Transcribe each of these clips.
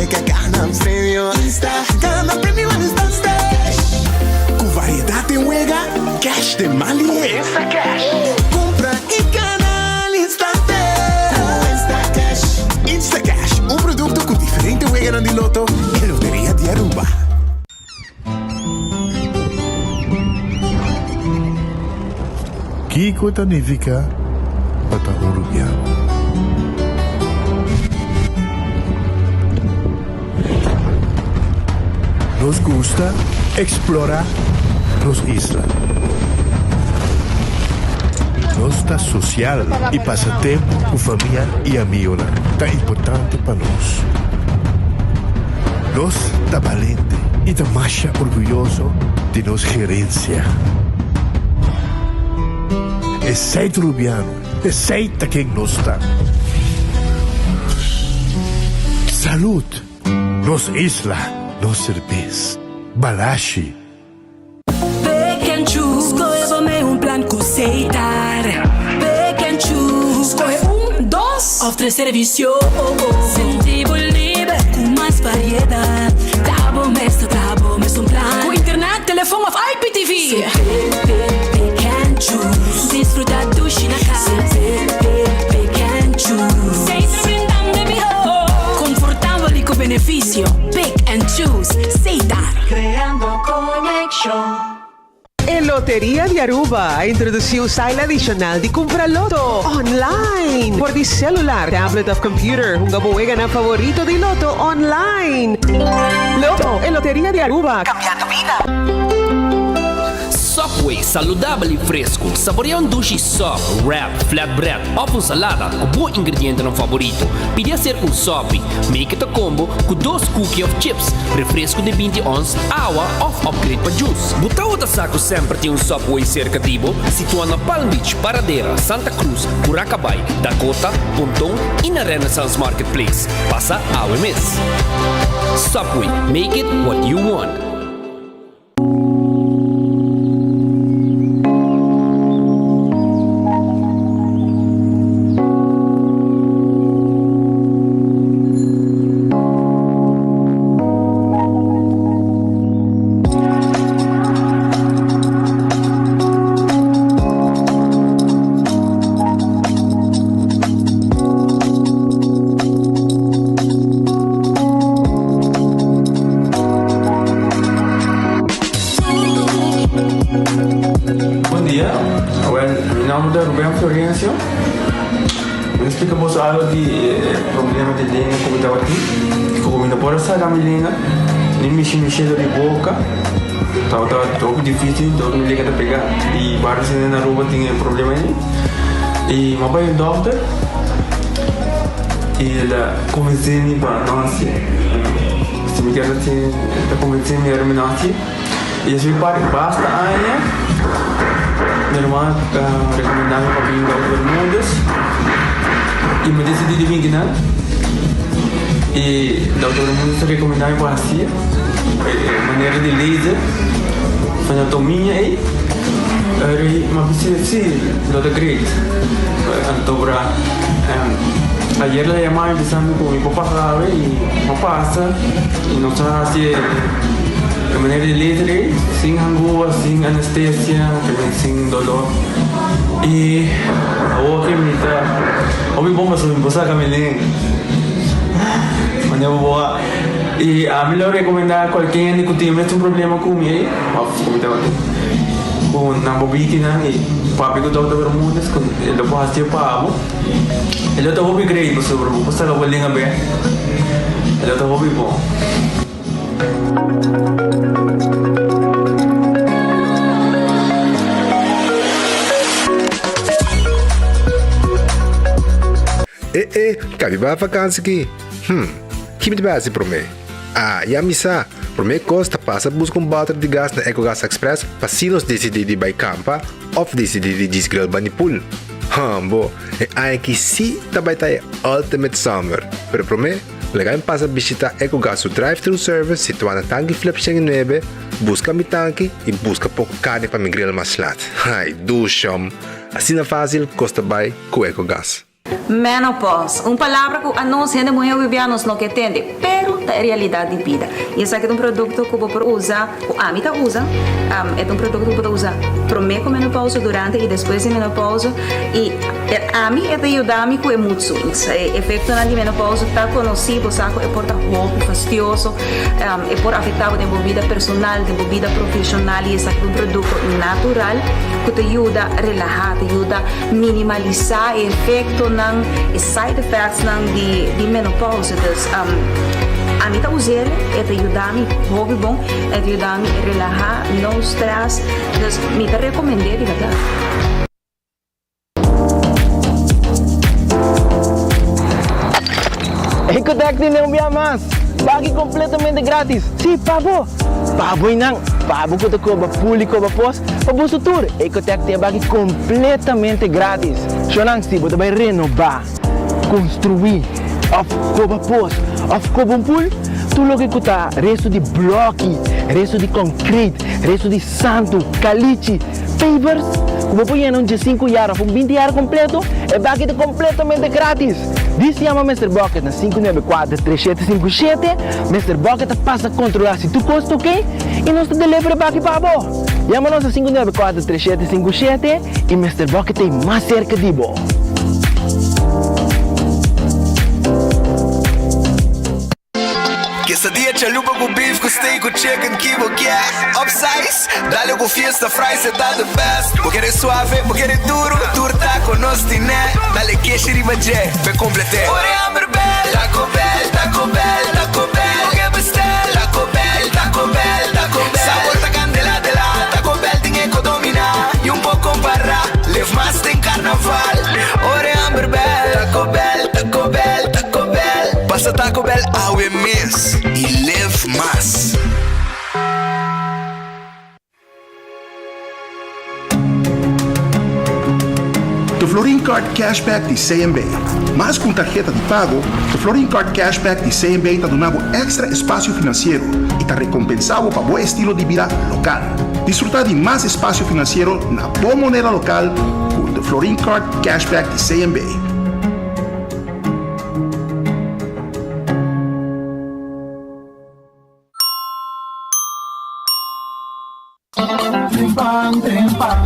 Wega gana premio Insta Gana premio al instante Ku variedat den wega, cash den man lihé Instacash Kumpra i gana al instante Ku Instacash Instacash, un produkto ku diferente weganan di loto e Loteria di Aruba. Kiko ta nifiká pa ta un rubiano? Nos gusta eksplorá nos isla. Nos ta sosial i pasa tempu ku famia i amigonan ta importante pa nos. Nos ta balente i ta masha orguyoso di nos gerensia. Esei ta Rubiano, esei ta ken nos ta. Salud! Nos isla, nos serbes. Balashi. Pick and choose, skohe bo mee un plan ku Setar. Pick and choose, skohe un, dos òf tres servisio. Sinti bo liber ku mas variedat. Ta bo mes ta traha bo mes un plan. Ku internet, telefon òf IPTV. Pick, pick, pick and choose. Disfruta dushi na kas. Pick, pick, pick and choose. Setar brindando e mihó. Konfortabel i ku benefisio. Pick and choose. Setar. Creando conexion. E Loteria di Aruba a introduci un style adicional di cumpra loto online por di celular, tablet of computer. Hunga bo weganan favorito di loto online. Loto, e Loteria di Aruba, cambiando bida. Subway, saludabel y fresco. Saborea un dushi sub, wrap, flatbread of un salada cu bo ingredientenan favorito. Pidi hacer un sopi. Make it a combo cu dos cookie of chips, refresco di binti ons, awa of upgrade pa juice. Bo tawata sa cu semper tin un Subway cerca di bo? Situa na Palm Beach, Paradera, Santa Cruz, Curacabai, Dakota, Ponton y na Renaissance Marketplace. Pasa awe mes. Subway, make it what you want. Bon dia, awel mi nomber ta Ruben Florencio. Mi ta splika boso algo di e problema di lenga ku mi tabatin. Ku mi no por a saka mi lenga, ni mishi mi shelo di boka. Tabata hopi dificil, dor mi lenga ta pega. I varios hende na Aruba tin e problema ei. I mi a bai un dokter i el a konvensé mi pa no hasié. Si mi kier hasié, el ta konvensé mi ora mi no hasié. I despues di basta aña, mi hermano a rekomendá mi pa bin Dokter Bermudez i mi a disidí di bin kinan. I Dokter Bermudez a rekomendá mi pa hasié e manera di laser, anatomia ei. Ora mi a bisa si, lo ta great. Anto bra ayer el a yama mi bisa mi ku mi por pasa awe i mi a pasa i nos a hasi e manera di laser ei sin hangua, sin anestesia, sin dolor. I awor ke mi ta hopi bon pasobra mi por saka mi lenga. Manera bo a i ami lo rekomendá kualke hende ku tin e mesun problema ku mi ei. Of ku mi tabata ku nan bo bikinan i papia ku Dokter Bermudez ku e lo por hasié pa bo. E lo ta hopi great pasobra bo por saka bo lenga bek. E lo ta hopi bon. E e, kabi bai vakansi ki? Hm, ki mi ta bai hasi promé? Ah, ya mi sa! Promé kos ta pasa buska un bòter di gas na Ecogas Express pa si nos disidí di bai kampa òf disidí di djis grill bani pool. Hambo, e aña aki sí ta bai ta e ultimate summer! Pero promé, laga mi pasa bishitá Ecogas su drive-thru service situá na Tanki Flip 109, buska mi tanki i buska poko karni pa mi grill mas lat. Ai, dushom! Asina fásil kos ta bai ku Ecogas. Menopause, un palabra ku anos hende muhé wibiá nos no ke tende, pero. Ta e realidat di bida. I esaki ta un produkto ku bo por usa, ku ami ta usa. E ta un produkto ku bo ta usa promé ku menopausa, durante i despues di menopausa. I ami e ta yuda mi ku e mood swings. E efektonan di menopausa ta konosí, bo sa ku e por ta hopi fastioso, e por afektá bo den bo bida personal, den bo bida profeshonal i esaki ta un produkto natural ku ta yuda relahá, ta yuda minimalisá e efektonan, e side effectsnan di menopausa. Dus ami ta us'el, e ta yuda mi hopi bon, e ta yuda mi relaha, no stress, dus mi ta recomend'é di berdad. Ecotec tin un bia mas! Baki completamente gratis! Si, pa bo! Pa bo y nan! Pa bo cu ta coba pul y coba pos, pa boso tur! Ecotec tin e baki completamente gratis! Shownan, si bo ta bay renoba, construi, of koba pos, of koba un pool, tur loke ku ta resto di bloki, resto di concrete, resto di santu, kalichi, pavers, ku bo por yena un diesinku yar of un binti yar kompleto, e baki ta kompletamente gratis! Dis yama Mister Bucket na 594 3757, Mister Bucket ta pasa kontrolá si tur kos ta oké i nos ta deliver e baki pa bo! Yama nos na 594 3757 i Mister Bucket ta ei mas serka di bo! Quesadilla chalupa cu beef cu steak cu chicken ki bo kier Upsize, dale cu fiesta fries e ta the best Bo kere suave, bo kere duro, tur taco nos tine Dale keshi riba dje, p'e complete Ora e hamber bel, Taco Bell, Taco Bell, Taco Bell Bo ke bestel, Taco Bell, Taco Bell, Taco Bell Sabor ta candela de la, Taco Bell tin e co domina Y un por compara, live mas den carnaval Ora e hamber bel, Taco Bell, Taco Bell, Taco Bell Pasa Taco Bell awe mes y live mas. The Florin Card Cashback di CMB. Mas ku un tarheta di pago, The Florin Card Cashback di CMB ta duna bo èkstra espasio finansiero i ta rekompensá bo pa bo estilo di bida lokal. Disfrutá di mas espasio finansiero na bo moneda lokal ku The Florin Card Cashback di CMB. Trempan, trempan,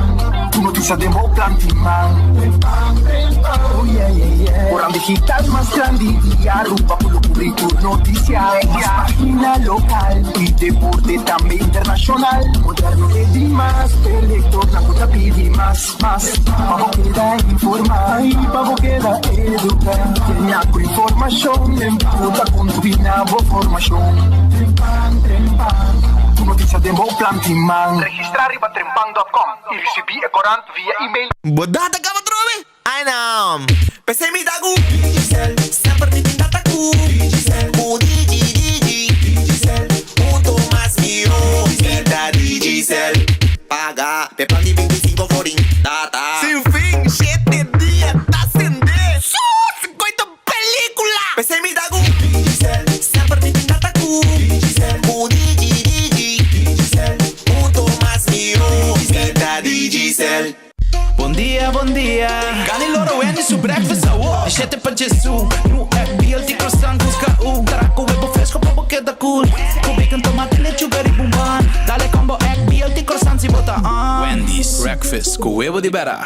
ku notisia den bo planti man. Trempan, trempan, oh yeah, yeah, yeah. Koran digital mas grandi di Aruba ku lo kubri tur notisia. Mas pagina lokal i deporte tambe internashonal. Moderno e di mas, p'e lektornan ku ta pidi mas, mas. Pa bo keda informá i pa bo keda eduká. Kenia ku informashon den ku ta kontribuí na bo formashon. Trempan, trempan, ku notisia den bo planti man. Registrá riba trempan dòt kòm i risibí e korant via email. Bo data kaba trobe? Ai no! P'esei mi ta ku Digicel, semper mi tin data ku Digicel, ku Digi Digi Digicel, hunto mas mihó Mi ta Digicel, paga p'e plan di 25 florin Data sin fin, shete dia ta sende Su sikoito pelikula P'esei mi ta ku Digicel, semper mi tin data ku Digicel, ku Digi Digi Digicel, hunto mas mihó Mi ta Digicel. Bon dia, bon dia. Gani loro Wendy su breakfast awo. Di shete pa Jesu. New egg, BLT croissant ku skau. Tara ku webo fresco pa bo keda cool. Ku bacon, tomate, lechuga riba un bun. Dale combo egg, BLT croissant si bo ta on. Wendy's breakfast ku webo di bera.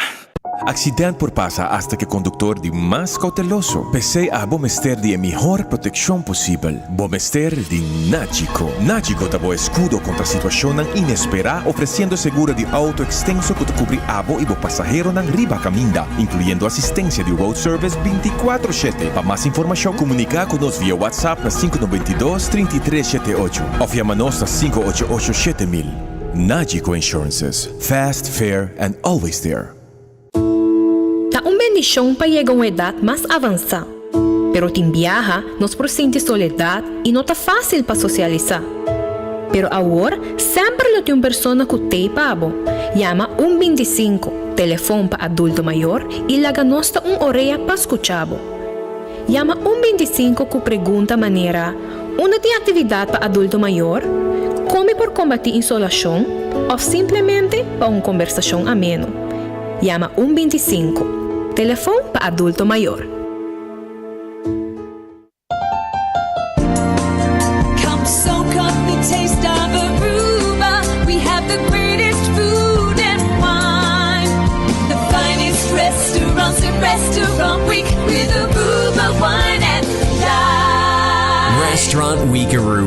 Accident por pasa hasta cu e conductor di mas cauteloso. P'esey abo mester di e mihor proteccion posibel. Bo mester di Nagico. Nagico ta bo escudo contra situacionnan inespera, ofreciendo seguro di auto extenso cu ta cubri abo y bo pasaheronan riba caminda, incluyendo asistencia di road service binticuatro shete. Pa mas informacion, comunica cu nos via WhatsApp na sinku 92 33 shete ocho of yama nos na 588 7000. Nagico Insurances, fast, fair and always there. Ta un bendishon pa yega un edat mas avansá, pero tin biaha nos por sinti soledat i no ta fásil pa sosialisá. Pero awor semper lo tin un persona ku t'ei pa bo. Yama un 25, telefon pa adulto mayor, i laga nos ta un orea pa skucha bo. Yama un 25 ku pregunta manera, Unda tin aktividat pa adulto mayor? Kon mi por kombatí insolashon? Òf simplemente pa un kombersashon ameno. Yama un 25, telefon pa adulto mayor.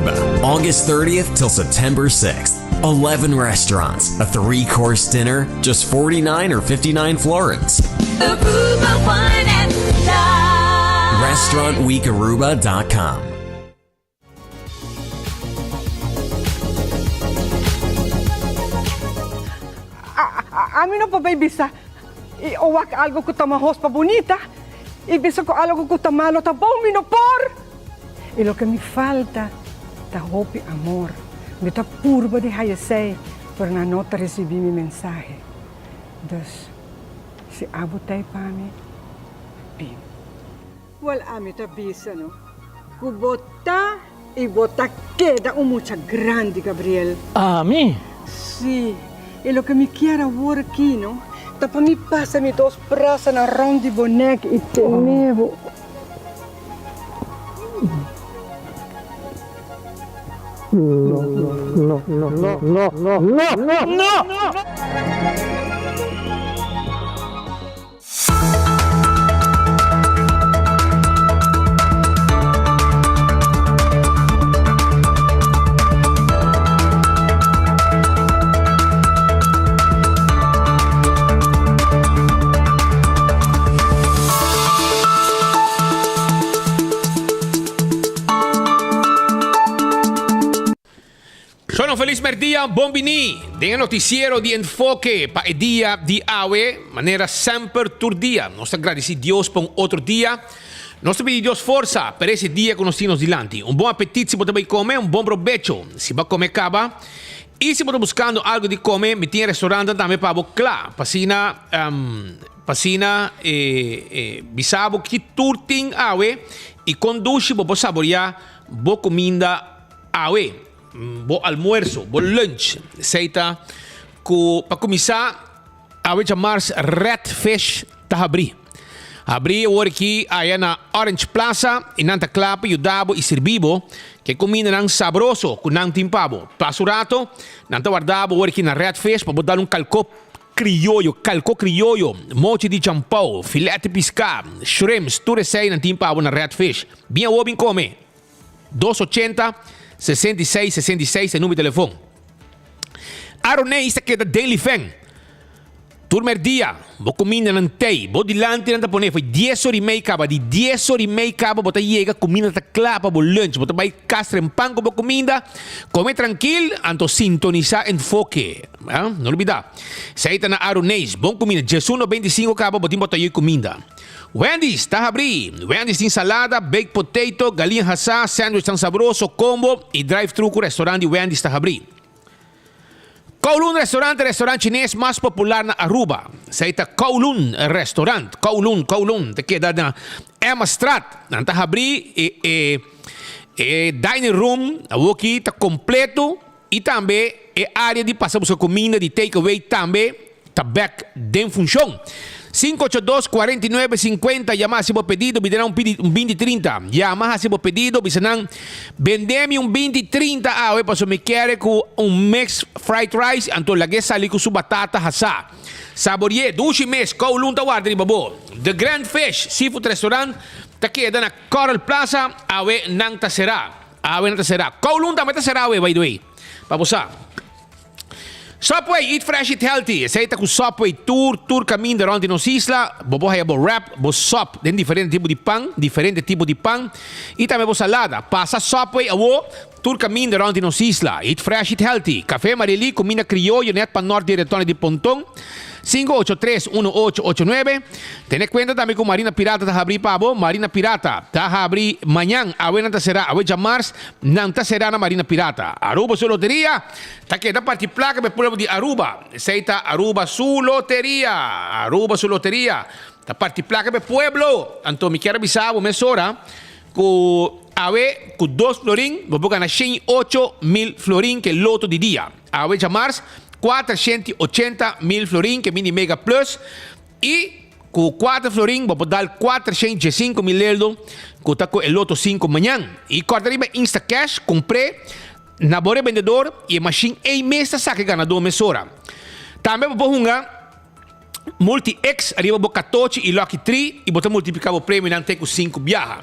Aruba, August 30th till September 6th. 11 restaurants, a three-course dinner, just 49 or 59 florins. Aruba Wine and Dine. RestaurantWeekAruba.com. Ami no por bay bisa y o wak algo cu ta mahos pa bunita y bisa cu algo cu ta malo ta bon, mi no por! Y loke mi falta ta hopi amor. Mi ta purba di haya esey, pero nan no ta ricibi mi mensahe. Dus, si abo ta ey pa mi, bin. Wel ami ta bisa no cu bo ta y bo ta keda un mucha grandi, Gabriel. Ami? Si, y loke mi kier awor aki no ta pa mi pasa mi dos brasanan rond di bo nek y tene bo. No, no, no, no, no, no, no, no! Solo un felis merdia, bon bini den e noticiero di Enfoke pa e dia di awe. Manera semper tur dia nos ta gradici Dios pa un otro dia. Nos ta pidi Dios forsa pa ese dia cu nos tin nos dilanti. Un bon apetit si bo ta bay come, un bon probecho si bo a come caba. Y si bo ta buscando algo di come, mi tin e restaurantan tambe pa bo cla pa asina pa asina bisa bo ki tur tin awe y con dushi bo por saborea bo cuminda Awe, bo almuerso, bo lunch, esei ta ku pa kuminsá awe djamars Red Fish ta habrí. Habrí awor aki aya na Orange Plaza i nan ta kla pa yuda bo i sirbi bo ku e kumindanan sabroso ku nan tin pa bo. Pasa un rato, nan ta warda bo awor aki na Red Fish pa bo dal un kalkó krioyo, kalkó krioyo, mochi di champou, filet di piská, shrimps, tur esei nan tin pa bo na Red Fish. Bin awor bin kome! Dos ochenta, 66, 66 e number di telefon. Aroneis ta keda den Lifen. Tur merdia, bo kumindanan tei. Bo dilanti nan ta pone foi dies ora i mei kaba. Di dies ora i mei kaba bo ta yega, kuminda ta kla pa bo lunch. Bo ta bai kas trempan ku bo kuminda, kome trankil, anto sintonisá Enfoke. No lubidá. Esei ta na Aroneis. Bon kuminda. Diesuno 25 kaba bo tin bo ta yoi kuminda. Wendy's ta habrí! Wendy's tin salada, baked potato, galiña hasá, sandwichnan sabroso, combo y drive-thru cu restaurant di Wendy's ta habrí. Kowloon Restaurant ta e restaurant chines mas popular na Aruba. Esei ta Kowloon Restaurant. Kowloon, Kowloon, ta keda na Emmastraat. Nan ta habrí e e e dining room awoki ta completo y tambe e area di pasa busca cuminda di take away tambe ta bek den funshon. Sinku ocho dos, kuarenta i nuebe, sinkuenta Yama hasi bo pedido, bida nan un pidi un binti trinta. Yama hasi bo pedido, bisa nan, Bende mi un binti trinta awe pasobra mi kere ku un mix fried rice, anto lag'é sali ku su batata hasá. Saborié, dushi mes, Kowloon ta warda riba bo. The Grand Fish Seafood Restaurant ta keda na Coral Plaza, awe nan ta será. Awe nan ta será. Kowloon tambe ta será awe, by the way, pa bo sa. Subway, eat fresh, eat healthy. Esei ta ku Subway tur tur kaminda rònt di nos isla. Bo por haya bo wrap, bo sòp den diferente tipo di pan, diferente tipo di pan i tambe bo salada. Pasa Subway awo tur kaminda rònt di nos isla. Eat fresh, eat healthy. Café Marily, kuminda krioyo nèt pa nòrt di Retòne di Ponton. 583 1889. Tene kuenta tambe ku Marina Pirata ta habrí pa bo. Marina Pirata ta habrí mañan, awe nan ta será. Awe djamars nan ta será na Marina Pirata. Aruba su loteria. Ta keda parti plaka pa e pueblo di Aruba. Esei ta Aruba su loteria. Aruba su loteria. Ta parti plaka pa e pueblo. Anto mi kier a bisa bo mesora ku awe ku dos florin bo por gana 108 mil florin ke loto di dia. Awe djamars 480 mil florin ke mini mega plus i ku 4 florin bo por dal 405 mil euro ku ta ku e loto 5 mañan. I kòrda riba Instacash kumpr'é na bo rebendedor i e mashin ei mes ta saka e ganadó mesora. Tambe bo por hunga Multi X riba bo katochi i Lucky Tree i bo ta multipliká bo premionan te ku sinku biaha.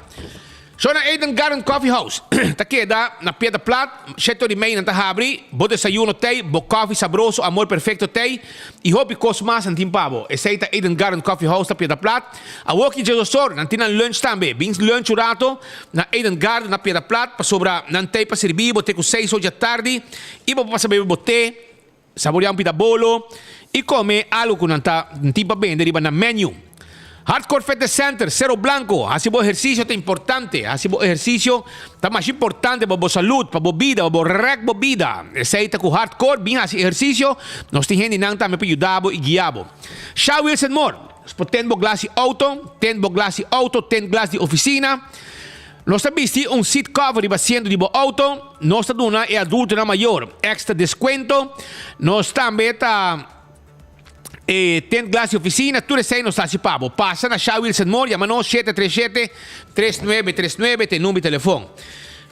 Shona Eden Garden Coffee House ta keda na Piedra Plat, shete ora i mei nan ta habri, bo desayuno tei, bo koffie sabroso, amor perfecto tei i hopi kos mas nan tin pa bo. Esei ta Eden Garden Coffee House ta Piedra Plat. Awoki djesosor nan tin nan lunch tambe. Bin lunch un rato na Eden Garden na Piedra Plat pasobra nan tei pa sirbi bo te ku seis or djatardi i bo por pasa bebe bo te, Saboreá un pita bolo i kome algu ku nan ta tin pa bende riba nan menu. Hardcore Fitness Center, Cerro Blanco, Hasi bo ehersisio ta importante. Hasi bo ehersisio ta masha importante pa bo salud, pa bo bida, pa bo rèk bo bida. Esei ta ku Hardcore bin hasi ehersisio, nos tin hendenan tambe pa yuda bo i guia bo. Sha Wilson Moore, Por ten bo glas di outo, ten bo glas di outo, ten glas di ofisina. Nos ta bisti un seat cover riba asiento di bo auto. Nos ta duna e adultonan mayor extra descuento. Nos tambe ta e tent glas di oficina. Tur esey nos ta haci pa bo. Pasa na Sha Wilson Moore, yama nos 737 3939 ta e number di telefon.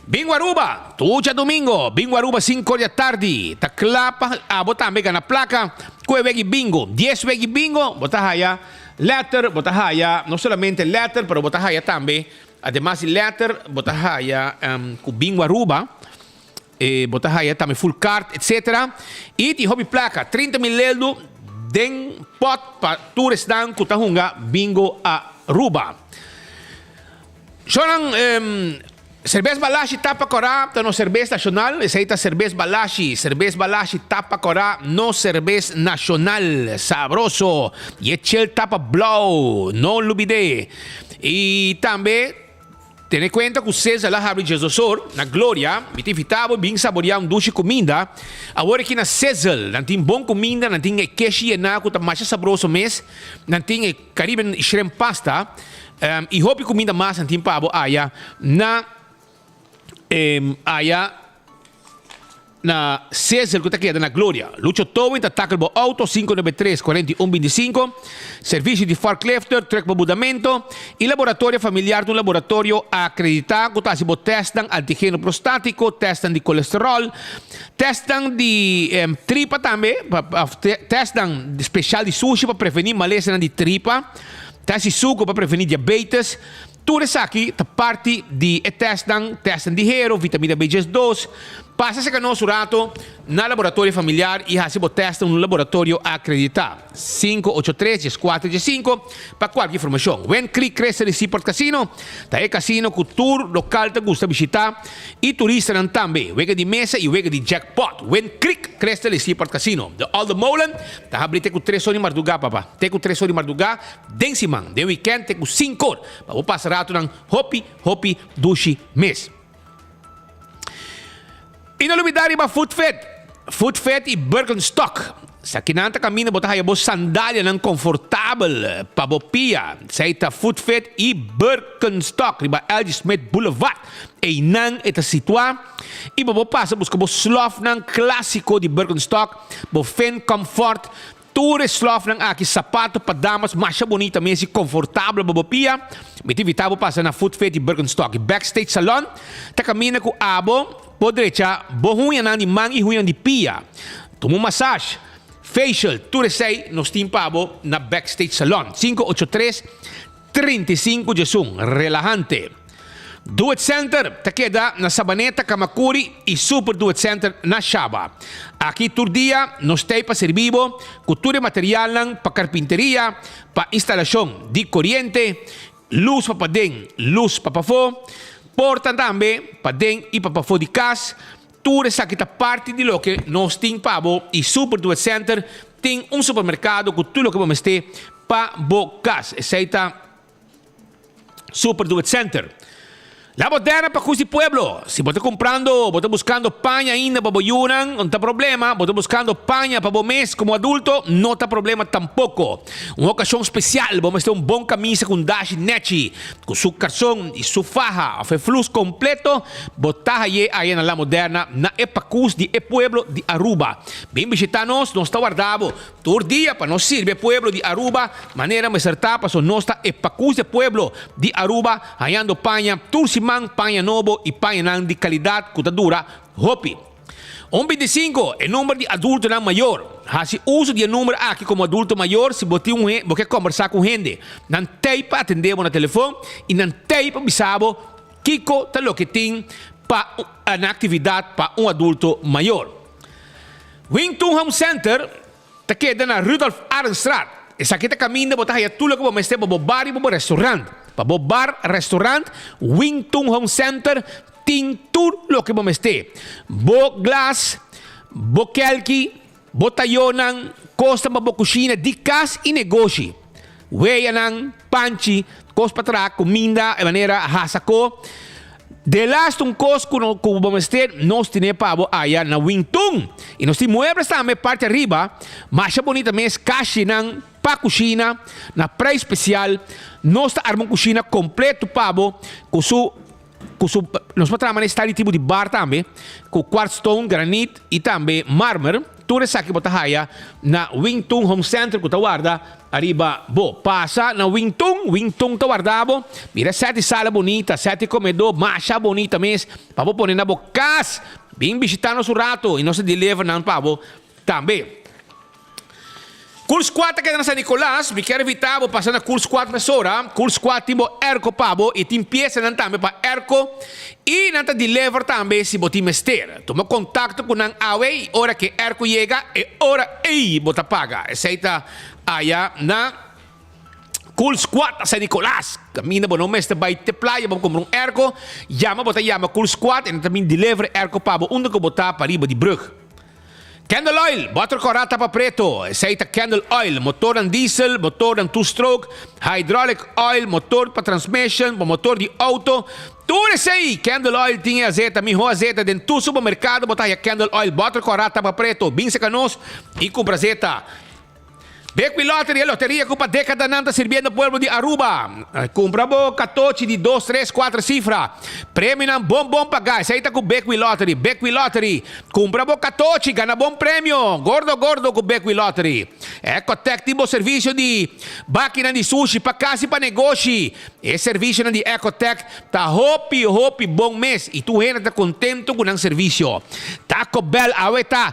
Bingo Aruba! Tur djadomingo, Bingo Aruba cinco or di atardi ta cla pa abo tambe gana placa cu e wegi bingo. Dies wegi bingo bo ta haya letter, bo ta haya no solamente letter pero bo ta haya tambe Ademas di letter bo ta haya cu Bingo Aruba, bo ta haya tambe full card etc. Y tin hopi placa, 30 mil leldo den pot pa tur esnan cu ta hunga Bingo Aruba. Shownan Cerbes Balashi Tapa Cora ta nos cerbes nacional, esey ta Cerbes Balashi, Cerbes Balashi Tapa Cora, nos cerbes nacional, sabroso, y e chel tapa blauw, no lubide. I tambe tene kuenta ku Cesar a habri Djesdosor na Gloria. Mi ta invitá bo bin saboriá un dushi kuminda awor aki na Cesar. Nan tin bon kuminda, nan tin e keshi yená ku ta masha sabroso mes, nan tin e Caribbean shrimp pasta i hopi kuminda mas nan tin pa bo aya na aya. Na Cesar cu ta keda na Gloria. Lucho Towing ta tackle bo auto 593 41 25, servicio di forklifter, truck pa budamento y laboratorio familiar ta un laboratorio acredita cu ta haci bo testnan antigeno prostatico, testnan di colesterol, testnan di tripa tambe, testnan special di sushi pa preveni malesanan di tripa, test di suco pa preveni diabetes. Tur esaki ta parti di e testnan, testnan di hero, vitamina B 12. Pasa serka nos un rato na Laboratorio Familiar i hasi bo test na un laboratorio akreditá. 583 14 15 pa kualke informashon. Wen Creek Crystal i Seaport Casino ta e kasino ku tur lokal ta gusta bishitá i turistanan tambe. Wega di mesa i wega di jackpot. Wen Creek Crystal i Seaport Casino. De Olde Molen ta habri te ku tres or di mardugá, papa. Te ku tres or di mardugá. Den siman, den weekend te ku sinkor pa bo pasa ratonan hopi hopi dushi mes. I no lubida riba Footfit, Footfit i Birkenstock. Esakinan ta kaminda bo ta haya bo sandalianan konfortabel pa bo pia. Esei ta Footfit i Birkenstock riba LG Smith Boulevard. Einan e ta situá i bo por pasa buska bo slòfnan klásiko di Birkenstock, bo Finn Comfort, Tur e slòfnan aki sapato pa damas masha bonita mes i konfortabel pa bo pia. Mi ta invitá bo pasa na Foot Fit di Birkenstock. E Backstage Salon ta kaminda ku abo por drecha bo huñanan di man i huñanan di pia. Tuma un massage, facial, tur esei nos tin pa bo na Backstage Salon. 583 35 djesun, relahante. Do It Center ta keda na Sabaneta, Kamakuri y Super Do It Center na Shaba. Aki tur dia nos t'ey pa sirbi bo cu tur e materialnan pa carpinteria, pa instalacion di coriente, luz pa paden, luz pa pafo, porta tambe paden y pa pafo di cas. Tur esaki ta parti di loke nos tin pa bo y Super Do It Center tin un supermercado cu tur loke bo mester pa bo cas. Esey ta Super Do It Center. La Moderna pa Cus di Pueblo. Si bo ta cumprando, bo ta buscando paña ainda pa bo yunan, no ta problema. Bo ta buscando paña pa bo mes como adulto, no ta problema tampoco. Un ocasion special, bo mester un bon camisa cu un dashi nechi, cu su carson y su faha of e flus completo, bo ta haye aya na La Moderna na e pacus di e pueblo di Aruba. Bin bishita nos, nos ta warda bo. Tur dia pa nos sirbi e pueblo di Aruba manera mester ta paso nos ta e pakus e pueblo di Aruba hañando paña tur siman paña nobo y pañanan di calidad cu ta dura hopi. Un 25 e number di adultonan mayor. Haci uso di e number aki como adulto mayor si bo tin un bo ke combersa cu hende. Nan tey pa atende bo na telefon y nan tey pa bisa bo. kiko ta loke tin pa na aktividat pa un adulto mayor. Wing Tun Home Center ta keda na Rudolf Arendstraat. Esaki ta kaminda bo ta haya tur loke bo mester pa bo bar i pa bo restaurant. Pa bo bar, restaurant, Wing Tun Home Center tin tur loke bo mester. Bo glas, bo kelki, bo tayonan, kosnan pa bo kushina di kas i negoshi. Weyanan, panchi, kos pa traha kuminda e manera hasa ko. Delaste un kos ku no ku bo mester nos tine pa bo aya na Wingtun. I nos tin muebles tambe parti ariba, masha bonita mes kashinan pa kushina na prijs spesial. Nos ta arma un kushina kompleto pa bo ku su ku su nos por traha manera style di tipo di bar tambe ku quartz stone, granit i tambe marmer. Tur esaki bo ta haya na Wingtun Home Center ku ta warda ariba bo. Pasa na Wingtun, Wingtun ta warda bo. Mira seti sala bunita, seti komedó masha bunita mes pa bo pone na bo kas. Bin bishita nos un rato i nos ta deliver nan pa bo tambe. Cool Squad ta keda na San Nicolas, mi kier invita bo pasa na Cool Squad mesora. Cool Squad tin bo airco pa bo y tin piesanan tambe pa airco y nan ta deliver tambe si bo tin mester. Tuma contacto cu nan awe y ora cu e airco yega e ora ey bo ta paga. Esey ta aya na Cool Squad na San Nicolas. Caminda bo no mester bay te playa pa bo cumpra un airco, yama bo ta yama Cool Squad y nan ta bin deliver e airco pa bo unda cu bo ta pariba di brug. Candle oil, boter kòrá tapa preto, esei ta candle oil, motornan diesel, motornan two stroke, hydraulic oil, motor pa transmission, pa motor di auto, tur esei candle oil tin e azeta, mihó azeta den tur supermerkado bo ta haya candle oil, boter kòrá tapa preto, bin seka nos i kumpra azeta. Bequi Lottery, e loteria cu pa decadanan ta sirbiendo pueblo di Aruba. Cumpra bo catochi di dos, tres, cuatro cifra. Premionan bon bon paga. Esey ta cu Bequi Lottery. Bequi Lottery. Cumpra bo catochi, gana bon premio. Gordo gordo cu Bequi Lottery. Ecotec tin bo servicio di bakinan di sushi pa cas y pa negoshi. E servicionan di Ecotec ta hopi hopi bon mes y tur hende ta contento cu nan servicio. Taco Bell awe ta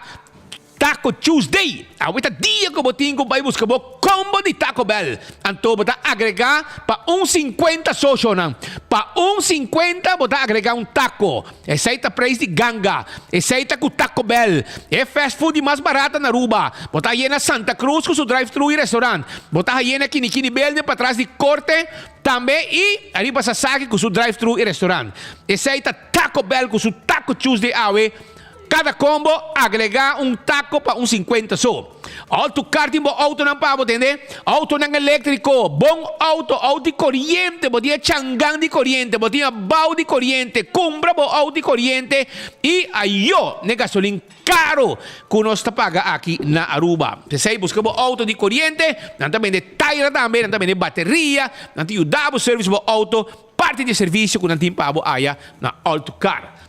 Taco Tuesday! Awe ta dia ku bo tin ku bai buska bo combo di Taco Bell. Anto bo ta agrega pa un sinkuenta sosionan. Pa un sinkuenta bo ta agrega un taco. Esei ta preis di ganga. Esei ta ku Taco Bell, e fast food di mas barata na Aruba. Bo ta haye na Santa Cruz ku su drive thru i restaurant. Bo ta haye na Kinikini Building patras di Korte tambe i ariba Sasaki ku su drive thru i restaurant. Esei ta Taco Bell ku su Taco Tuesday awe. Kada kombo agregá un tako pa un sinkuenta so. Auto car tin bo outonan pa bo tende. Outonan eléktriko, bon outo, outo di koriente, bo tin e changan di koriente, bo tin abou di koriente, kumpra bo outo di koriente i ayó n'e gasolin karo ku nos ta paga aki na Aruba. P'esei buska bo outo di koriente, nan ta bende taira tambe, nan ta bende bateria, nan ta yuda bo service bo outo, parti di e servisio ku nan tin pa bo aya na Auto Car.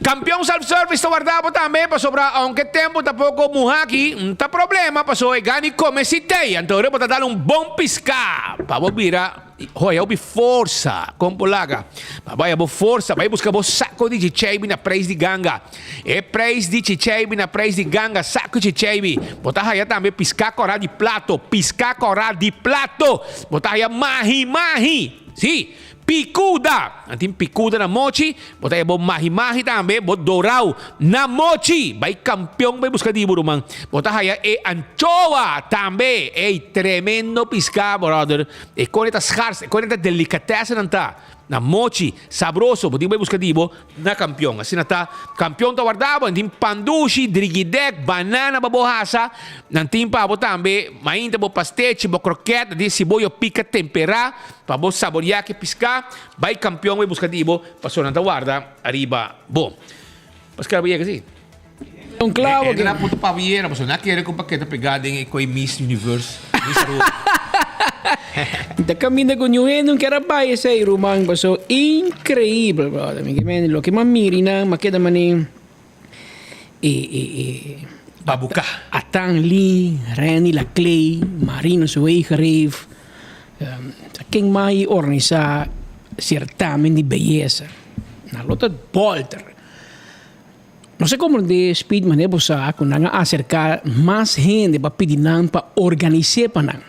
Campeon Self Service ta warda bo tambe pasobra aunke tempo ta poco muha aki n ta problema paso e gani come si tey anto bo ta dal un bon pisca pa bo bira hoya hopi forsa con por laga pa bo haya bo forsa bay busca bo saco di chicheibi na prijs di ganga e prijs di chicheibi na prijs di ganga saco chicheibi bo ta haya tambe pisca cora di plato pisca cora di plato bo ta haya mahi mahi si. Picuda! Nan tin picuda na mochi, bo ta e bo mahi mahi tambe, bo dorao na mochi! Bai campeon bai busca di bo ruman. Bo ta haya e anchoa tambe! Ey, tremendo pisca, brother. E cone ta schars, e cone ta delicatessen nan ta. Na mochi, sabroso, bo tin bai busca di bo na campeon. Asina ta, campeon ta warda bo, nan tin pandushi, drigidek, banana pa bo hasa. Nan tin pa bo tambe, mainta bo pastechi, bo kroket, nan tin siboyo pica tempera. Pa bo saboreá ke piská, bai kampion bai buska di bo, pasobra nan ta warda ariba bo. Pascal bo yega si? Un clavo ke. E puta pabiera, pasobra nan a kere ku un pakete pegá den e koi Miss Universe, Miss Aruba. Ta kaminda ku niun hende no kier a bai esei ruman, pasobra increibel brother. Mi ke mende loke mi a mira i nan, mi a keda mane e e e. Babuká. Atan Lee, Randy Laclay, Marino Zwegereef. Ta ken mai organisá sertamen di beyesa? Nan lo ta bolter. Nos a komprendé Speed manera bo sa ku nan a aserká mas hende pa pidi nan pa organis'é pa nan.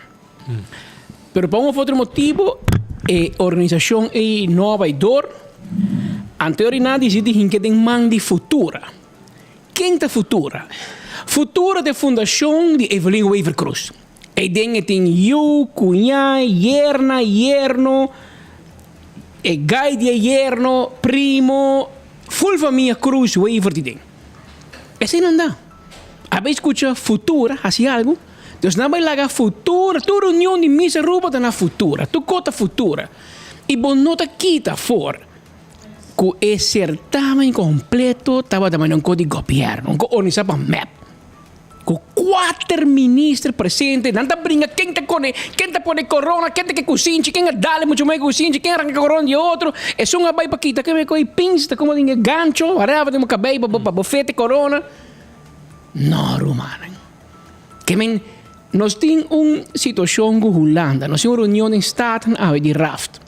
Pero pa un òf otro motibu. E organisashon ei no a bai dor, anto e nan disidí hinka den man di Futura. Ken ta Futura? Futura ta e fundashon di Evelyn Wever-Croes. Ei den e tin yu, kuñá, yerna, yerno, e gai di e yerno, primo, ful famia Croes Wever di den. Esei nan ta. A bai skucha Futura hasi algu. Dus nan bai laga Futura, tur reunion di Miss Aruba ta na Futura, tur kos ta Futura. I bo no ta kita for ku e sertamen kompleto tabata manera un kos di gobièrnu, un kos organisá pa mep. Ku kuater minister presente, nan ta bringa ken ta kone, ken ta pone korona, ken ta ke kusinchi, ken a dale muchu mai kusinchi, ken a ranka korona di otro, esun a bai pa kita ke mekoi pins, ta komo den e gancho, whatever, den bo kabei pa bo fete korona. No rumannan. Ke men, nos tin un situashon ku Hulanda, nos tin un reunion den Staten awe di Raft.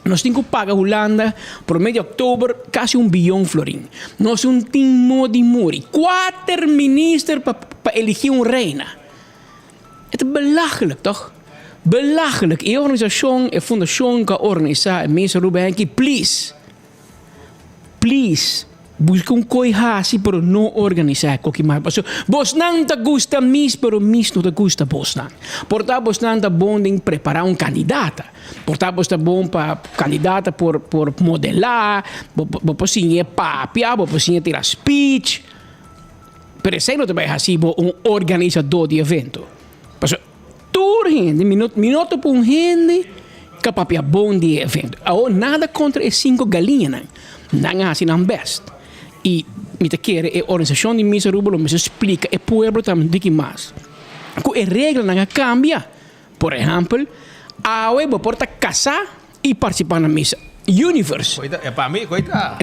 Nos tin ku paga Hulanda prome di oktober kasi un biyon florin. Nos un tin modi muri. Kuater minister pa pa eligi un reina. E ta belachelijk toch? Belachelijk. E organisashon, e fundashon ku a organisa e Miss Aruba Henky, please. Please, busca un coi haci pero no organisa e coki mas pasobra bosnan ta gusta mis pero mis no ta gusta bosnan. Por ta bosnan ta bon den prepara un candidata, por ta bos ta bon pa candidata por por modela, bo bo por siña papia, bo por siña tira speech, pero esey no ta bay haci bo un organisador di evento. Pasobra tur hende, mi no mi no topa un hende ka papia bon di e evento. Awor nada kontra e sinku galiñanan, nan a hasi nan bèst. I mi ta kere e organisashon di Miss Aruba lo mester splika e pueblo tambe diki mas ku e reglanan a kambia. Por ehèmpel, awe bo por ta kasá i partisipá na Miss Universe. E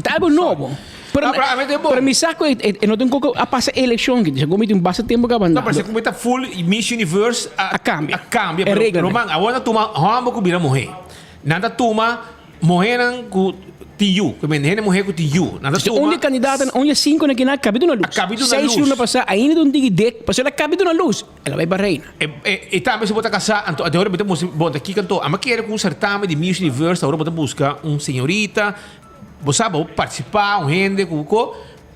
ta algu nobo. Pero pero mi sa ku e no tin koko a pasa elekshon aki. Segun mi tin basta tempu ku a bandá. No, pero segun mi ta full Miss Universe a A kambia. a kambia. E Pero reglanan. Roman, awor nan tuma hòmber ku bira muhé. Nan ta tuma muhénan ku tin yu. Ku men hende muhé ku tin yu. Nan ta Si un tuma di e kandidatonan, un di e sinkonan ki nan a kabi duna lus. A kabi duna Seis lus. luna pasá ainda ta un digi dek, pasobra el a kabi duna lus. El a bai pa reina. E, e, e tambe si bo ta kasá, anto ora bo ta mustra, bo ta kiko anto? Ama kere ku un sertamen di Miss Universe, ora bo ta buska un señorita, bo sa bo partisipá, un hende ku ko,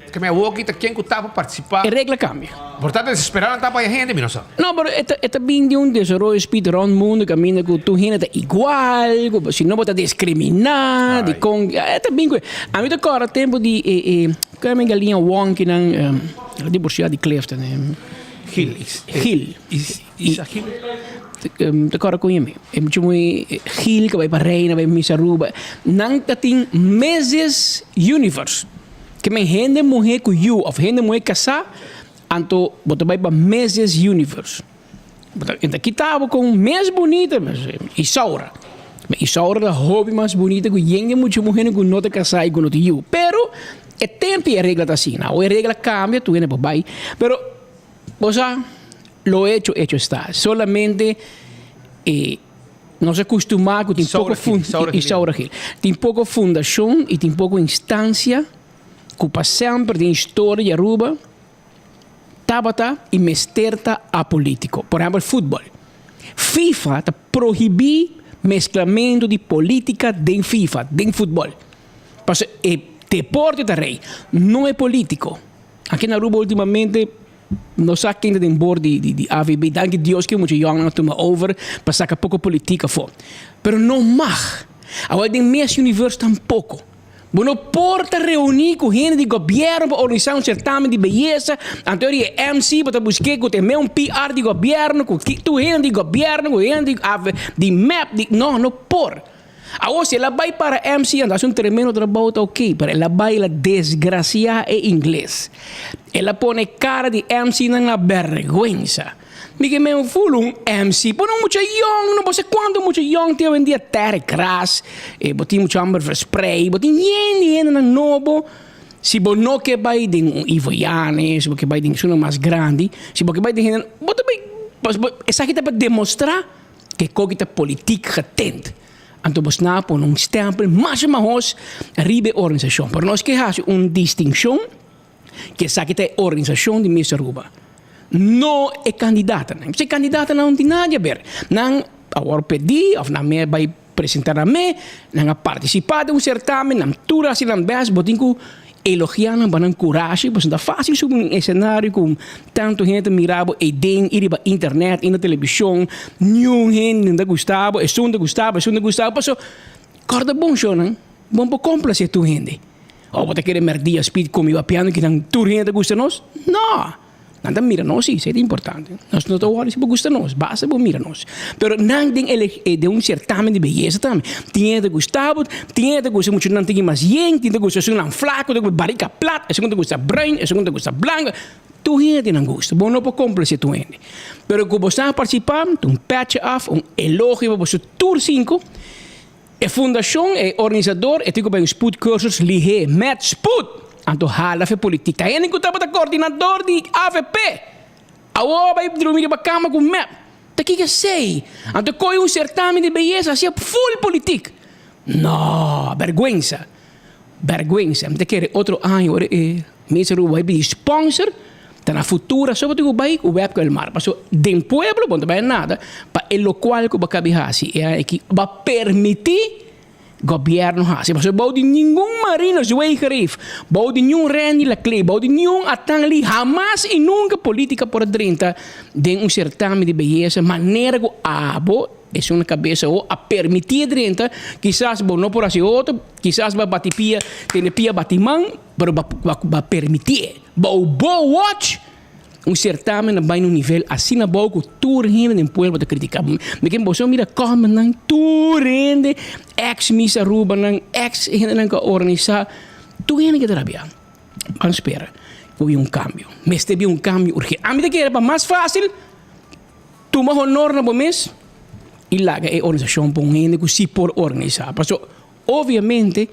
ke mi awoki ta ken ku ta pa partisipá. E regla kambia. Por ta desesperá nan ta pa e hende, mi no sa. No, pero e ta, e ta bin di un desaroyo spit rònt mundu kaminda ku tur hende ta igual, ku si no bo ta diskriminá, dikon, e ta bin ku e. Ami ta kòrda tempu di e, e, ku e galiña wònkinan, el a divorsiá di Clifton. Gil. Gil. Isa Gil. Ta kòrda ku mi. E mucha muy Gil ku bai pa Reina, bai Miss Aruba. Nan ta tin Mrs. Universe. Ke men hende muhé ku yu òf hende muhé kasá, anto bo ta bai pa Mrs. Universe. Bo ta e ta kita bo kon mes bunita, Isaura. Ma Isaura ta hopi mas bunita ku yen di mucha muhénan ku no ta kasá i ku no tin yu. Pero e tempu i e regla ta asina. Awe e regla kambia, tur hende por bai. Pero bo sa, lo hecho, hecho está. Solamente e nos a kustumá ku tin poko fun, Isaura Gil. Tin poko fundashon i tin poko instansia ku pa semper den historia di Aruba tabata i mester ta apolítiko. Por ehèmpel futbòl. FIFA ta prohibí mesklamentu di polítika den FIFA, den futbòl. Pasobra e deporte ta rei, no e polítiko. Aki na Aruba ultimamente no sa ken ta den bord di di AVB. Danki Dios ke mucha yòngnan a tuma over pa saka poko politik afó. Pero no mag. Awor den Miss Universe tampoko. Bo no por ta reuní ku hende di gobièrnu pa organisá un sertamen di beyesa, anto eri e MC bo ta busk'é ku ta e un PR di gobièrnu, ku tur hende di gobièrnu, ku hende di av di mep, di no, no por. Awor si el a bai para MC anto hasi un tremendo trabou ta oké, pero el a bai el a desgrasiá e ingles. El a pone kara di MC nan na bèrgwensa. Mi ke men ful un MC pone un mucha yong no bo sa kuantu mucha yong tin awendia Terry Kras e bo tin mucha homber Versprey bo tin yen di hendenan nobo si bo no ke bai den un Ivo Yanes si bo ke bai den esunnan mas grandi si bo ke bai den hende bo ta bai esaki ta pa demostra ke koki ta politiek getint anto bo sna pone un stempel masha mahos riba e organisashon pero nos ke hasi un distinshon. Ke esaki ta e organisashon di Miss Aruba, no e kandidatanan. Pasobra e kandidatanan no tin nada di aber. Nan a wòrdu pedí òf nan mes bai presentá nan me, nan a partisipá den un sertamen, nan tur a hasi nan bèst, bo tin ku elogiá nan pa nan kurashi, pasobra no ta fásil subi un esenario ku tantu hende ta mira bo eiden i riba internet i na televishon, niun hende no ta gusta bo, esun ta gusta bo, esun ta gusta bo, pasobra kòrda bon shownan, bo no por komplasé tur hende. Òf bo ta kere mèrdia speed komi papiando kinan tur hende ta gusta nos? No! Nan ta mira nos si, esei ta importante. Nos no ta wòri si bo gusta nos, basta bo mira nos. Pero nan den e den un sertamen di beyesa tambe. Tin hende ta gusta bo, tin hende ta gusta muchu nan tin mas yen, tin ta gusta esun nan flaku, tin barika plat, esun ta gusta bruin, esun ta gusta blanku. Tur hende tin nan gusto. Bo no por komplase tur hende. Pero ku bo sa partisipá, ta un pètje af, un elogio pa boso tur sinku. E fundashon, e organisador, e tin ku bai un spoedcursus lihé met spoed! Anto hala fe politik. Ta hende ku tabata koordinador di avp. Awor a bai drumi riba kama ku mep. Ta kiko esei? Anto kohe un sertamen di beyesa hasia full politik. No, bèrgwensa. Bèrgwensa. Mi ta kere otro aña ora e Miss Aruba bai pidi sponsor, ta na Futura so bo tin ku bai ku Webke Elmar. Pasobra den pueblo bo no ta bai nada pa e lokual ku bo kabi hasi e aña aki bo a permití gobièrnu hasi. Pasobra bou di ningun Marino Zwegereef, bou di niun Randy Laclé, bou di niun Atan Lee hamas i nunka polítika por a drenta den un sertamen di beyesa manera ku abo Esun na kabesa ho a permití e drenta, kisas bo no por hasi otro, kisas bo a bati pia, tene pia bati man, pero bo a permitié. Bou bo watch un sertamen a bai na un nivel asina abou ku tur hende den pueblo ta kritiká. Mi ke boso mira kòmentnan, tur hende, ex Miss Arubanan, ex hendenan ku a organisá, tur hende ke ta rabiá. Ban spera ku bin un kambio. Mester bin un kambio urgente. Ami ta kere pa mas fásil. Tuma honor na bo mes i laga e organisashon pa un hende ku si por organisá. Pasobra obviamente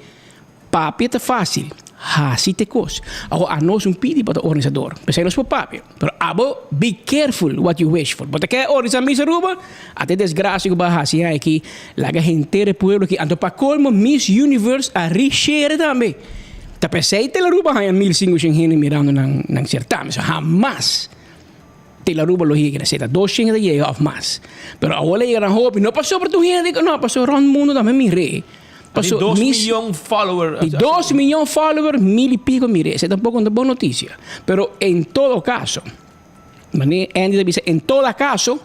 papia ta fásil, hasi ta e kos. Awor anos un pidi pa ta organisador, p'esei nos por papia. Pero abo be careful what you wish for. Bo ta kere organisá Miss Aruba? Ata e desgrasia ku bo a hasi aki laga henter e pueblo aki. Anto pa kolmo Miss Universe a rishere tambe. Ta p'esei Tel Aruba haña 1500 hende mirando nan sertamen. So hamas. Tel Aruba lo yega na seta dos shen ta yega of mas. Pero awor la yega na hopi, no pasobra tur hende, no, pasobra rond mundo tambe mir'é. Di dos miyon follower. Di dos miyon follower, mil y pico mir'é. Esei tampoco no ta bon noticia. Pero en todo caso, manera Andy ta bisa, en todo caso,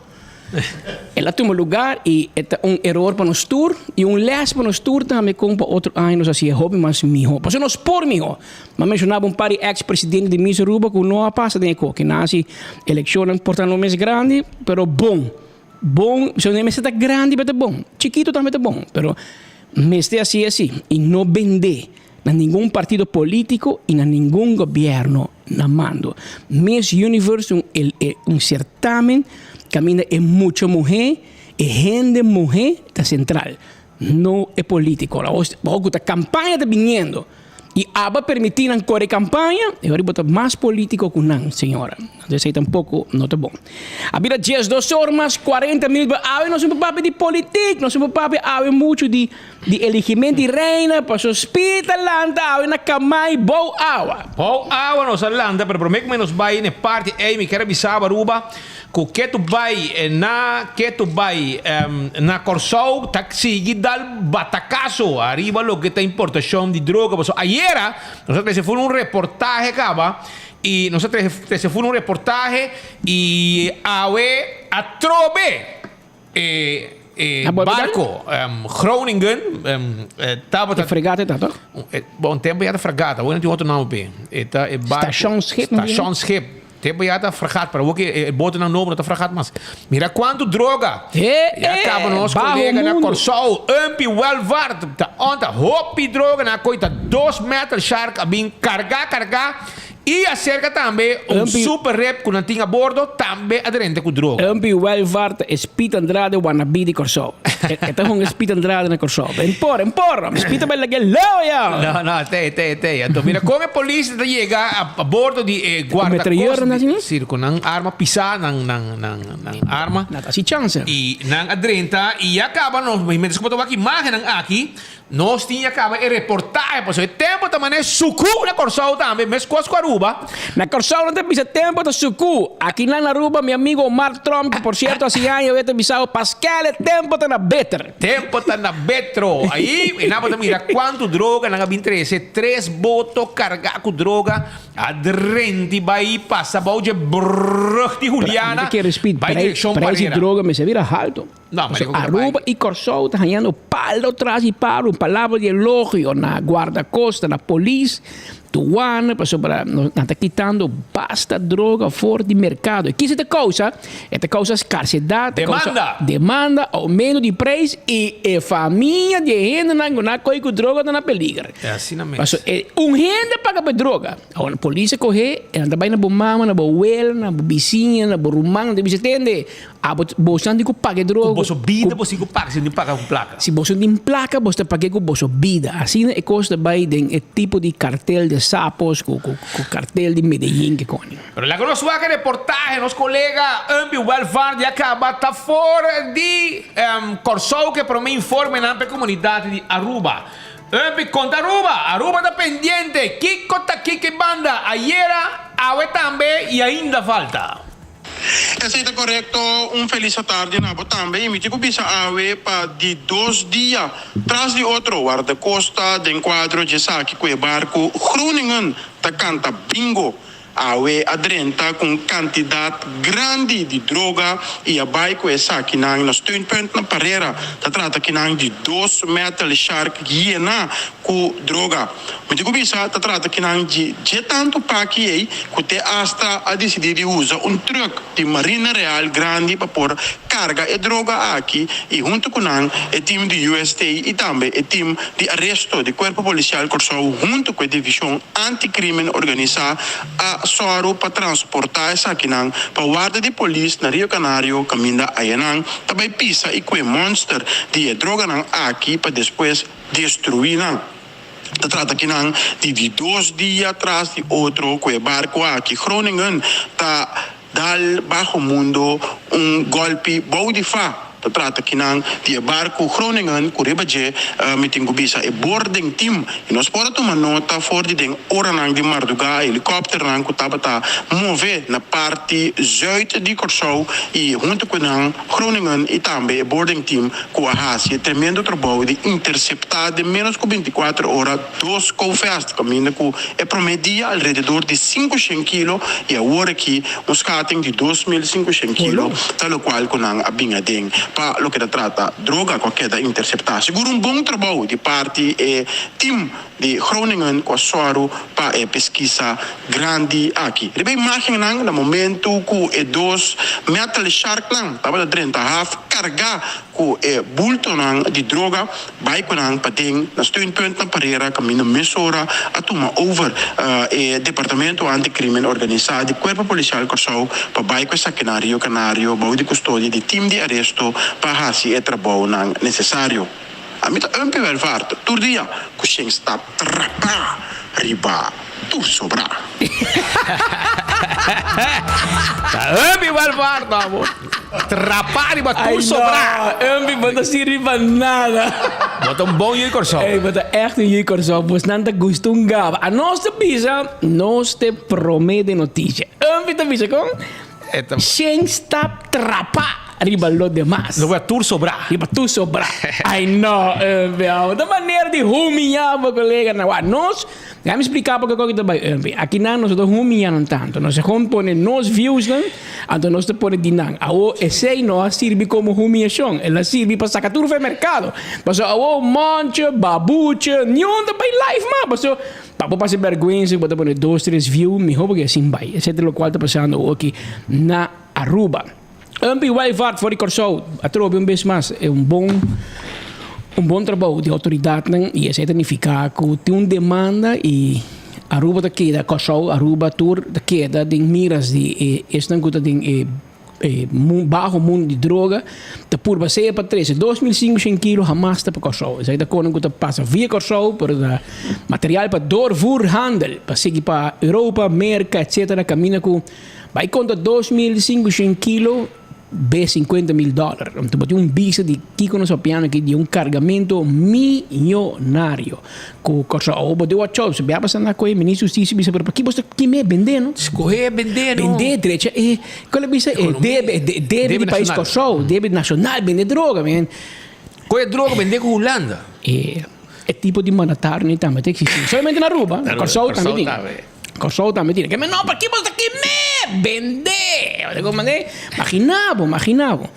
El a tuma lugar y e ta un eror pa nos tur y un les pa nos tur tambe con pa otro aña nos haci e hopi mas miho. Pasobra nos por miho. Mi a mencionaba un par di ex presidente di Miss Aruba cu no a pasa den e coki. Nan haci eleccionnan por ta no mes grandi, pero bon. Bon, so no mester ta grandi pa ta bon. Chikito tambe ta bon, pero mester haci asi y no bende. Na ningun partido politico y na ningun gobierno na mando. Miss Universe un el e un certamen caminda e mucha muhe, e hende muhe ta central, no e politico. Awor cu ta campaña ta biniendo y aba permiti nan core campaña, e ora bo ta mas politico cu nan, señora. Entonces esey tampoco no ta bon. A bira diesdos or mas cuarenta minuut, pero awe nos no por papia di politic, nos no por papia awe mucho di. Di eligiment di reina paso Speed a lanta awe na Kamai bou awa. Bou awa nos a lanta pero prome ku mi nos bai na e parti ei mi kier a bisa bo Aruba ku ke tu bai na ke tu bai na Kòrsou ta sigui dal batakaso ariba loke ta importashon di droga pasobra ayera nos a trese ful un reportahe kaba i nos a trese ful un reportahe i awe atrobe E e barco Groningen tabata. E fregata e ta toch? Bon tempo ya ta fregata, awor no tin otro nomber p'e. E ta e barco. Stationsschip. Stationsschip. Tempo ya ta fregat, pero awor ki e botonan nobo no ta fregat mas. Mira cuanto droga. Ya caba nos colega na Corsou, Umpie Welvaart, ta onta hopi droga nan a coy ta dos metal shark a bin carga carga. I aserka tambe un super rep ku nan tin a bordo tambe a drenta ku droga. Umpie Welvaart ta e Speed Andrade wannabe di Kòrsou. E ta hunga Speed Andrade na Kòrsou. En porra, en porra! Speed ta bai lag'é leu ya! No, no, tei, tei, tei. Anto mira kon e polis ta yega a bordo di e guardakosta. Si, ku nan arma pisá, nan, nan, nan, nan arma. Nan ta hasi chanse. I nan a drenta i ya kaba nos, mientras ku bo ta wak imágennan aki, Nos tin ya caba e reportahe pasobra e tempo ta mane sucu na Corsou tambe mescos cu Aruba. Aruba. Na Kòrsou nan ta bisa tempo ta suku. Aki nan na Aruba mi amigo Omar Tromp ku por sierto hasi aña awe ta bisa Paskel e tempo ta na beter. Tempo ta na betro. Ayi e nan bo ta mira kuantu droga nan a bin trese. Tres boto kargá ku droga a drenti bai pasa bou dje brug di Juliana bai direkshon Prijs di Parera. droga mester bira halto. No, Pasobra Aruba y Corsou ta hañando palo tras di palo, un palabra di elogio na guardacosta, na polis, douane, pasobra nan ta kitando basta droga for di mercado. Y kisa ta causa? E ta causa scarcedad, ta causa Demanda! demanda, aumento di prijs y e famia di e hendenan cu nan a coge cu droga ta na peliger. E asina mes. Pasobra e un hende paga pa e droga. Awor polis a coge y nan ta bay na bo mama, na bo abuela, na bo bisiña, na bo ruman, nan ta bisa tende. Abo boso tin ku paga e droga. Ku boso bida boso tin ku paga si no tin paga ku plaka. Si boso no tin plaka boso ta pag'é ku boso bida. Asina e kos ta bai den e tipo di kartel de sapos ku ku kartel di Medellin ke koni. Pero laga nos wak e reportahe nos kolega Umbi Welvaart ya kaba ta for di Kòrsou ke promé informenan pa e komunidat di Aruba. Umbi konta Aruba, Aruba ta pendiente kiko ta kiko e banda ayera, awe tambe i ainda falta. Esei ta korekto, un felis atardi na bo tambe i mi tin ku bisa awe pa di dos dia tras di otro Wardakosta den kuadro djesaki ku e barku Groningen ta kanta bingo. Awe a drenta ku un kantidat grandi di droga i a bai ku esakinan na steunpunt na Parera. Ta trata kinan di dos metal shark yena ku droga. Mi tin ku bisa ta trata kinan dje dje tantu paki ei ku te asta a disidí di usa un trùk di Marina Real grandi pa por karga e droga aki i huntu ku nan e tim di UST i tambe e tim di aresto di Kuerpo Polisial Kòrsou huntu ku e Divishon Anti-Krimen Organisá a sòru pa transportá esakinan pa warda di polis na Rio Canario kaminda ayanan ta bai pisa i kue mònster di e droganan aki pa despues destruí nan. Ta trata kinan di di dos dia tras di otro ku e barko aki Groningen ta dal baho mundo un golpi bou di fa. Ta trata kinan di e barko Groningen ku riba dje mi tin ku bisa e boarding team i nos por a tuma nota for di den oranan di mardugá helikòpternan ku tabata move na parti zuid di Kòrsou i huntu ku nan Groningen i tambe e boarding team ku a hasi e tremendo trabou di interseptá den ménos ku bintikuater ora dos koufèst kaminda ku e promé dia alrededor di sinkushen kilo i awor aki un skating di 2500 kilo ta lokual ku nan a bin aden pa loke ta trata droga ku a keda interseptá. Sigur un bon trabou di parti e tim di Groningen ku a sòru pa e peskisa grandi aki. Riba e imágennan na momentu ku e dos metal sharknan tabata drenta haf kargá ku e bultonan di droga bai ku nan paden na steunpunt na Parera kaminda mesora a tuma over e Departamento Anti-Krimen Organisá di Kuerpo Polisial Kòrsou pa bai ku esakinan Rio Canario bou di kustodia di tim di aresto pa hasi e trabounan nesesario. Ami ta Umpy Welvaart tur dia ku shen sta trapá riba tur sobrá. Ta Umpy Welvaart amo. Trapá riba tur sobrá. Ai no, Umpy bo ta sirbi pa nada. Bo ta un bon yu Kòrsou. Ey, bo ta ègt un yu Kòrsou. Bosnan ta gusta un gaba. Anos ta bisa nos ta e promé den notisia. Umpy ta bisa kon? Shen sta trapá riba lo demas. Riba tur sobrá. Riba tur sobrá. Ai no, Elvio. Ta manera di humillá bo koleganan. Wak, nos, laga mi spliká bo kiko ta bai, Elvio. Akinan nos no ta humillá nan tantu. Nos a kon pone nos viewsnan, anto nos ta pone di nan. Awor, esei no a sirbi komo humiyashon. El a sirbi pa saka tur for e merkado. Pasobra awor Monche, Babuche, niun ta bai live mas. Pasobra Pa bo pasa berguensa ku bo ta pone dos tres view miho bo keda sin bai. Esei ta lokual ta pasando oki na Aruba. Umpy Welvaart for di Kòrsou atrobe un bes mas e un bon un bon trabou di outoridatnan i esei ta nifiká ku tin un demanda i Aruba ta keda Kòrsou Aruba tur ta keda den miras di e esnan ku ta den e E baho mundu di droga ta purba sea pa trese 2500 kilo hamas ta pa Kòrsou. Esaki ta kono ku ta pasa via Kòrsou pero ta material pa doorvoerhandel pa sigui pa Europa, Merka etcetera kaminda ku bai konta 2500 kilo. Be 50 mil dòler. Anto bo tin un bista di kiko nos papiando aki di un kargamento miyonario ku Kòrsou. Awor bo debe wachou, si bia pasa na koe Minister di Hustisia bisa pero paki bo sta kim'é bendé no? Skohé bendé no. Bendé drecha e kua lo bisa e debe debe di pais Kòrsou, debe nashonal bende droga men. Koe droga bendé ku Hulanda. E e tipo di mandatario ni tambe ta eksistí. Solamente na Aruba, na Kòrsou tambe tin. Kòrsou tambe tin. Keme no, paki bo ta kim'é? Bendé! Bo ta komprendé? Maginá bo, maginá bo.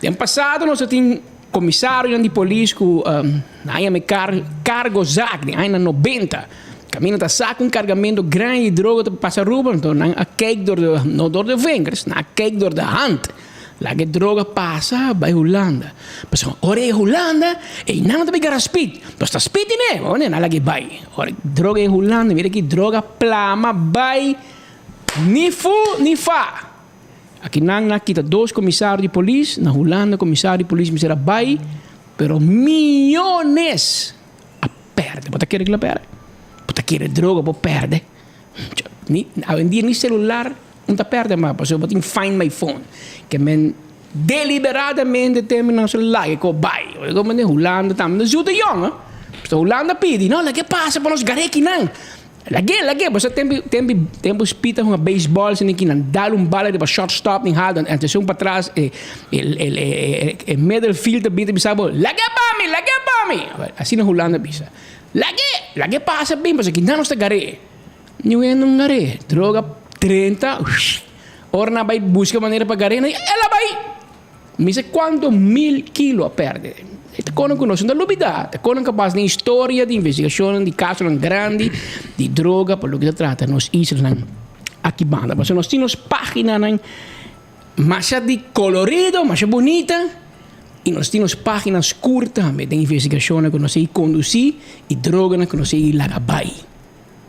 Den pasado nos a tin komisarionan di polis ku nan a yama e kar kargo zaak den añanan nobenta. Kaminda ta saka un kargamento grandi di droga ta pasa Aruba, anto nan a kijk door de, no door de vingers, nan a kijk door de hand. Laga e droga pasa bai Hulanda. Pasobra ora e Hulanda, einan ta bay gara speed. Nos ta speed tine, bo nan laga e bai. Ora e droga e Hulanda, mira ki droga plama bai ni fu ni fa. Aki nan a kita dos komisario di polis, na Hulanda komisario di polis mester a bai, pero miyones a perde. Bo ta kere ku lo perde? Bo ta kere droga bo perde? Ni awendia ni celular un ta perde mas pasobra bo tin find my phone ke men deliberadamente tembe nan so laga ko bai ora ku mende Hulanda tambe ta zuta yonga pasobra Hulanda pidi no lag'e pasa pa nos gar'e kinan lag'e lag'e pasobra tembe tembe tempo Speed ta hunga baseball esei kinan dal un bala riba short stop nin halda antes un patras e e middle field ta bin ta bisa bo lag'e pa mi lag'e pa mi asina Hulanda bisa. Lag'é! Lag'é pasa bin pasobra kinan nos ta gar'é. Niun hende no gar'é. Droga 30, hush! Ora nan a bai buska manera pa gar'é, nan di, el a bai! Mi sa kuantu mil kilo a pèrdè. E ta kono ku nos no ta lubidá. Ta kono kapas den historia di investigashonnan di kasonan grandi di droga pa loke ta trata nos islanan aki banda. Pasobra nos tin nos paginanan masha di kolorido, masha bunita. I nos tin nos página skur tambe den investigashonnan ku nos a kondusí i droganan ku nos a laga bai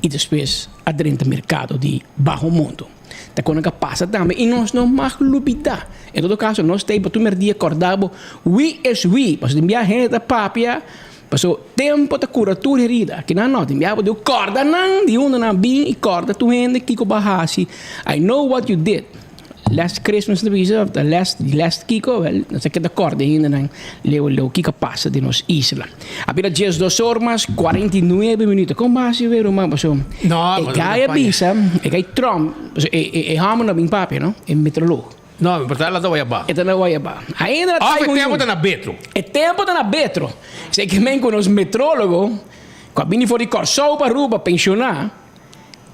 i despues a drenta merkado di baho mundu. Ta kon a pasa tambe i nos no mag lubidá. En todo kaso nos ta ei pa tur merdia kòrda bo wi es wi pasobra tin bia hende ta papia pasobra tempu ta kura tur herida. Kinan no tin bia bo debe kòrda nan di unda nan bin i kòrda tur hende kiko bo a hasi. I know what you did. Last Christmas ta bisa of ta last di last kiko wel nos a keda kòrda ainda nan leu leu kiko a pasa den nos isla. A bira diesdos or mas 49 minuto. Kon bo hasi wei ruman paso No, e bo no guy a paña. bisa e guy Trump paso e e e hòmber no bin papia no e meteoroloog. No, mi por ta la ta Guayabá. E ta na Guayabá. Ainda na Of e Taiwan tempo ta na Betro. E tempo ta na Betro. Esei ke men ku nos meteorologo ku a bini for di Kòrsou pa Aruba penshoná.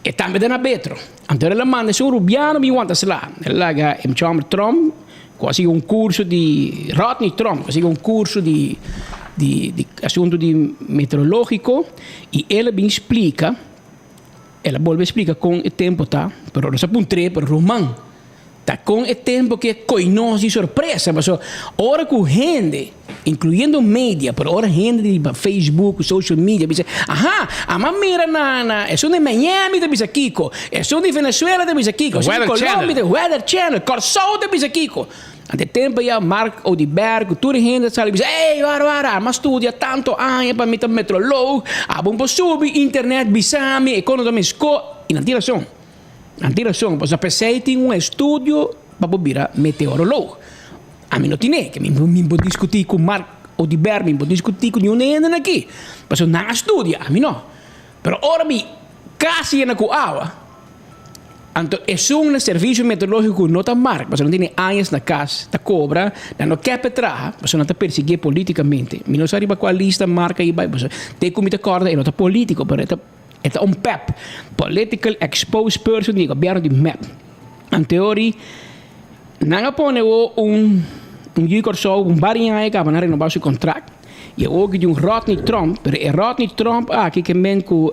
E tambe ta na Betro. Anto el a manda esun rubiano bin wanta sla. El a laga e mucha homber Trump ku a sigui un kurso di Rodney Trump ku a sigui un kurso di di di asuntu di meteorológiko i el a bin splika, el a bolbe splika kon e tempu ta, pero nos a puntr'é, pero ruman, Ta con e tempo ke coy nos di sorpresa, pasobra ora cu hende, incluyendo media, pero ora hende riba Facebook, social media bisa, aha, ama mira na, na, esun di Miami ta bisa kico, esun di Venezuela ta bisa kico, esun di Colombia ta, Weather Channel, Corsou ta bisa kico. Ante e tempo ya Mark Oduber cu tur e hende ta sali bisa, ey, wara, wara, ama studia tanto aña pa mi ta metroloog, abo por subi internet bisa mi, e cono ta mesco, y nan tin razon. Nan tin rason, pasobra p'esei tin un estudio pa bo bira meteoroloog. Ami no tine, ke mi mi por diskutí ku Mark Oduber, mi por diskutí ku niun hende aki, pasobra nan a studia, ami no. Pero ora mi kas yena ku awa, anto esun na servisio meteorológiko no ta Mark, pasobra nan tene añas na kas ta kobra, nan no kèp e traha, pasobra nan ta persiguié politikamente. Mi no sa riba kua lista Mark a i bai, pasobra te ku mi ta kòrda e no ta polítiko, pero e ta. E ta un pep, Political Exposed Person, di e gobierno di mep. Anteori nan a pone awo un un yu di Kòrsou un bar aña kaba nan renoba su kontrakt i awo ki di un Rodney Tromp, pero e Rodney Tromp aki ke men ku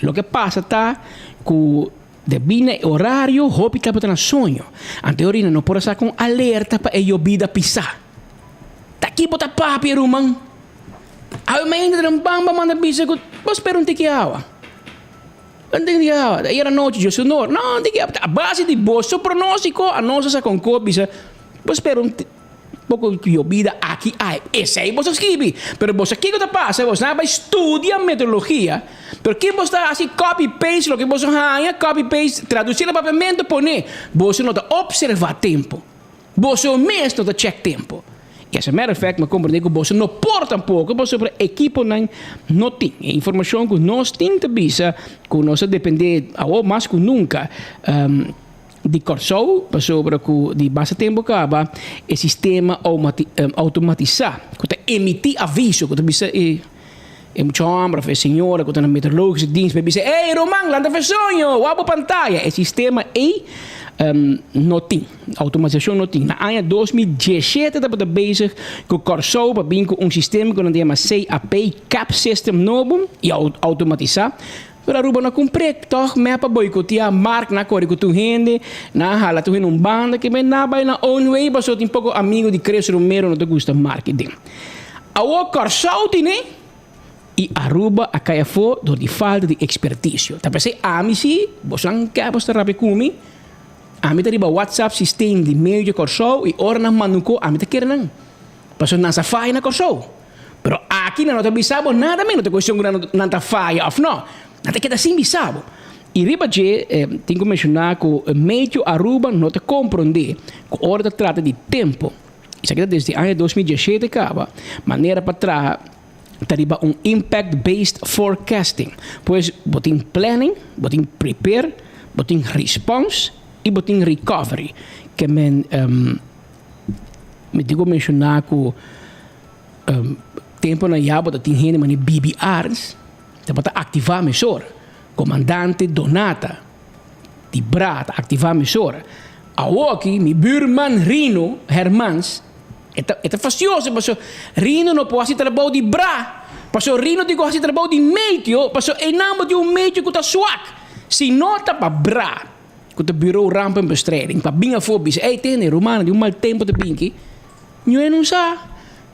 loke pasa ta ku debí na e orario hopi tabata na soño. Anteori nan no por a saka un alerta pa e yobida pisa. Ta ki bo ta papia ruman? Awe mainta den bamba manda bisa ku bo spera un tiki awa. Un tiki awa. Ayera nochi dje su nor. No, un tiki awa. A base di boso pronóstiko anos a sa kon ko bisa bo spera un poko yobida aki ai. Esei boso a skibi. Pero boso kiko ta pasa? Boso nan a bai studia meteorologia. Pero kin boso ta hasi? Copy paste loke boso haña, copy paste, tradusi na papiamentu pone. Boso no ta opservá tempu. Boso mes no ta check tempo. Y as a matter of fact, mi a comprende cu boso no por tampoco pasobra equiponan no tin. E informacion cu nos tin ta bisa cu nos ta depende awor mas cu nunca di Corsou pasobra cu di basta tempo caba e sistema automatisa cu ta emiti aviso cu ta bisa e E mucha homber of e señora cu ta na meteorologische dienst bay bisa, Ey, ruman, lanta fe soño, wak bo pantaya. E sistema ey no tin, automatisacion no tin. Na aña 2017 tabata bezig cu Corsou pa bin cu un sistema cu nan ta yama CAP, cap system nobo y automatisa. Pero Aruba no a cumpr'e, toch mep a boicotea, Mark na core cu tur hende, nan a hala tur hende un banda, ke men na bay nan own way pasobra tin poco amigo di Chris Romero no ta gusta Mark den. Awor Kòrsou tine i Aruba a kai afó dor di falta di ekspertisio. Ta p'esei ami si, bosonan ke bo sta rabia ku mi, ami ta riba WhatsApp sistem di medio Kòrsou i ora nan manda un ko ami ta kere nan. Pasobra nan sa faya na Kòrsou. Pero aki nan no ta bisa bo nada men, no ta kuestion ku nan ta faya òf nò. Nan ta keda sin bisa bo. I riba dje tin ku menshoná ku medio Aruba no ta komprondé ku ora ta trata di tempu. Esaki ta desde aña 2017 kaba. Manera pa traha ta riba un impact based forecasting. Pues bo tin planning, bo tin prepare, bo tin response y bo tin recovery. Ke men mi tin ku menshoná ku temponan ya bo ta tin hende manera Bibi Arns tabata aktivá mesora. Komandante Donata. Di bra ta aktivá mesora. Awoki mi buurman Rino Hermans e ta e ta fastioso paso Rino no por hasi trabou di bra paso Rino tin ku hasi trabou di meteo paso einan bo tin un meteo ku ta swak si no ta pa bra ku ta Bureau Rampenbestrijding pa bin afó bisa ey tende rumannan di un mal tempo ta binki ñoe no sa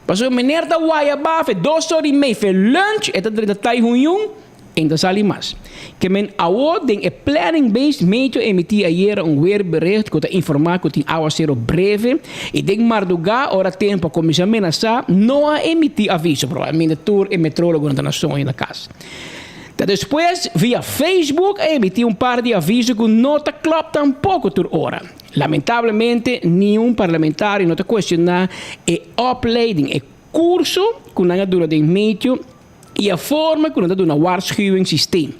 paso meneer ta waya bafe dos ora y mei fe lunch e ta drenta tai huñun. En ta sali mas. Ke men awo den e planning based meteo emití ayera un weerbericht ku ta informá ku tin awasero breve i den mardugá ora tempu a kuminsá menasá no a emití aviso. Probablemente tur e metrologonan ta na soño na kas. Ta despues via Facebook a emití un par di aviso ku no ta klòp tampoko tur ora. Lamentablemente niun parlamentario no ta kuestioná e opleiding, e kurso ku nan a duna den meteo, I e forma ku nan ta duna waarschuwingssysteem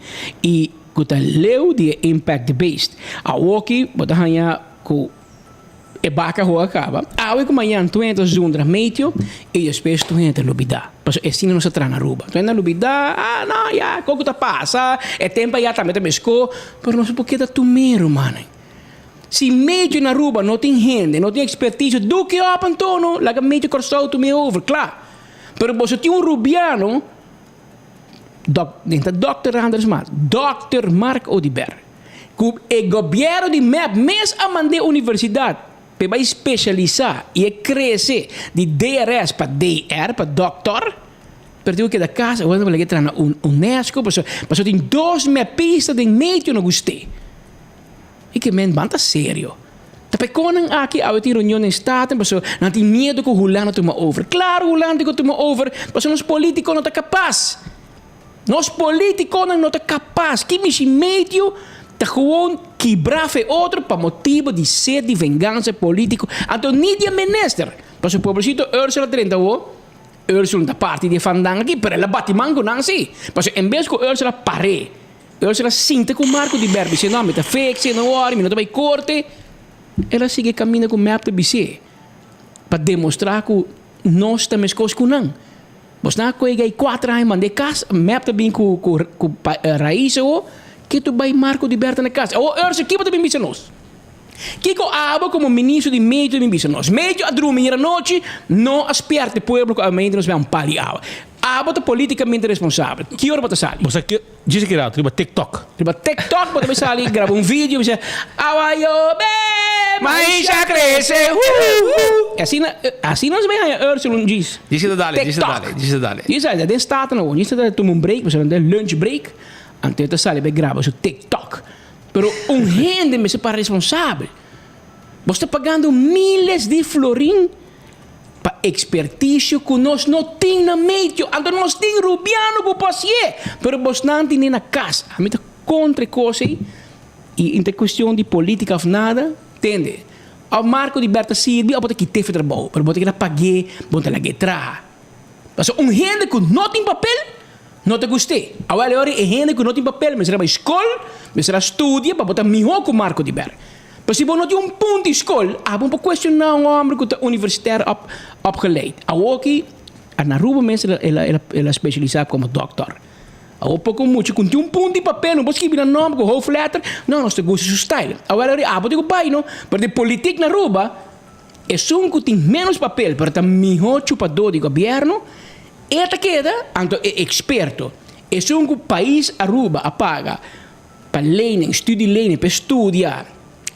i ku ta leu di e impact based. Awoki bo ta haña ku e baka hoga kaba. Awe ku mañan tur hende ta zundra meteo i despues tur hende ta lubida. Pasobra asina nos ta traha na Aruba. Tur hende a lubida, ah no ya koko ta pasa, e tempo aya tambe ta mesko. Pero nos no por keda tum'é rumannan. Si meteo na Aruba no tin hende, no tin ekspertisio, duki op anto no, laga meteo Kòrsou tum'é over, kla. Pero boso tin un rubiano, dok, den ta Dòkter Anders mas, Dòkter Mark Oduber, ku e gobièrnu di mep mes a mand'é universidat pa e bai spesialisá i e krese di DRS pa DR, pa dòktor, pero tin ku keda kas, awor nan ta lag'é traha na UNESCO, pasobra pasobra tin dos mepista den medio no gust'é. I ke men ban ta serio. Ta pa e konan aki awe tin reunion den Staten pasobra nan tin miedu ku Hulanda tuma over. Klaro Hulanda tin ku tuma over pasobra nos politiko no ta kapas. Nos politikonan no ta kapas. Ki mishi medio ta gewoon kibra fe otro pa motibu di sed di vengansa politiko. Anto ni di e minister. Pasobra pobrecito Ursula drenta awo. Ursula no ta parti di e fandan aki pero el a bati man ku nan si. Pasobra en bes ku Ursula par'é. Ursula a sinta ku Marco di ber bis'é, No, mi ta fekse, no wòri, mi no ta bai korte. El a sigui e kaminda ku mep ta bis'é pa demostrá ku nos ta meskos ku nan. Bosnan a koega ei kuater aña mand'é kas, mep ta bin ku ku ku rais awor, ke tu bai Marco di ber ta na kas. Awor Ursula, kiko bo ta bin bisa nos? Kiko abo komo ministro di medio ta bin bisa nos? Medio a drumi ayer anochi, no a spièrta e pueblo ku awe mainta nos bai un pal di awa. Abo ta politikamente responsabel. Ki ora bo ta sali? Bo sa ke djis ki rato riba TikTok. Riba TikTok bo ta bai sali graba un video bisa awa yobe maisha krese huhu. E asina asina nos bai haña Ursula un djis. Djis ta dale, djis ta dale, djis ta dale. Djis ta dale. Den Staten awor djis ta dale tuma un break pasobra nan den lunch break anto e ta sali bai graba su TikTok. Pero un hende mester para responsabel. Bo sta pagando miles di florin pa ekspertisio ku nos no tin na medio. Anto nos tin rubiano ku por hasié, pero bosnan tine na kas. Ami ta kontra e kos ei i no ta kuestion di politika òf nada, tende. Òf Marco di Ber ta sirbi òf bo ta kit'é for trabou, pero bo ta keda pag'é, bo no ta lag'é traha. Pasobra un hende ku no tin papel no ta gust'é. Awel e ora e hende ku no tin papel mester a bai skol, mester a studia pa bo ta mihó ku Marco di Ber. Pero si bo no tin un punt di skol, abo no por kuestioná un hòmber ku ta universitair op opgeleid. Awoki na Aruba mes el a el a spesialisá komo dòkter. Awor poko mucha ku tin un punt di papel no por skibi nan nòmber ku hoofdletter, no nos ta gusta su style. Awor ora abo tin ku bai no, pero di politik na Aruba esun ku tin ménos papel pero ta mihó chupadó di gobièrnu e ta keda, anto e eksperto esun ku pais Aruba a paga pa lening, studielening, pa e studia,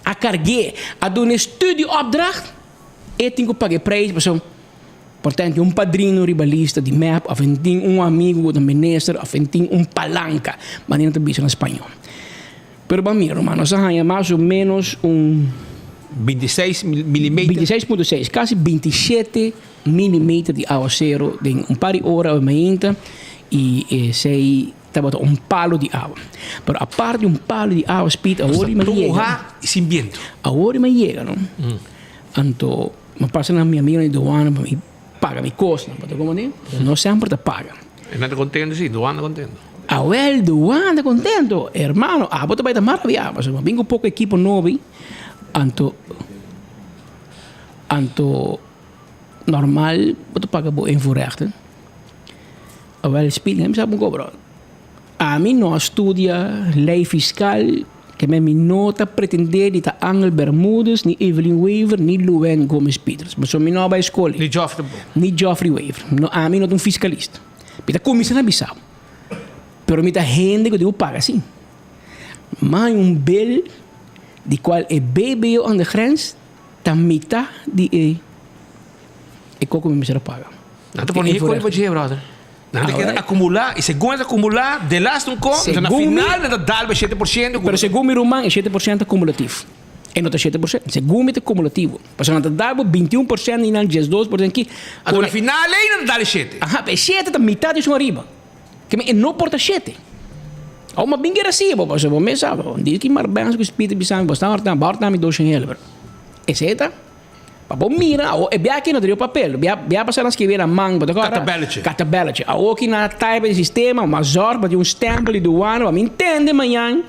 a karg'é, a duna e studieopdracht, e tin ku paga e prijs pasobra por ta tin un padrino riba lista di mep of e tin un amigu ku ta minister of e tin un palanka, manera nan ta bisa na spañó. Pero ban mira ruman, nos a haña mas o ménos un. 26 milimeter. 26.6, kasi 27 milimeter di awasero den un par di ora awe mainta i esei. Tabata un palo di awa. Pero apart di un palo di awa Speed awor i mi yega. Y sin biento. Awor i mi yega no. Anto mi pasa na mi amigonan di douane pa mi paga mi kosnan. Bo ta comprende? No semper ta paga. E nan ta contento si, douane ta contento. Awel douane ta contento. Hermano abo ta bai ta maravia pasobra mi bin ku poko ekipo nobo anto anto normal bo ta paga bo invoerrechten. Awel Speed mi sa bon kobra. Ami no a studia ley fiscal, ke men mi no ta pretende di ta Angel Bermudez, ni Evelyn Wever, ni Luann Gomez Pieters. Pasobra mi no a bai skol. Ni Geoffrey tampoco. Ni Geoffrey Wever. No, ami no ta un fiscalista. Mi ta cuminsa na bisa bo. Pero mi ta hende cu dibo paga si. Mai un bill di cual e BBO aan de grens ta mita di e e koko mi mester a paga. Nan ta pone hiko riba dje, brother. Nan ta keda akumulá i segun e ta akumulá, de laatste un ko, na final nan ta dal bo e 7%. Pero segun mi ruman e 7% ta kumulativo. E no ta 7%. Segun mi ta kumulativo. Pasobra nan ta dal bo 21% i nan 12% aki. Anto na final ei nan ta dal e shete. Aha, e shete ta mitad di esun ariba. Ke men e no por ta shete. Awor mi a bin kere siba, pasobra bo mes sa, di ki marbensa ku spiritu bisa mi, bo sta horta, bo horta mi doshen helber. Esei ta. Pa bo mira, awor e bia aki no ta riba papel, bia bia pasá nan skibi na man, bo ta kòrda? Katabèltje. Katabèltje. Awor ki nan a type den sistema, mas zòrg pa tin un stèmpel di duana pa mi ntende mañan.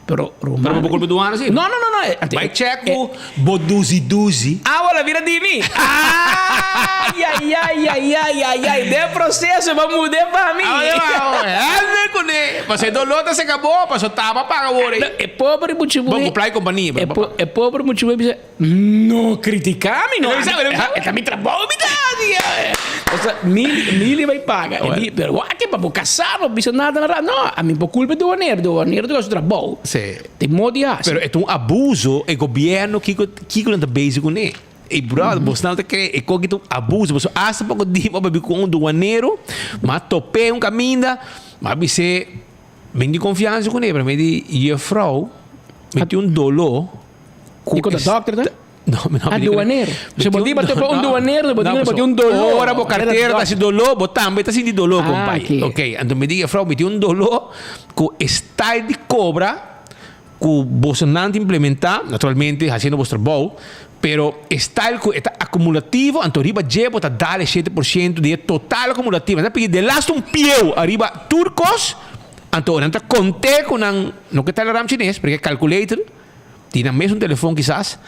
Pero ruman. Pero bo por kulpa duana si? No, no, no, no. Bai chèk ku bo duzi duzi. Awa la bira di mi. Ay, ay, ay, ay, ay, ay, ay. Den proseso bo mud'é pa mi. Hèlder kuné. Pasobra e doló ta seka bo, pasobra taba paga awor ei. E pobre muchu Bo ku plai kompania, pero bo paga. E pobre muchu bisa. No critica mi no. E ta mi trabou mi ta haci. Osea Mili Mili bai paga. E di pero wak pa bo casa no bisa nada na no ami por culpa e duanero duanero ta haci su trabou. Si. Tin modo di haci. Pero e ta un abuso e gobierno kiko kiko nan ta bezig cune. Ey brother bo snel ta cree e koki ta un abuso pasobra hasta poko dia bo a papia cu un duanero ma tope un caminda ma bis'e mi tin confiansa cune pero mi di juffrouw mi tin un dolo. Ku ta dokter ta? No, mi no. A duanero. So bo di pa un duanero, bo di bo tin un doló. Ora bo kartera ta hasi doló, bo tambe ta sinti doló, kompai. Ok, anto mi di juffrouw, mi tin un doló ku e style di kobra ku bosonan ta implementá, naturalmente hasiendo bos trabou, pero e style ku e ta akumulativo, anto riba dje bo ta dal e 7% di e total akumulativo. Nan ta pidi delaste un pieu ariba tur kos, anto nan ta kont'é ku nan, no ke telegram chines, pero ke calculator. Tin nan mes un telefon kisas.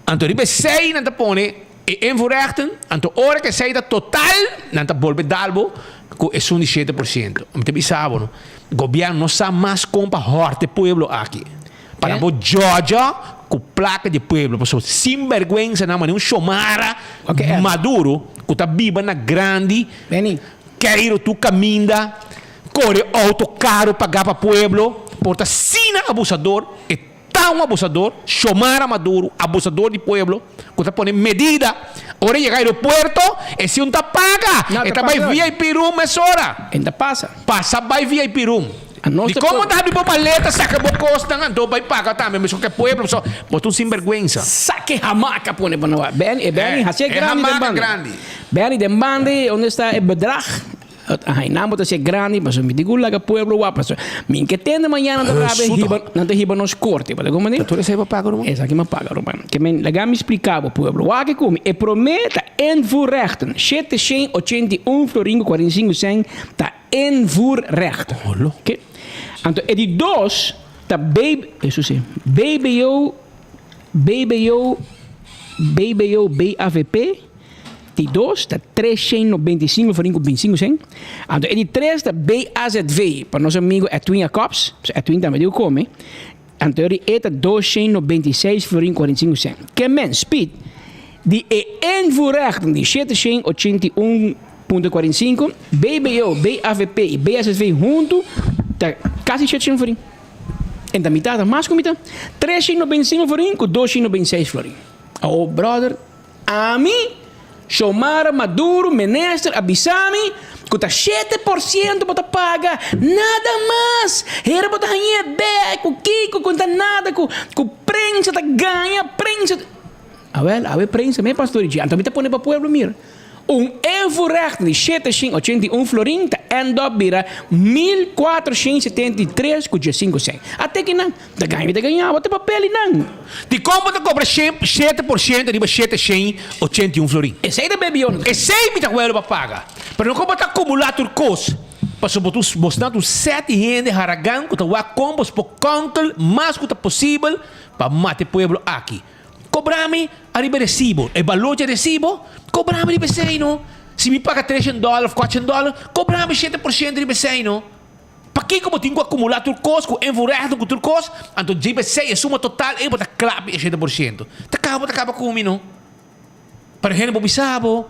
Anto riba esei nan ta pone e invoerrechten. Anto ora ku esei ta total, nan ta bolbe dal bo ku esun di 7%. Mi ta bisa bo no, gobièrnu no sa mas kon pa hòrta e pueblo aki. Pa nan por djòdjò ku plaka di e pueblo. Pasobra sinbèrgwensa nan manera un shomara maduro ku ta biba na grandi, keiro tur kaminda, kore outo karo pagá pa pueblo, por ta asina abusador. E ta un abusador, Xiomara Maduro, abusador di pueblo, cu ta pone medida. Ora e yega aeropuerto, e si un ta paga, No, e ta ta bay pasa. VIP room mesora. E ta pasa. Pasa bay VIP room. A nos Di ta como pueblo. ta habri bo maleta, saca bo cosnan, anto bay paga tambe, mesun cu e pueblo, pasobra bo ta un sinberguensa. Saca e hamaca pone pa no. Benny, e Benny, Eh, haci e e grandi den hamaca banda. grandi. Benny, den banda, unda sta e bedrag? Ay, nan bo ta ser grandi, paso mi digo laga pueblo wak, paso mi ke tende mañana ta rabia hiba, nan ta hiba nos korte, bo ta comprende? Tur esei bo paga ruman? Esaki mi a paga ruman. Ke men laga mi splika bo pueblo, wak ku mi, e prome ta invoerrechten, 781 florin ku 45 sèn ta invoerrechten. Holo. Oké. Anto e di dos ta B, eso si, BBO, BBO, BBO, BAVP, Di dos ta 395 florin ku 25 sen. Anto e di tres ta BAZV, pa nos amigo Edwin Jacobs, pasobra Edwin tambe di ku kome. Anto e e ta 296 florin 45 sen. Ke men, Speed, di e invoerrechten di 781.45, BBO, BAVP i BAZV huntu ta kasi 700 florin. En ta mitad, ta mas ku mitad. 395 florin ku 296 florin. Awo brother. Ami, Xiomara Maduro, minister, a bisa mi ku ta 7% bo ta paga, nada mas! Hera bo ta hañ'é bek, ku kiko, ku no ta nada, ku ku prensa ta gaña, prensa ta. Awel, awe prensa mes pastor dje, anto mi ta pone pa pueblo mira. Un invoerrecht di 781 florin ta end up bira 1473 ku 15 sèn. Ate kinan. Ta gaña mi ta gaña bo ta papel di nan. Dikon bo ta kobra 7% riba 781 florin? Esei ta bebi yo. Esei mi ta wèru pa paga. Pero no kon bo ta akumulá tur kos. Pasobra bo ta bosnan tur sèt di hende haragan ku ta wak kon bos por kònkel mas ku ta posibel pa mata e pueblo aki. Kobra mi ariba e resibo. E balor dje resibo, kobra mi riba esei no. Si mi paga 300 dòler òf 400 dòler, kobra mi 7% riba esei no. Pakiko bo tin ku akumulá tur kos, ku invoerrechten, ku tur kos? Anto dje p'esei e suma total ei bo ta klapi e 7%. Ta kaba bo ta kaba ku mi no. Pero hende bo bisa bo,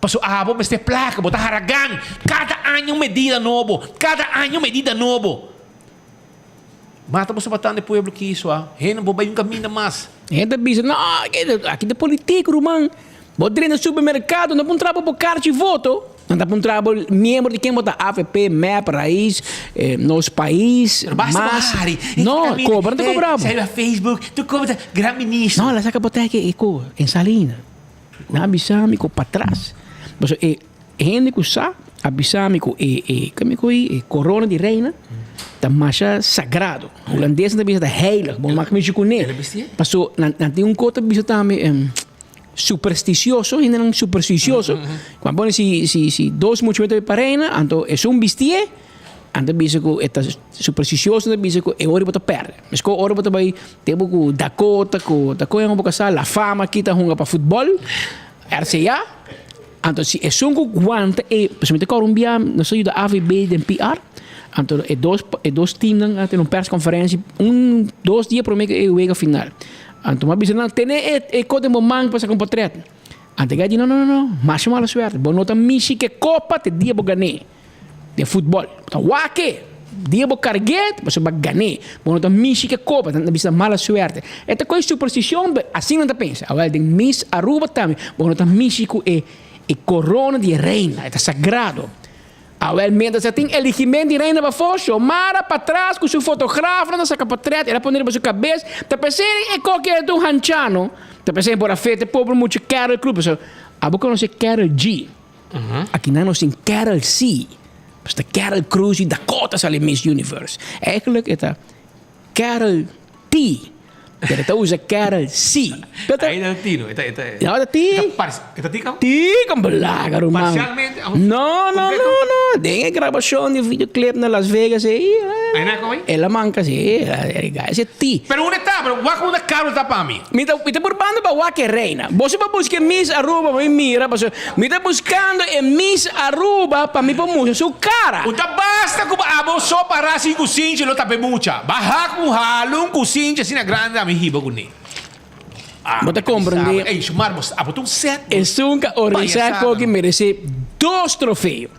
pasobra abo mester plaka, bo ta haragan. Kada aña un medida nobo, kada aña un medida nobo. Mata boso batanda e pueblo kiso a. Hende bo bai un kaminda mas. Hende ta bisa, no, aki ta politiek ruman. Bo drenta supermerkado no por traba bo karchi voto. Nan ta puntra bo miembro di ken bo ta, avp, mep, Raiz, Nos Pais, mas. No, cobra nan ta cobra bo. No, la saca botella e co en salina. Nan a bisa mi cu patras. Pasobra e hende cu sa a bisa mi cu e e kami cu e corona di reina ta masha sagrado. Hulandesnan ta bisa ta heilig, bo no mag mishi cune. Pasobra nan tin un co ta bisa tambe. Supersticioso, hendenan supersticioso. Cuando pone si si si dos mucha meta pa reina, anto esun bistié, anto bisa cu e ta supersticioso, anto bisa cu e ora bo ta perde. Mesco ora bo ta bay tempo cu Dakota, cu ta con bo casa, La Fama aki ta hunga pa futbol, RCA, anto si esun cu guanta e, pasobra mi ta acorda un bia nos a yuda AVB den PR, anto e dos e dos teamnan a tene un persconferencia un dos dia prome cu e wega final. Anto m'a bisa nan, Tene e e kos den bo man pa saka un potret. Anto e gai di, No, no, no, no, masha mala suerte. Bo no ta mishi ku e kopa te dia bo gan'é den futbòl. Bo ta wak e, dia bo karg'é, pasobra bo a gan'é. Bo no ta mishi ku e kopa. Nan ta bisa mala suerte. E ta kohe superstishon, pero asina nan ta pensa. Awel, den Miss Aruba tambe, bo no ta mishi ku e e korona di e reina. E ta sagrado. Awel, mientras a tin eligiment di reina pafó, Xiomara patras ku su fotografnan ta saka potret, el a pone riba su kabes, ta p'esei e koki el ta un hanchano, ta p'esei por a feta e pober mucha Carol Cruz, pasobra abo konosé Karol G, akinan nos tin Karol C, pasobra ta Karol Cruz di Dakota sali Miss Universe, eigenlijk e ta Karol T. Pero e ta usa Karol C. Pero ta. Ahí ta tino. E ta, e ta. No, ta T. E ta par, e ta T kaba? T con belaga, ruman. Parcialmente? Of No, no, completo? no, no. Den e grabacion di videoclip na Las Vegas ei. Ahí na como ei? El a manca si, e ese T. Pero unda ta? Pero wak unda Karol ta pa mi. Mi ta, mi ta purbando pa wak e reina. Boso pa busca e Miss Aruba pa mi mira, pasobra mi ta buscando e Miss Aruba pa mi por mustra su cara. Un ta basta cu abo so para sin cusinchi lo tape mucha. Baha cu un halu un cusinchi asina grandi ami hiba cu ne. Ah, Bo ta comprende. Ey, Shumar, bo abo ta un set. Esun ca organisa koki merece dos trofeo.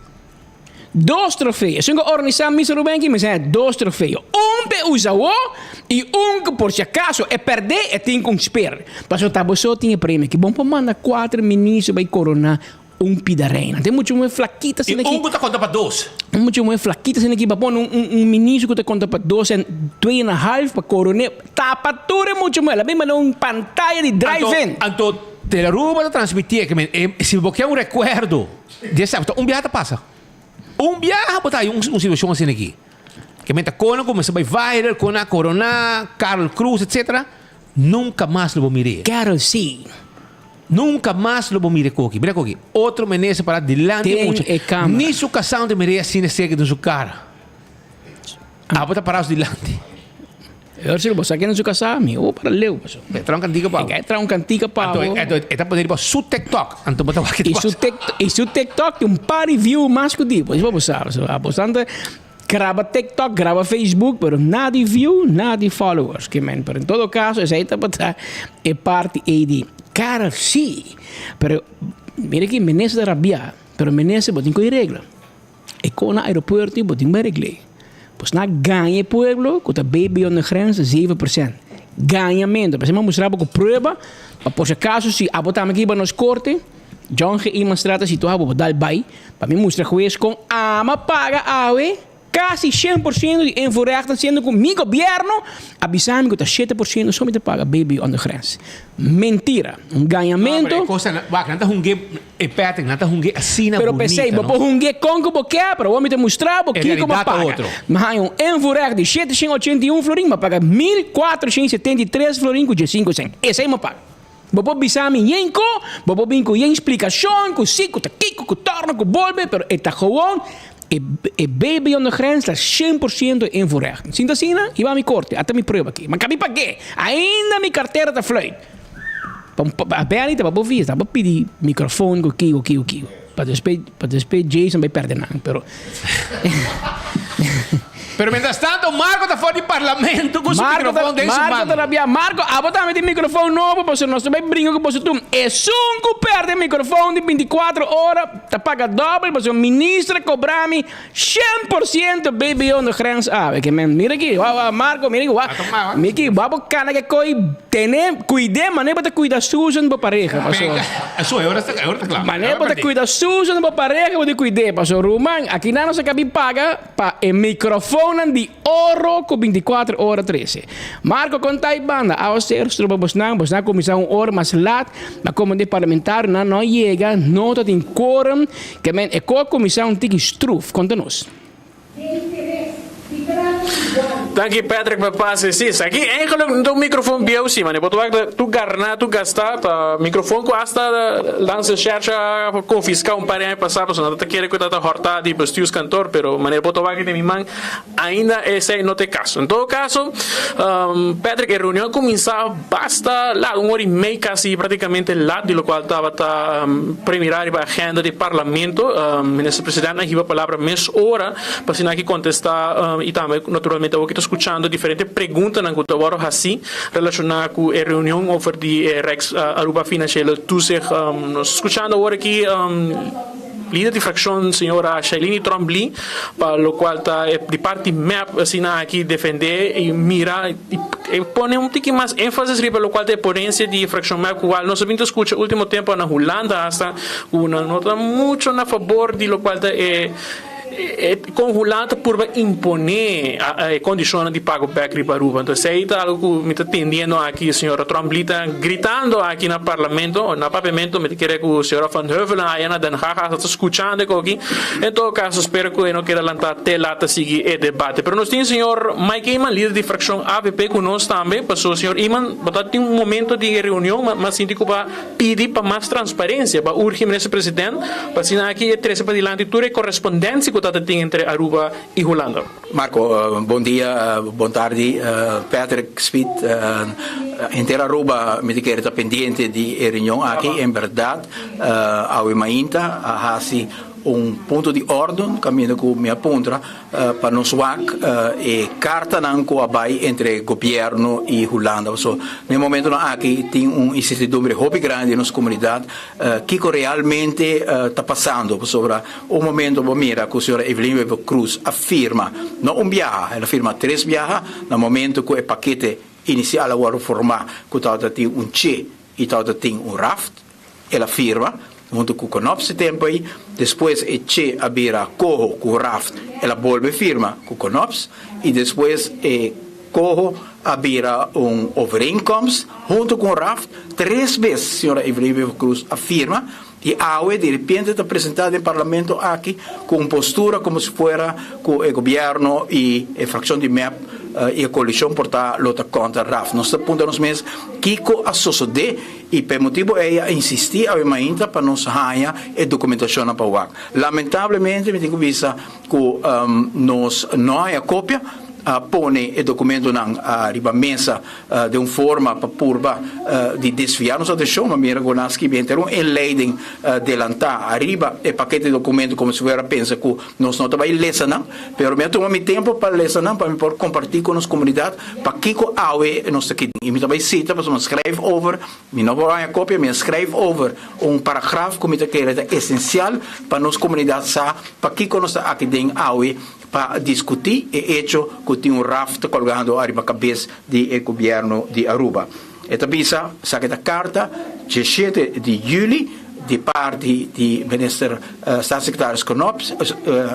Dos trofeo. Esun ca organisa Miss Aruba aki merece dos trofeo. Un p'e usa awo y un cu por si acaso e perde e tin cu un sper. Pasobra ta bo so tin e premio aki. Bon por manda cuater ministro bay corona Un pida reina. Tin mucha muher flakita asina I aki. un ku ta konta pa dos. Un mucha muher flakita asina aki pa pone un un un ministro ku ta konta pa dos en twee en een half pa korone tapa tur e mucha muher. La bin manda un pantaya di drive in. Anto anto Telearuba ta transmitié ke men e si bo ke un rekuerdo di esaki ta un biaha ta pasa. Un biaha bo ta hay un situacion asina aki. Ke men ta kona kuminsá bai viral, kona koroná, Karel Cruz etc. Nunka mas lo bo mir'é. Karel sí. Nunka mas lo bo mir'é koki. Mira koki. Otro minister pará dilanti Den mucha. e kamera. Ni su kasá no ta mir'é asina serka den su kara. Abo ta pará su dilanti. Ora si bo sa ken su kasá, mi obo para leu paso. E traha un kantika pa bo. E traha un kantika pa bo. Anto e ta pone riba su TikTok. Anto bo ta wak I su tik i su TikTok tin un par di view mas ku di bo. Esei bo sa. Abo sa graba TikTok, graba Facebook, pero nada di view, nada di followers. Ke men, pero en todo caso esei tabata e parti ei di Karel sí. Pero mira aki minister ta rabia, pero minister bo tin ku e regla. E kon na aeropuerto bo tin bai regl'é. Pues nan a gaña e pueblo ku ta bay beyond de grens 7%. Gañamento. P'esei mi a mustra bo ku prueba pa por si acaso si abo tambe ke hiba nos korte, John G. Iman Strata situa bo bo dal bai pa mi mustra hues kon ama paga awe kasi 100% di invoerrechten siendo ku mi gobierno a bisa mi ku ta 7% so mi ta paga bay beyond de grens. Mentira. Un gañamento. No, pero e cosa, wak, nan ta hungue E Patrick, nan ta hungu'é asina Pero bunita, p'esei, bo no? por hungu'é kon ku bo ke, pero awor mi ta mustra bo E kiko bo realidat ta paga. otro. Mi haña un invoerrecht di 781 florin, mi a paga 1473 florin ku diesinku sènt. Esei mi a paga. Bo por bisa mi yen ko, bo por bin ku yen splikashon, ku si, ku ta kiko, ku tòrno, ku bolbe, pero e ta gewoon e e baby on de grens ta 100% invoerrecht. Sinta asina, hiba mi korte, ata mi prueba aki. Ma kabi pag'é, ainda mi kartera ta fluit. Pa Benny ta pa vista, pa pidi microfoon cu kico kico kico. Pa despues pa despues Jason bay perde nan, pero Pero mientras tanto Marco ta for di parlamento cu su microfoon den su man. Marco ta rabia. Marco, abo tambe tin microfoon nobo pasobra nos ta bay bringa cu boso tur. Esun cu perde microfoon di 24 ora ta paga dobel pasobra minister a cobra mi 100% BBO no grens awe ke men mira aki wa wa Marco mira aki wa mi aki wa bo kana ke koi tene cuide mane bo ta cuida Susan bo pareha paso mane bo ta cuida Susan bo pareha bo di cuide paso ruman aki nan nos a kabi paga pa e microfoonnan di oro ku 24 ora trese Marco kon ta e banda awe ser stroba bosnan bosnan a kuminsa un ora mas lat ma komo di parlamentarionan no a yega no ta tin quorum Ke men e ko a kuminsá un tiki struf konta nos. Danki Patrick pa pase. Si, esaki eigenlijk no ta un microfoon bieu si, mane bo ta wak ta tur garna, tur gasta, ta microfoon cu hasta Landsrecherche a confisca un par di aña pasa pasobra nan ta kere cu ta ta horta di bestuurskantoor, pero manera bo ta wak den mi man ainda esey no ta e caso. En todo caso, Patrick e reunion a cuminsa Basta laat, un ora y mei casi practicamente laat di locual tabata premira riba agenda di Parlamento. Minister President a hiba palabra mes ora pa asina aki contesta y tambe naturalmente awor ki ta scuchando diferente preguntanan cu ta worde haci relaciona cu e reunion over di e Rijks Aruba Financiële Toezicht. Nos ta scuchando awor aki. Lider di fraccion señora Shailiny Trombley pa locual ta di parti mep asina aki defende y mira y pone un tiki mas enfasis riba locual ta e ponencia di fraccion mep cual nos a bin ta scucha ultimo tempo na Hulanda hasta cu nan no ta mucho na fabor di locual ta e Con Hulanda ta purba impone e condicionnan di pago bek riba Aruba. Entonces esey ta algo cu mi ta tendiendo aki, señora Trombley ta gritando aki na Parlamento, o na Papiamento, mi ta kere cu señora Van Heuvelen aya na Den Haag hasta ta scuchando e koki. En todo caso, spero cu e no keda lanta te lat ta sigui e debate. Pero nos tin señor Mike Eman, lider di fraccion avp cu nos tambe. Paso, señor Eman, bo ta tin un momento di e reunion, ma sinti cu bo a Pidi pa mas transparencia, pa urgi Minister President pa asina aki e trece padilanti tur e correspondencia cu ta ta tin entre Aruba y Hulanda. Marco, bon dia, bon tardi. Patrick, Speed, henter Aruba mi ta kere ta pendiente di e reunion aki. En berdad, awe mainta a haci un punto di orden caminda cu mi a puntra pa nos wak e kartanan ku a bai entre gobièrnu i Hulanda. Pasobra na e momentunan aki tin un insertidumbre hopi grandi den nos komunidat kiko realmente ta pasando. Pasobra un momento bo mira ku señora Evelyn Wever Croes a firma no un biaha, el a firma tres biaha na momento ku e pakete inisial a wòrdu formá ku tabata tin un che i tabata tin un raft. El a firma huntu ku Konops e tempu ei. Despues e Che a bira Koho ku Raft, el a bolbe firma ku Konops i despues e Koho a bira un overeenkomst huntu ku Raft. Tres bes señora Evelyn Wever-Croes a firma. I awe di repente ta presenta den parlamento aki ku un postura komo si fuera ku e gobierno i e frakshon di mep i e koalishon por ta lo ta kontra RAF. Nos ta puntra nos mes kiko a sosode i pa e motibu ei a insisti awe mainta pa nos haña e dokumentashonnan pa wak. Lamentablemente mi tin ku bisa ku nos no haña kopia. A pone e dokumentonan riba mesa den un forma pa purba di desviá nos atenshon, ma mira ku nan a skibi henter un inleiding delantá ariba e pakete di dokumento komo si fuera pensa ku nos no ta bai lesa nan. Pero mi a tuma mi tempu pa lesa nan pa mi por kompartí ku nos komunidat pakiko awe nos ta kidi. I mi ta bai sita pasobra mi a skrijf over, mi no por haña kopia, mi a skrijf over un paragraf ku mi ta kere ta esensial pa nos komunidat sa pakiko nos ta aki den awe. Pa discuti e hecho cu tin un raf ta colgando ariba cabes di e gobierno di Aruba. E ta bisa esaki ta carta diesshete di juli di parti di minister staatssecretaris Knops,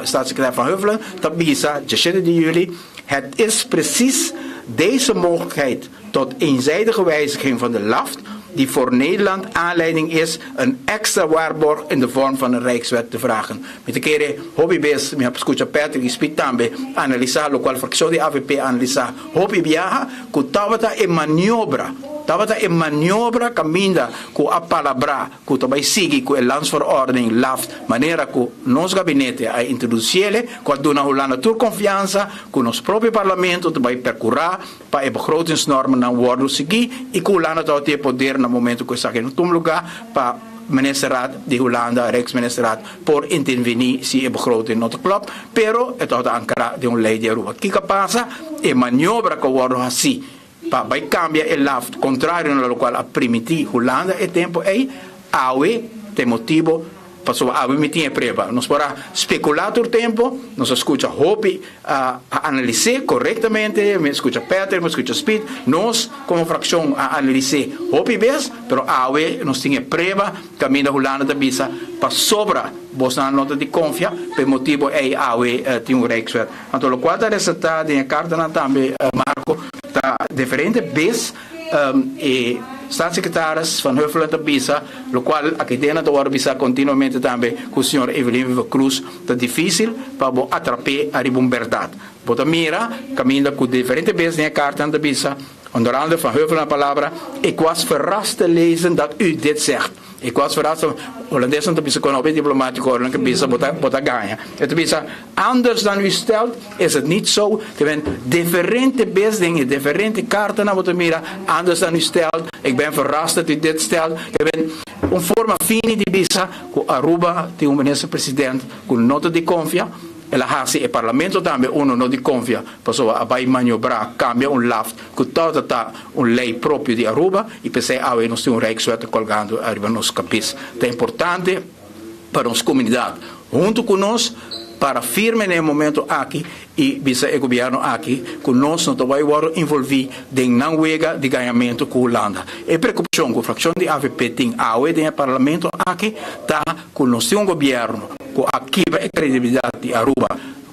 staatssecretaris Van Huffelen ta bisa diesshete di juli, Het is precies deze mogelijkheid tot eenzijdige wijziging van de LAFT die voor Nederland aanleiding is een extra waarborg in de vorm van een Rijkswet te vragen. Mi ta kere hopi bes mi a skucha Patrick i Speed tambe analisá lokual frakshon di avp a analisá hopi biaha ku tabata e maniobra tabata e maniobra kaminda ku a palabrá ku ta bai sigui ku e Landsverordening LAFT manera ku nos gabinete a introdusiele ku a duna Hulanda tur konfiansa ku nos propio parlamento ta bai perkurá pa e begrotingsnormennan wòrdu sigui i ku Hulanda tabata tin e poder na momento ku esaki no tuma lugá pa Ministerraad di Hulanda, Rijksministerraad, por intervení si e begroting no ta klòp, pero e tabata ankrá den un lei di Aruba. Kiko a pasa? E maniobra ku a wòrdu hasí pa bai kambia e LAFT kontrario na lokual a primití Hulanda e tempu ei, awe ta e motibu Pasobra awe mi tin e prueba. Nos por a speculá tur tempo, nos a scucha hopi, a analis'é corectamente, mi a scucha Patrick, mi a scucha Speed, nos como fraccion a analis'é hopi bes, pero awe nos tin e prueba caminda Hulanda ta bisa pasobra bosnan no ta di confia, pa e motibo ey awe tin un Rijkswet. Anto locual ta resaltá den e cartanan tambe, Marco, ta diferente bes, E Staatssecretaris Van Huffelen ta bisa, locual aki den nan ta worde bisa continuamente tambe cu señor Evelyn Wever Croes, ta dificil pa bo atrap'é ariba un berdad. Bo ta mira caminda cu diferente bes den e carta nan ta bisa, onder andere Van Huffelen a palabra, Ik was verrast te lezen dat u dit zegt. Ik was verrast, Holandesnan ta bisa con hopi diplomatico ora nan ke bisa bo ta bo ta gaña. E ta bisa, Anders dan u stelt is het niet zo. Te men diferente bes den e diferente kartanan bo ta mira, anders dan u stelt, ik ben verrast dat u dit stelt. Te men un forma fini di bisa ku Aruba tin un minister president ku no ta di konfia. El a hasi e parlamento tambe uno no di konfia pasobra a bai maniobrá kambia un laft ku tabata ta un lei propio di Aruba i p'esei awe nos tin un Rijkswet kolgando ariba nos kabes. Ta importante pa nos komunidat huntu ku nos para firme na e momento aki i bisa e gobièrnu aki ku nos no ta bai wòrdu involví den nan wega di gañamentu ku Hulanda. E preokupashon ku frakshon di avp tin awe den e parlamento aki ta ku nos tin un gobièrnu ku a kibra e kredibilidat di Aruba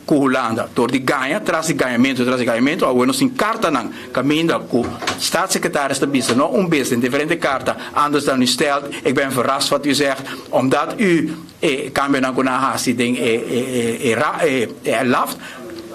ku Hulanda dor di gaña tras di gañamentu tras di gañamentu. Awe nos tin kartanan kaminda ku staatssecretaris ta bisa no un bes den diferente karta anders dan u stelt, ik ben verrast wat u zegt omdat u e kambionan ku nan a hasi den e e e laft.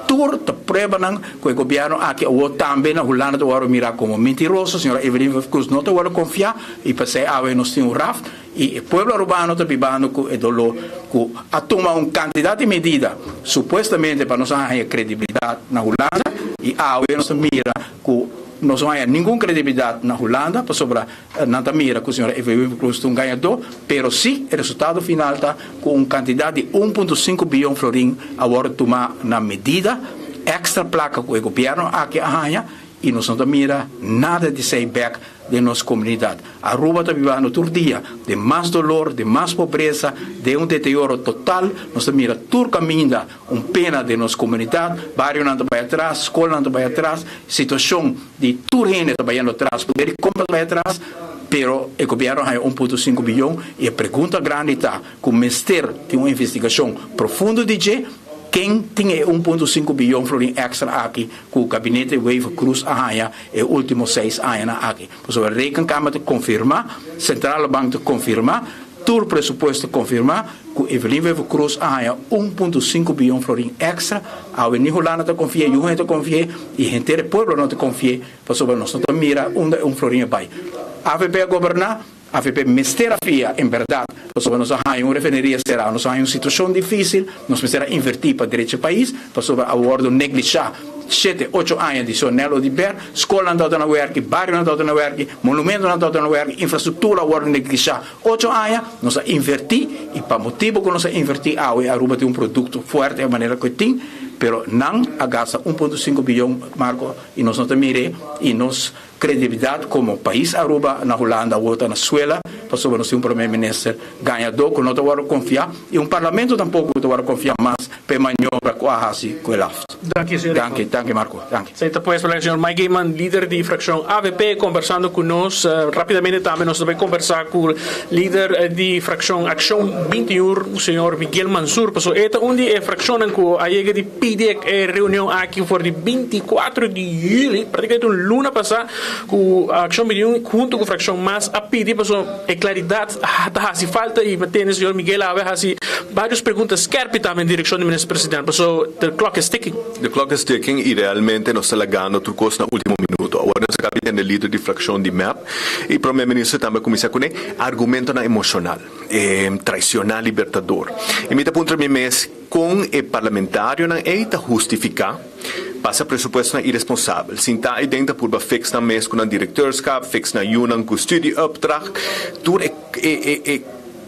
Tur ta pruebanan ku e gobièrnu aki awor tambe na Hulanda ta wòrdu mirá komo mentiroso. Señora Evelyn Vercruz no ta wòrdu konfiá i p'esei awe nos tin un raft. I e pueblo arubano ta bibando ku e doló ku a tuma un kantidat di medida supuestamente pa nos a haña kredibilidat na Hulanda i awe nos ta mira ku nos no haña ningun kredibilidat na Hulanda pasobra nan ta mira ku señora Evelyn Cruz ta un gañadó pero si e resultado final ta ku un kantidat di un punto sinku biyon florin a wòrdu tuma na medida èkstra plaka ku e gobièrnu aki a haña I nos no ta mira nada di esei bek den nos komunidat. Aruba ta bibando tur dia den mas dolor, den mas pobresa, den un deterioro total. Nos ta mira tur kaminda un pena den nos komunidat. Barionan ta bai atras, skolnan ta bai atras, situashon di tur hende ta bayendo atras, poder di kompra ta bai atras. Pero e gobièrnu a haña un punto sinku biyon i e pregunta grandi ta ku mester tin un investigashon profundo di dje, ken tin e un punto sinku biyon florin èkstra aki ku gabinete Wever Croes a haña e último seis añanan aki. Pasobra Rekenkamer ta konfirmá, Sentrale Bank ta konfirmá, Tur presupuesto konfirmá ku Evelyn Wever-Croes a haña 1.5 biyon florin èkstra. Awe ni Hulanda ta konfi'é, yu hende ta konfi'é i henter e pueblo no ta konfi'é pasobra nos no ta mira unda e un florin a bai. Avp a goberná, avp mester a fia en bèrdat pasobra nos a haña un refineria será, nos a haña un situashon difísil, nos mester a invertí pa drecha e pais pasobra a wòrdu neglishá. Shete, ocho aña di señor Nel Oduber, skolnan tabata na wèrki, barionan tabata na wèrki, monumentonan tabata na wèrki, infrastruktura a wòrdu neglishá. Ocho aña nos a invertí i pa motibu ku nos a invertí awe Aruba tin un produkto fuerte e manera ku e tin, pero nan a gasta 1.5 biyon, Marco, i nos no ta mir'é i nos Credibilidad como pais Aruba na Hulanda awor ta na suela pasobra nos tin un Prome Minister gañador cu no ta wordo confia y un Parlamento tampoco cu ta wordo confia mas pa e maniobra cu a haci cu e laft. Danki, señor Danki, danki Marco, danki. Esei ta pues palabra di señor Mike Eman, lider di fraccion avp, conversando cu nos. Rapidamente tambe nos ta bay conversa cu lider di fraccion Accion 21, señor Miguel Mansur, pasobra e ta un di e fraccionnan cu a yega di pidi e reunion aki for di 24 di juli, praktikamente un luna pasá, ku Akshon 21 huntu ku frakshon mas a pidi pasobra e klaridat ta hasi falta i mi tende señor Miguel awe hasi varios pregunta skerpi tambe en direkshon di minister president pasobra the clock is ticking. The clock is ticking i realmente nos ta lagando tur kos na ultimo minuto. Awor nos a kaba di tende lider di frakshon di mep i prome minister tambe a kuminsá kuné argumentonan emoshonal, traishoná Libertador. I mi ta puntra mi mes kon e parlamentarionan ei ta hustifiká Pasa presupuestonan iresponsabel. Sintá ei den ta purba fix nan mes ku nan direkteurskap, fix nan yunan ku studieopdracht. Tur e e e e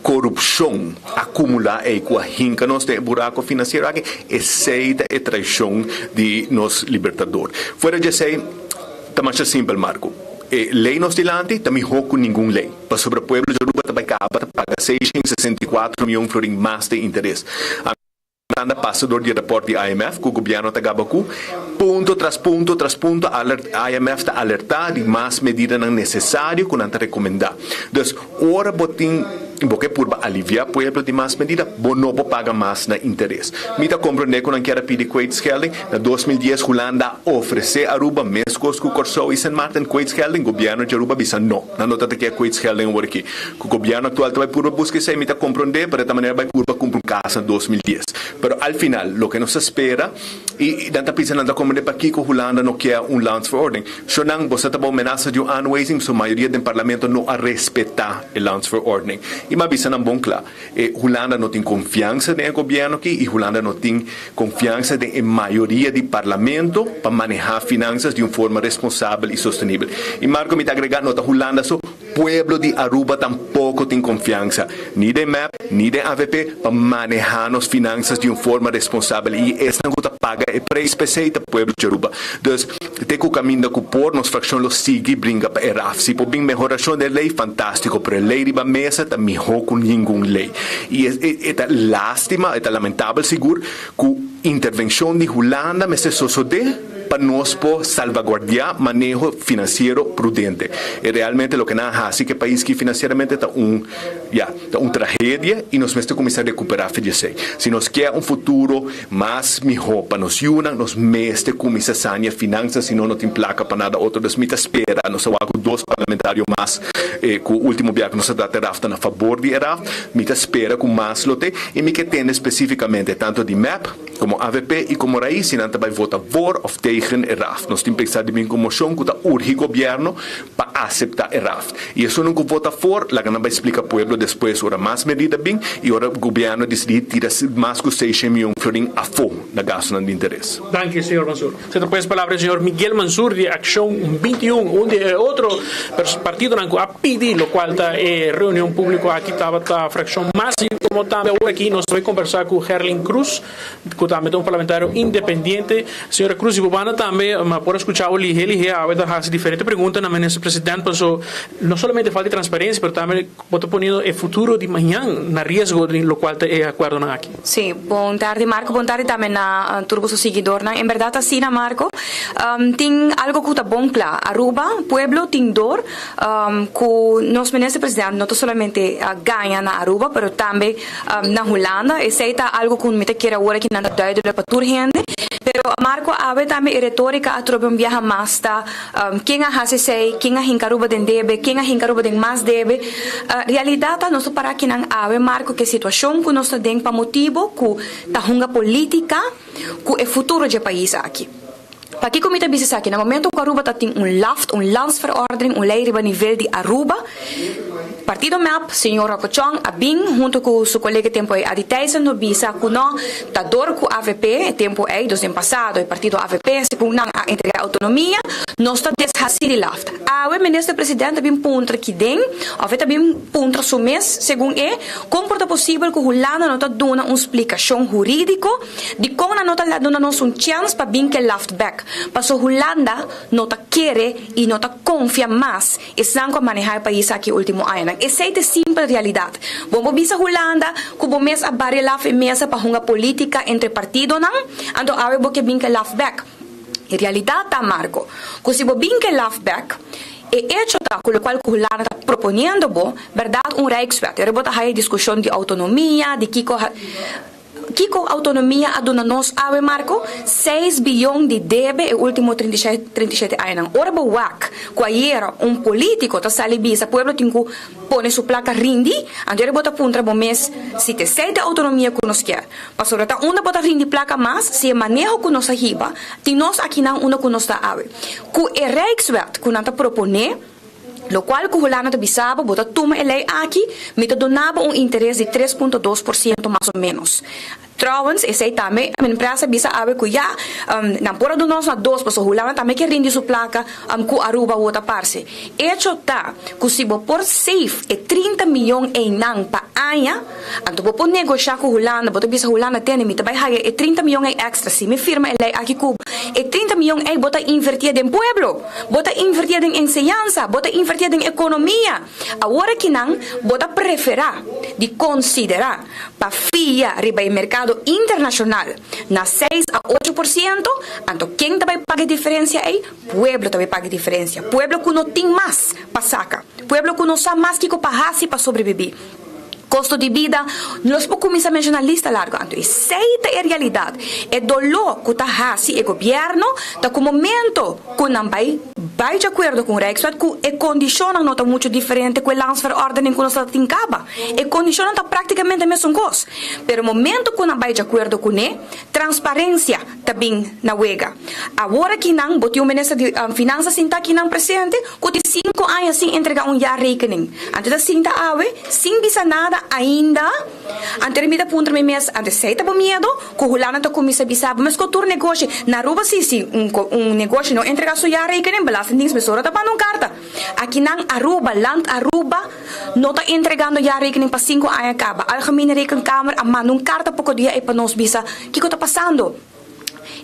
korupshon akumulá ei ku a hinka nos den e burako finansiero aki, esei ta e traishon di nos Libertador. Fuera di esei, ta masha simpel, Marco. E lei nos dilanti ta mihó ku ningun lei, pasobra pueblo di Aruba ta bai kaba ta paga 664 mion florin mas den interes. Anda pasa dor di e raport di IMF ku gobièrnu ta gaba ku punto tras punto tras punto IMF ta alertá di mas medidanan nesesario ku nan ta rekomendá. Dus ora bo tin bo ke purba aliviá pueblo di mas medida bo no por paga mas na interes. Mi ta komprondé ku nan kier a pidi kwijtschelding. Na 2010 Hulanda a ofresé Aruba meskos ku Kòrsou i Sint Maarten kwijtschelding, gobièrnu di Aruba bisa no. Nan no ta ta kier kwijtschelding awor aki. Ku gobièrnu aktual ta bai purba buska esei mi ta komprondé, pero e ta manera bai purba kumpra un kas na 2010. Pero al final loke nos ta spera i nan ta bisa nan ta komprondé pakiko Hulanda no kier un landsverordening. Shornan boso ta tabata menasa di un aanwijzing pasobra mayoria den parlamento no a respetá e landsverordening. I mi a bisa nan bon kla, e Hulanda no tin konfiansa den e gobièrnu aki i Hulanda no tin konfiansa den e mayoria di parlamento pa manehá finansas di un forma responsabel i sostenibel. I Marco mi ta agregá no ta Hulanda so, Pueblo di Aruba tampoco tin confiansa, ni den mep, ni den avp, pa maneha nos finanzas di un forma responsabel y esnan cu ta paga e prijs p'esey ta pueblo di Aruba. Dus, te cu caminda cu por, nos fraccion lo sigui bringa pa e raf. Si por bin mehoracion den ley, fantastico, pero e ley riba mesa ta miho cu ningun ley. Y e ta lastima, e ta lamentabel sigur, cu intervencion di Hulanda mester sosode, pa nos por salvaguardiá maneho finansiero prudente. E realmente loke nan a hasi ku e pais ki finansieramente ta un, ya, ta un tragedia i nos mester kuminsá rekuperá for di esei. Si nos kier un futuro mas mihó pa nos yunan, nos mester kuminsá sania finansa, si no no tin plaka pa nada otro. Dus mi ta spera nos a wak ku dos parlamentario mas ku último bia ku nos a trata e raf ta na fabor di e raf. Mi ta spera ku mas lo te i mi ke tende spesífikamente tantu di mep, Como avp y como Raiz si nan ta bay vota voor of tegen e raft. Nos tin pensa di bin cu mocion cu ta urgi gobierno pa acepta e raft. Y esunnan cu vota voor laga nan bay splica pueblo despues ora mas medida bin y ora gobierno dicidi tira mas cu 600 miyon florin afo na gastonan di interes. Danki señor Mansur. Se ta pues palabra di señor Miguel Mansur di Accion 21, un di e otro partidonan cu a pidi locual ta e reunion publico aki tabata fraccion mas y como tambe awor aki nos ta bay conversa cu Gerlin Cruz cu tambe ta un parlamentario independiente. Señora Cruz di bo banda tambe mi por a scucha bo lihe lihe awe ta haci diferente pregunta na minister president paso no solamente falta di transparencia pero tambe bo ta poniendo e futuro di mañan na riesgo den locual ta e acuerdonan aki. Sí, bon tardi Marco, bon tardi tambe na tur boso siguidornan. En berdad asina Marco, tin algo cu ta bon cla, Aruba, pueblo tin dor cu nos minister president no ta solamente gaña na Aruba pero tambe na Hulanda. Esey ta algo cu mi ta kere awor aki nan ta duidelijk pa tur hende. Pero Marco awe tambe e retorica atrobe un biaha mas ta ken a haci esey, ken a hinca Aruba den debe, ken a hinca Aruba den mas debe. Realidad ta nos ta para akinan awe Marco cu e situacion cu nos ta den pa motibo cu ta hunga politica cu e futuro dje pais aki. Pakico mi ta bisa esaki? Na momento cu Aruba ta tin un LAFT, un Landsverordening, un ley riba nivel di Aruba, Partido mep, señor Rocco Chong a bin hunto cu su colega e tempo ey Adi Thijssen no bisa cu no ta dor cu avp e tempo ey, dus den pasado e partido avp segun nan a entrega autonomia, nos ta deshaci di LAFT. Awe minister president a bin puntra kiden of e ta bin puntra su mes segun e, con por ta posibel cu Hulanda no ta duna un splicacion huridico Dikon nan no ta duna nos un chèns pa bin ke laft bèk? Paso Hulanda no ta kere i no ta konfia mas esnan ku a manehá e pais aki e último añanan. Esei ta e simpel realidat. Bo por bisa Hulanda ku bo mes a bari laf e mesa pa hunga polítika entre partidonan, anto awe bo ke bin ke laft bèk. E realidat ta, Marco, ku si bo bin ke laft bèk, e echo ta ku lokual ku Hulanda ta proponiendo bo, bèrdat un Rijkswet. Ora bo ta haya diskushon di outonomia, di kiko. Kiko autonomia a duna nos awe, Marco? Seis biyon di debe e ultimo 37 añanan. Ora bo wak ku ayera un politico ta sali bisa pueblo tin ku pone su placa rindi, anto ora bo ta puntra bo mes si ta esei ta autonomia ku nos kier. Pasobra ta unda bo ta rindi placa mas si e maneho ku nos a hiba tin nos akinan unda ku nos ta awe. Ku e Rijkswet ku nan ta propone, Lokual ku Hulanda ta bisa bo, bo ta tuma e lei aki, mi ta duna bo un interes di 3.2% mas o ménos. Trouwens, esei tambe mi empresa a bisa awe ku ya, nan por a duna nos na dos, pasobra Hulanda tambe ke rindi su plaka ku Aruba awor ta parse. Echo ta ku si bo por save e 30 miyon einan pa aña, anto bo por negoshá ku Hulanda, bo ta bisa Hulanda, tende, mi ta bai haya e 30 miyon ei èkstra si mi firma e lei aki ku bo. E 30 miyon ei bo ta invertié den pueblo. Bo ta invertié den enseñansa, bo ta invertié den ekonomia. Awor akinan bo ta preferá di konsiderá pa fia riba e merkado internashonal na 6 a 8%, anto ken ta bai paga e diferensia ei? Pueblo ta bai paga e diferensia. Pueblo ku no tin mas pa saka. Pueblo ku no sa mas kiko pa hasi pa sobrebibí. Kosto di bida, nos por kuminsá menshoná lista largu. Anto esei ta e realidat. E doló ku ta hasi e gobièrnu ta ku momento ku nan bai bai di akuerdo ku un Rijkswet ku e kondishonnan no ta muchu diferente ku e Landsverordening ku nos ta tin kaba. E kondishonnan ta praktikamente mesun kos. Pero momento ku nan bai di akuerdo kuné, transparensia ta bin na wega. Awor akinan bo tin un minister di Finansa sinta akinan presente ku tin 5 aña sin entrega un jaarrekening. Anto ta sinta awe sin bisa nada ainda. Anto mi ta puntra mi mes, anto esei ta bo miedo ku Hulanda ta kuminsa bisa bo mes ku tur negoshi. Na Aruba si, si un negoshi no entrega su jaarrekening, Belastingdienst mesora ta manda un karta. Akinan Aruba, Land Aruba, no ta entregando jaarrekening pa 5 aña kaba. Algemene Rekenkamer a manda un karta poko dia ei pa nos bisa kiko ta pasando.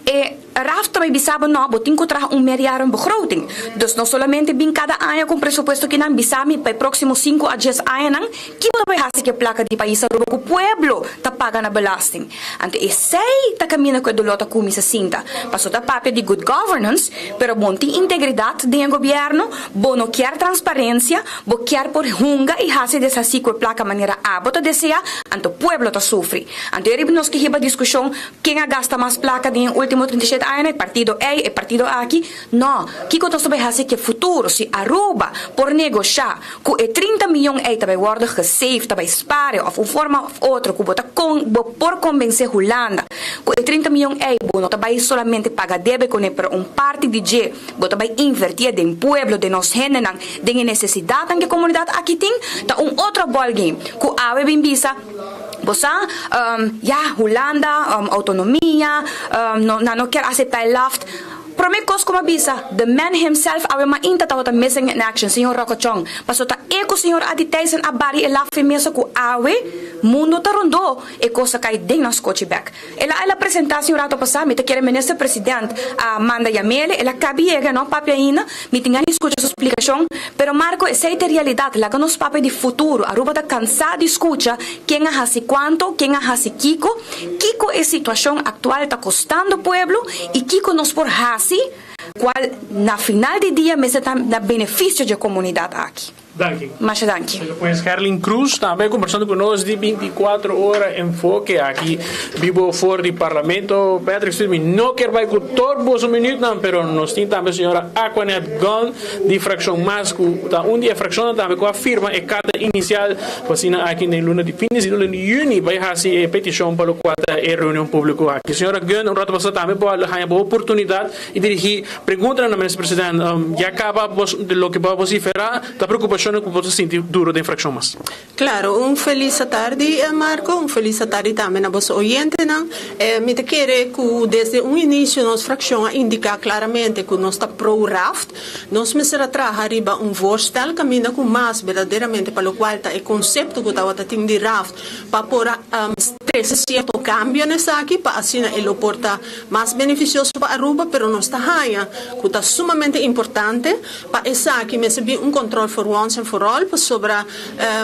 E RAft ta bai bisa bo no, bo tin ku traha un meerjarenbegroting. Dus no solamente bin kada aña ku un presupuesto kinan bisa mi pa e próksimo 5 a 10 añanan kiko ta bai hasi ku e plaka di pais Aruba ku pueblo ta paga na belasting. Anto esei ta kaminda ku e doló ta kuminsá sinta. Pasobra ta papia di good governance, pero bo no tin integridat den e gobièrnu, bo no kier transparensia, bo kier por hunga i hasi deshasí ku e plaka manera abo ta deseá, anto pueblo ta sufri. Anto e riba nos ke hiba diskushon ken a gasta mas plaka den e último 37 añanan, e partido ei, e partido aki. No, kiko nos ta bai hasi ku e futuro si Aruba por negoshá ku e 30 miyon ei ta bai wòrdu gesave, ta bai spare òf un forma òf otro ku bo ta kon bo por kombensé Hulanda ku e 30 miyon ei bo no ta bai solamente paga debe kuné pero un parti di dje bo ta bai invertié den pueblo, den nos hendenan, den e nesesidatnan ku e komunidat aki tin, ta un otro ballgame ku awe bin bisa. Bo sa, ya, Hulanda, outonomia, no, nan no kier aseptá e LAFT. Promé kos ku mi a bisa, the man himself awe mainta tabata missing in action, señor Rocco Chong. Pasobra ta e ku señor Adi Thijssen a bari e LAFT fin mesa ku awe mundo ta rondó, e kos a kai den nan skochi bèk. El a el a presentá si un rato pasá, mi ta kere minister president a manda yam'ele, el a kabi yega, no a papia ainda, mi tin gana di skucha su splikashon, pero Marco esei ta e realidat, laga nos papia di futuro, Aruba ta kansá di skucha ken a hasi kuanto, ken a hasi kiko, kiko e situashon aktual ta kostando pueblo i kiko nos por hasi kual na final di dia mester ta na benefisio dje komunidat aki. Danki. Masha danki. Pues Herlin Cruz tambe kombersando ku nos di 24 ora enfoke aki bibo for di Parlamento. Patrick Smith, mi no kier bai ku tur boso minuutnan, pero nos tin tambe señora Aquanet Gunn di frakshon mas ku ta un di e frakshonnan tambe ku a firma e karta inisial pa asina aki den luna di fin di luna di yüni bai hasi e petishon pa lokual ta e reunion públiko aki. Señora Gunn, un rato pasá tambe bo a haña bo oportunidat i dirigí Preguntanan na Minister President, Ya caba bos loke bo a vocifera, ta preocupacionnan cu bo ta sinti duro den fraccion mas? Claro, un feliz atardi Marco, un feliz atardi tambe na boso oyentenan. Mi ta kere cu desde un inicio nos fraccion a indica claramente cu nos ta pro raft. Nos mester a traha riba un voorstel caminda cu mas berdaderamente pa locual ta e concepto cu tabata tin di raft pa por a trece cierto cambio na esaki pa asina e lo por ta mas beneficioso pa Aruba, pero nos ta haña cu ta sumamente importante pa esaki mester bin un control for once and for all, pasobra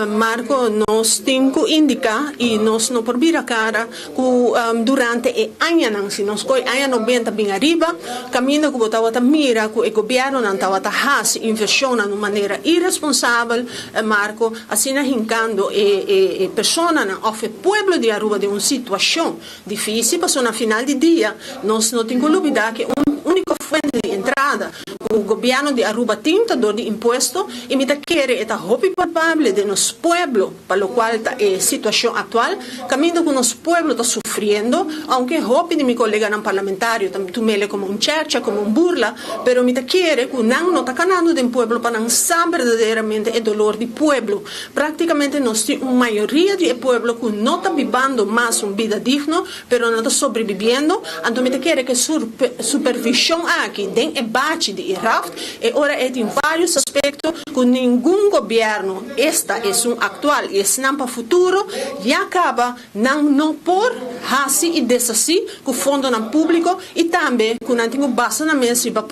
Marco nos tin cu indica y nos no por bira cara cu durante e añanan, si nos coy aña nobenta bin ariba, caminda cu bo tabata mira cu e gobiernonan tabata haci inversionnan un manera irresponsabel, Marco, asina hincando e personanan of e pueblo di Aruba den un situacion Difícil pasobra na final di dia nos no tin cu lubida cu un unico fuente di entrada cu gobierno di Aruba tin ta door di impuesto y mi ta kere e ta hopi probable den nos pueblo pa locual ta e situacion actual caminda cu nos pueblo ta sufriendo aunke hopi di mi coleganan parlamentario ta tumele como un chercha como un burla pero mi ta kere cu nan no ta canando den pueblo pa nan sa berdaderamente e dolor di pueblo. Práktikamente nos tin un mayoria di e pueblo ku no ta bibando mas un bida digno, pero nan ta sobrebibiendo, anto mi ta kere ku e supervishon aki den e bachi di e raft, e ora ei tin vários aspekto ku ningun gobièrnu, esta esun aktual i esnan pa futuro, ya kaba nan no por hasi i deshasí ku fondonan públiko i tambe ku nan tin ku basa nan mes riba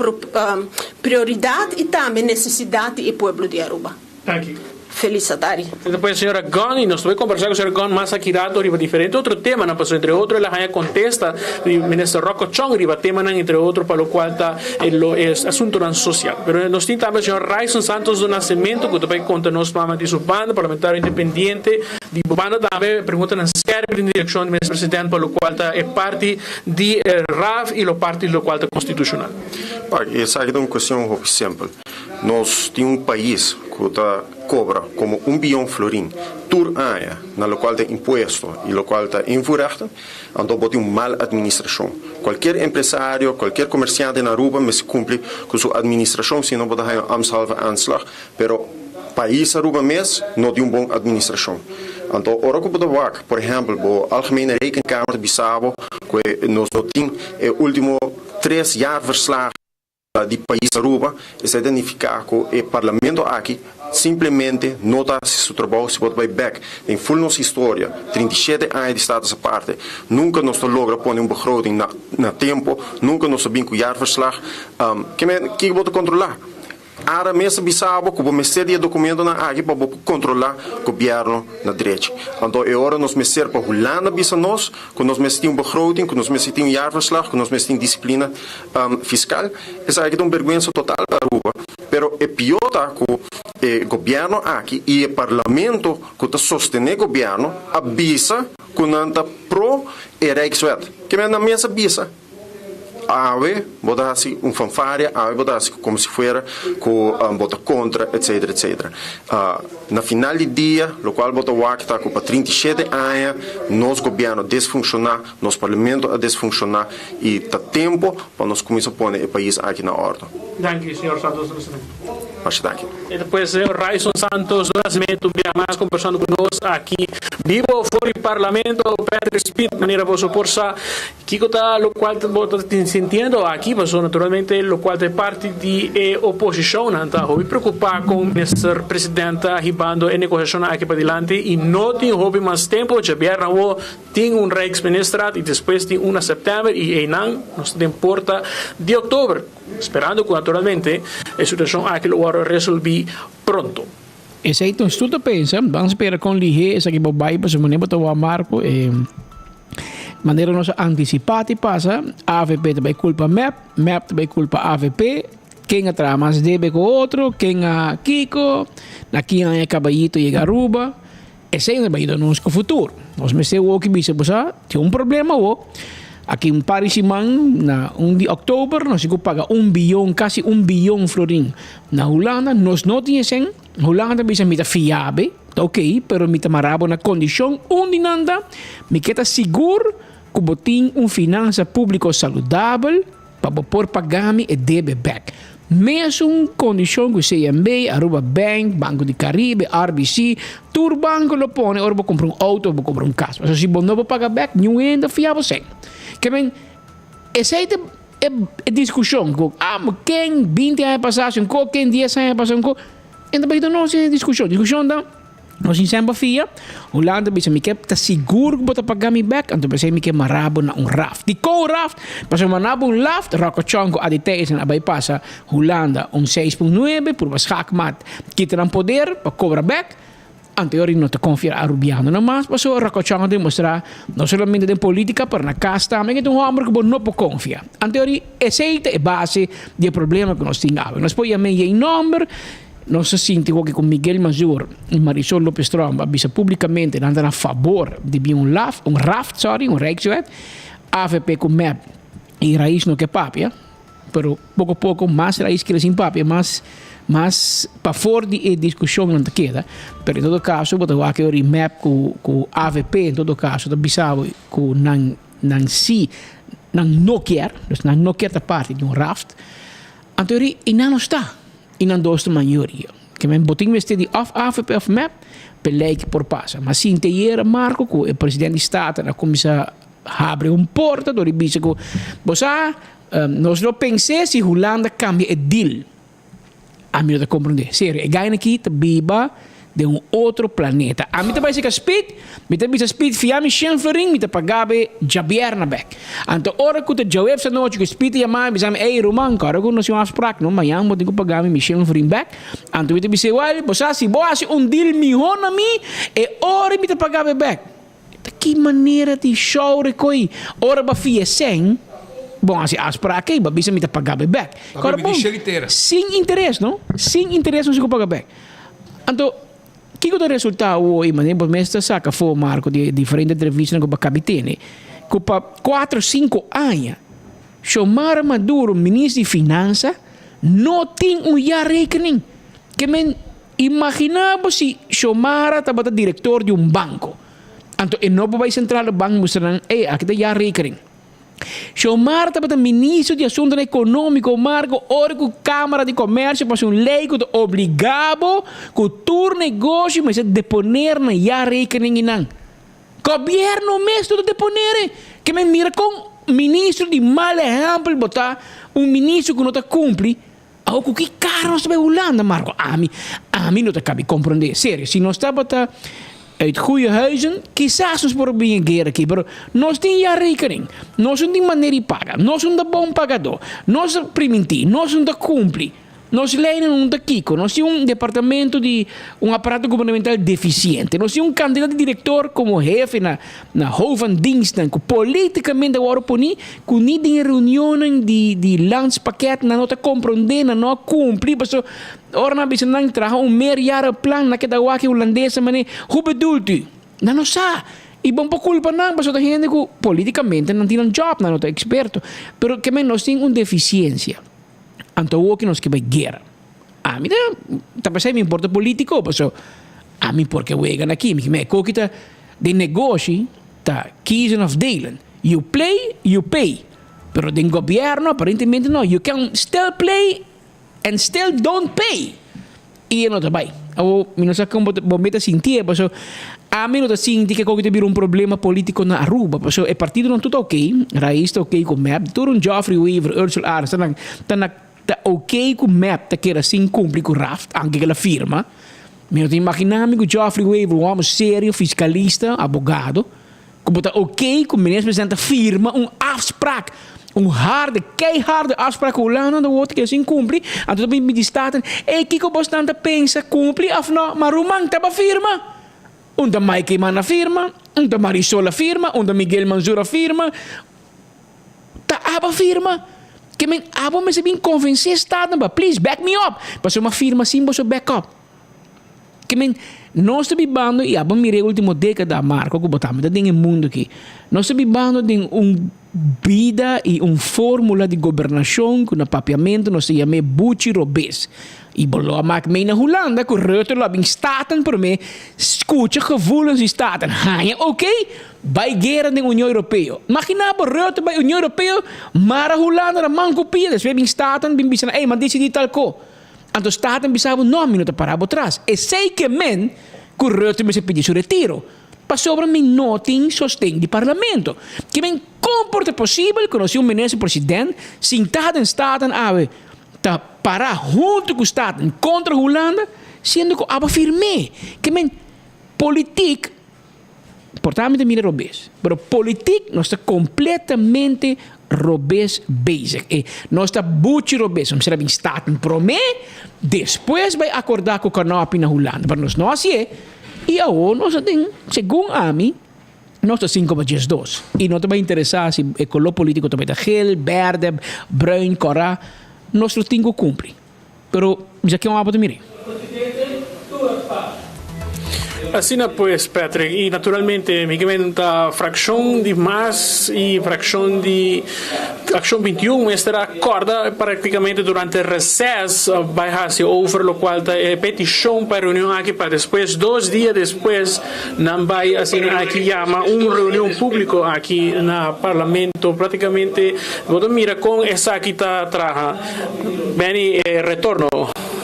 prioridat i tambe nesesidat di e pueblo di Aruba. Danki. Feliz atari. Despues señora Gunn y nos ta bay combersa cu señora Gunn mas aki rato riba diferente otro temanan pasobra entre otro el a haya contesta di minister Rocco Chong riba temanan entre otro pa locual ta e lo e asuntonan social. Pero nos tin tambe señor Ryson Santos do Nascimento cu ta bay conta nos mama di su banda parlamentario independiente di bo banda tambe preguntanan skerp den direccion di minister president pa locual ta e parti di RAF y lo parti locual ta constitucional. Pak, esaki ta un cuestion hopi simpel. Nos tin un pais ku ta kobra komo un biyon florin tur aña na lokual ta impuesto i lokual ta invoerrechten, anto bo tin un mal administrashon. Kualkier empresario, kualkier komersiante na Aruba mester kumpli ku su administrashon sino bo ta haña un ambtshalve aanslag. Pero pais Aruba mes no tin un bon administrashon. Anto ora ku bo ta wak, por ehèmpel, bo Algemene Rekenkamer ta bisa bo ku nos no tin e ultimo tres jaarverslagen. di pais Aruba, esei ta nifiká ku e parlamento aki simplemente no ta hasi su trabou si bo ta bai bèk den ful nos historia, 37 aña di status aparte, nunka nos ta logra pone un begroting na na tempo, nunka nos ta bin ku jaarverslag. Ke men kiko bo ta kontrolá? Ara mes ta bisa bo ku bo mester di e dokumentonan aki pa bo por kontrolá gobièrnu na drechi. Anto e ora nos mester pa Hulanda bisa nos ku nos mester tin un begroting, ku nos mester tin un jaarverslag, ku nos mester tin disiplina fiskal. Esaki ta un bergwensa total pa Aruba. Pero e pió ta ku e gobièrnu aki i e parlamento ku ta sostené gobièrnu a bisa ku nan ta pro e Rijkswet. Ke men nan mes a bisa. Awe bo ta hasi un fanfaria, awe bo ta hasi como si fuera cu bo ta contra, etcetera, etcetera. Na final di dia, locual bo ta wak ta cu pa 37 aña nos gobierno a desfunciona, nos parlamento a desfunciona y ta tempo pa nos cuminsa pone e pais aki na ordo. Danki, señor Santos Nascimento. Masha danki. E ta pues señor Ryson Santos Nascimento un bia mas conversando cu nos aki bibo for di Parlamento. Patrick Speed, manera boso por sa. Kiko ta lokual bo ta sintiendo aki? Pasobra naturalmente lokual ta e parti di e oposishonnan ta hopi preokupá kon Minister President ta hibando e negosiashonnan aki padilanti i no tin hopi mas tempu. Djabièrnè awo tin un Rijksministerraad i despues tin un na sèptèmber i einan nos ta den porta di òktober, sperando ku naturalmente e situashon aki lo wòrdu resolví pronto. Esei ta un stu ta pensa, ban spera kon lihé esaki bo bai pasobra manera bo ta wak Marco e. Manera nos a antisipá ti pasa, avp ta bai kulpa mep, mep ta bai kulpa avp. Ken a traha mas debe ku otro, ken a kiko, na ki aña kabayito yega Aruba. Esei no ta yuda nos ku futuro. Nos mester wou ki bisa bo sa tin un problema awo. Aki un par di siman na un di òktober nos tin ku paga un biyon, kasi un biyon florin na Hulanda. Nos no tin esen. Hulanda ta bisa mi ta fia be, ta oke, pero mi ta mara bo na kondishon. Un di nan ta mi ke ta sigur ku bo tin un finansa públiko saludabel pa bo por paga mi e debe bèk. Mesun kondishon ku CMB, Aruba Bank, Banco di Caribe, RBC, tur banko lo pone ora bo kumpra un outo of bo kumpra un kas. Pasobra si bo no por paga bèk, niun hende ta fia bo sèn. Ke men, esei ta e e diskushon ku ah ken binti aña pasá hasi un kos, ken dies aña pasá un kos. E ta bai ta nos e diskushon. Diskushon ta. Nos tin semper fia. Hulanda bisa mi ke ta sigur ku bo ta paga mi bek, anto p'esei mi ke mara bo na un raft. Dikon un raft? Pasobra mara bo un laft, Ròkòchòn ku Adi Thijssen a bai pasa Hulanda un seis punt nuebe, purba schaakmat kita nan poder pa kobra bek. Anto e ora no ta konfia Arubianonan mas, pasobra Ròkòchòn a demostrá no solamente den politika pero na kas tambe ke ta un hòmber ku bo no por konfia. Anto e ora esei ta e base di e problema ku nos tin awe. Nos por yam'é yei nòmber. Nos a sinti hopi ku Miguel Mazur i Marisol Lopez Tromp a bisa publikamente nan ta na fabor di bin un laf, un raft, sorry, un rijkswet. Avp ku mep i Raiz no ke papia, pero poko poko mas Raiz kere sin papia, mas mas pafor di e diskushon nan ta keda. Pero en todo kaso bo ta wak e ora mep ku ku avp en todo kaso ta bisa bo ku nan nan si nan no kier, dus nan no kier ta parti di un raft. Anto e ora i nan no sta. I nan dos ta mayoria. Ke men bo tin mester di òf avp òf mep p'e lei ki por pasa. Ma sinti ayera Marco ku e president di Staten a kuminsá habri un porta dor di bisa ku bo sa nos lo pens'é si Hulanda kambia e deal. Ami no ta komprondé. Serio, e gaina aki ta biba den un otro planeta. Ami ta bai seka Speed, mi ta bisa Speed fia mi shen florin, mi ta paga be djabièrnè bèk. Anto ora ku ta djaweps anochi ku Speed ta yama mi, bisa mi, Ey ruman, kòrda ku nos tin un afsprak no, mañan bo tin ku paga mi mi shen florin bèk. Anto mi ta bis'é, Wèl, bo sa si bo hasi un deal mihó na mi, e ora mi ta paga be bèk. Ta ki manera di show rekoi? Ora bo a fia sèn, bo hasi afsprak ei, bo a bisa mi ta paga be bèk. Kòrda bon, sin interes no, sin interes nos tin ku paga bèk. Anto, kiko ta resultá awor i manera bo mes ta saka afó, Marco, di e diferente entrevistanan ku bo a kabi tene, ku pa kuater o sinku aña Xiomara Maduro, minister di Finansa, no tin un jaarrekening. Ke men imaginá bo si Xiomara tabata direktor di un banko, anto e no por bai Centrale Bank mustra nan, ey, aki ta jaarrekening. Xiomara tabata ministro di Asuntonan Economico Marco ora cu Camara di Comercio pasa un ley cu ta obliga bo cu tur negocio mester deponer nan jaarrekening nan. Gobierno mes no ta deponer e. Ke men mira con ministro di mal ehempel bo ta, un ministro cu no ta cumpli. Awo cu ki cara nos ta bay Hulanda Marco? Ami, ami no ta cabi comprende. Serio, si nos tabata uit goeie huizen, kisas nos por a bin e guera aki, pero nos tin jaarrekening, nos no tin manera di paga, nos no ta bon pagador, nos ta priminti, nos no ta cumpli. Nos leynan no ta kiko. Nos tin un departamento di un aparato gubernamental deficiente. Nos tin un cantidad di director como hefe na na hoofd van dienstnan ku politikamente a wòrdu poní ku ni den e reunionnan di di landspakket nan no ta komprondé, nan no a kumpli pasobra ora nan a bisa nan traha un meerjarenplan nan keda wak e hulandesnan manera hoe bedoelt u? Nan no sa i bon por kulpa nan pasobra ta hende ku politikamente nan tin nan job nan no ta eksperto pero ke men nos tin un defisiensia anto awoki nos ke bai guera. Ami ta ta pensá mi por ta politico paso ami por ke wega na kimi mi e koki ta den negoshi ta kiezen of delen you play you pay pero den gobierno aparentemente no you can still play and still don't pay y e no ta bai awo mi no sa con bo bo meta sintié paso ami no ta sinti ke koki ta bira un problema politico na Aruba paso e partidonan tur ta ok Raiz ta ok ku mep tur un Geoffrey Wever Ursula Arends ta na ta na Ta ok ku mep ta keda sin kumpli ku Raft, anke ku el a firma. Mi no ta imaginá mi ku Geoffrey Wever, un hòmber serio, fiskalista, abogado, ku bo ta ok ku minister president ta firma un afsprak, un harde, keiharde afsprak ku Hulanda ta wòrdu keda sin kumpli, anto ta bin di Staten, ey kiko bosnan ta pensa, kumpli òf no? Ma ruman taba firma! Un ta Mike Eman a firma, un ta Marisol a firma, un ta Miguel Manzur a firma, Ta aba firma. Ke men abo mester bin konvensé Staten pa please back me up pasobra mi a firma sin boso back up. Ke men nos ta bibando i abo mira e ultimo dekada Marco ku bo tambe ta den e mundo aki. Nos ta bibando den un bida i un formula di gobernashon ku na papiamentu nos ta yam'é buchi robes. I bo lo a mak mei na Hulanda ku Rutte lo a bin Staten promé skucha gevoelens di Staten haña oké bai guera den Union Europeo. Magina bo Rutte bai Union Europeo mara Hulanda na man ku pia despues bin Staten bin bisa nan ey m'a disidí tal ko. Anto Staten bisa bo no mi no ta para bo tras. Esei ke men ku Rutte mester pidi su retiro pasobra mi no tin sosten di parlamento. Ke men kon por ta posibel ku nos tin un minister president sintá den Staten awe ta para huntu ku Staten kontra Hulanda, siendo ku abo firm'é ke men politiek por ta mi ta mira robes, pero politiek nos ta kompletamente robes bezig. E nos ta buchi robes, nos mester a bin Staten promé, despues bai akordá ku Kanopi na Hulanda, pero nos no hasié i awor nos a den, segun ami, Nos ta 5,12 i no ta bai interesá si e koló polítiko ta bai ta gel, bèrdè, bruin, kòrá. Nos lo tin ku kumpli. Pero mi sa ken abo ta mir'é. Asina pues, Patrick, i naturalmente mi ke men ta frakshon di mas i frakshon di Akshon 21 mester a kòrda praktikamente durante reses bai hasi over lokual ta e petishon pa e reunion aki pa despues dos dia despues Nan bai asina aki yama un reunion publico aki na Parlamento. Practicamente bo ta mira con esaki ta traha. Benny, e retorno.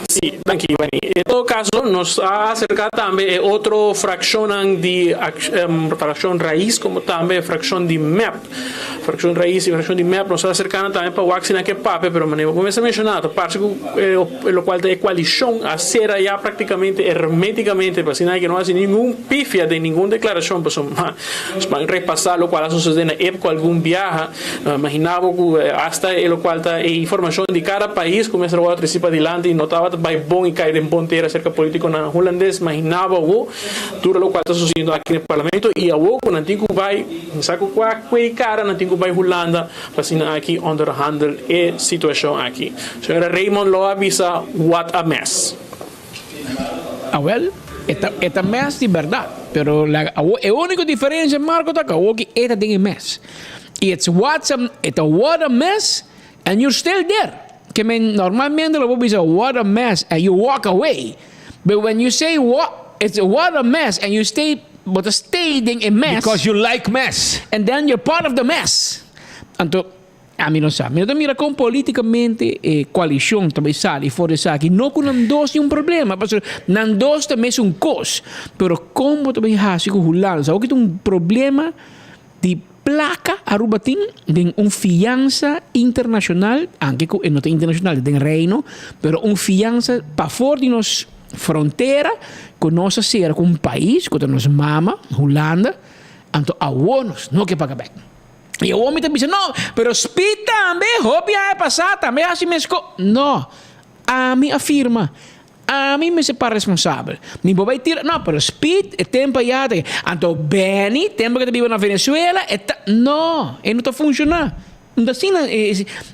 Si, danki Benny. En todo caso nos a acerca tambe e otro fraccionnan di fraccion Raiz como tambe e fraccion di mep. Fraccion Raiz y fraccion di mep nos a acerca nan tambe pa wak si nan ke papia pero manera bo mester menciona ta parce cu locual ta e coalicion a cera ya practicamente hermeticamente pa asina ke no haci ningun pifia den ningun declaracion pasobra nos ban repasa locual a sucede na epco algun biaha imagina bo cu hasta e locual ta e informacion di cada pais cu mester worde treci padilanti no tabata bay bon y cay den bon tera acerca politiconan hulandes imagina bo awo tur locual ta sucediendo aki den parlamento y awo cu nan tin cu bay Mi sa ku kua kuei kara nan tin ku bai Hulanda pa asina aki onderhandel e situashon aki. Señora Raymond lo a bisa what a mess. Awel, e ta e ta mess di berdad, pero laga awo e unico diferencia Marco ta ku awo ki e ta den e mess. I it's what's a e ta what a mess and you're still there. Ke men normalmente lo bo bisa what a mess and you walk away. But when you say what it's what a mess and you stay bo ta stay den e mess. Because you like mess. And then you're part of the mess. Anto ami no sa. Mi no ta mira kon politikamente e koalishon ta bai sali for di esaki. No ku nan dos tin un problema pasobra nan dos ta mesun kos. Pero kon bo ta bai hasi ku Hulanda? Sa hopi ta un problema di Placa Aruba tin den un fiansa internacional, aunke cu e no ta internacional, ta den Reino, pero un fiansa pafor di nos frontera cu nos a cera cu un pais cu ta nos mama, Hulanda, anto awor nos no ke paga bek. Y awor mi ta bisa, no, pero Speed tambe hopi aña pasa tambe a haci mesco. No, ami a firma. Ami mester para responsabel. Mi bo bai tira, no, pero Speed e tempo aya ta, anto Benny tempo ke ta biba na Venezuela e ta, no, e no ta funciona. Un ta asina,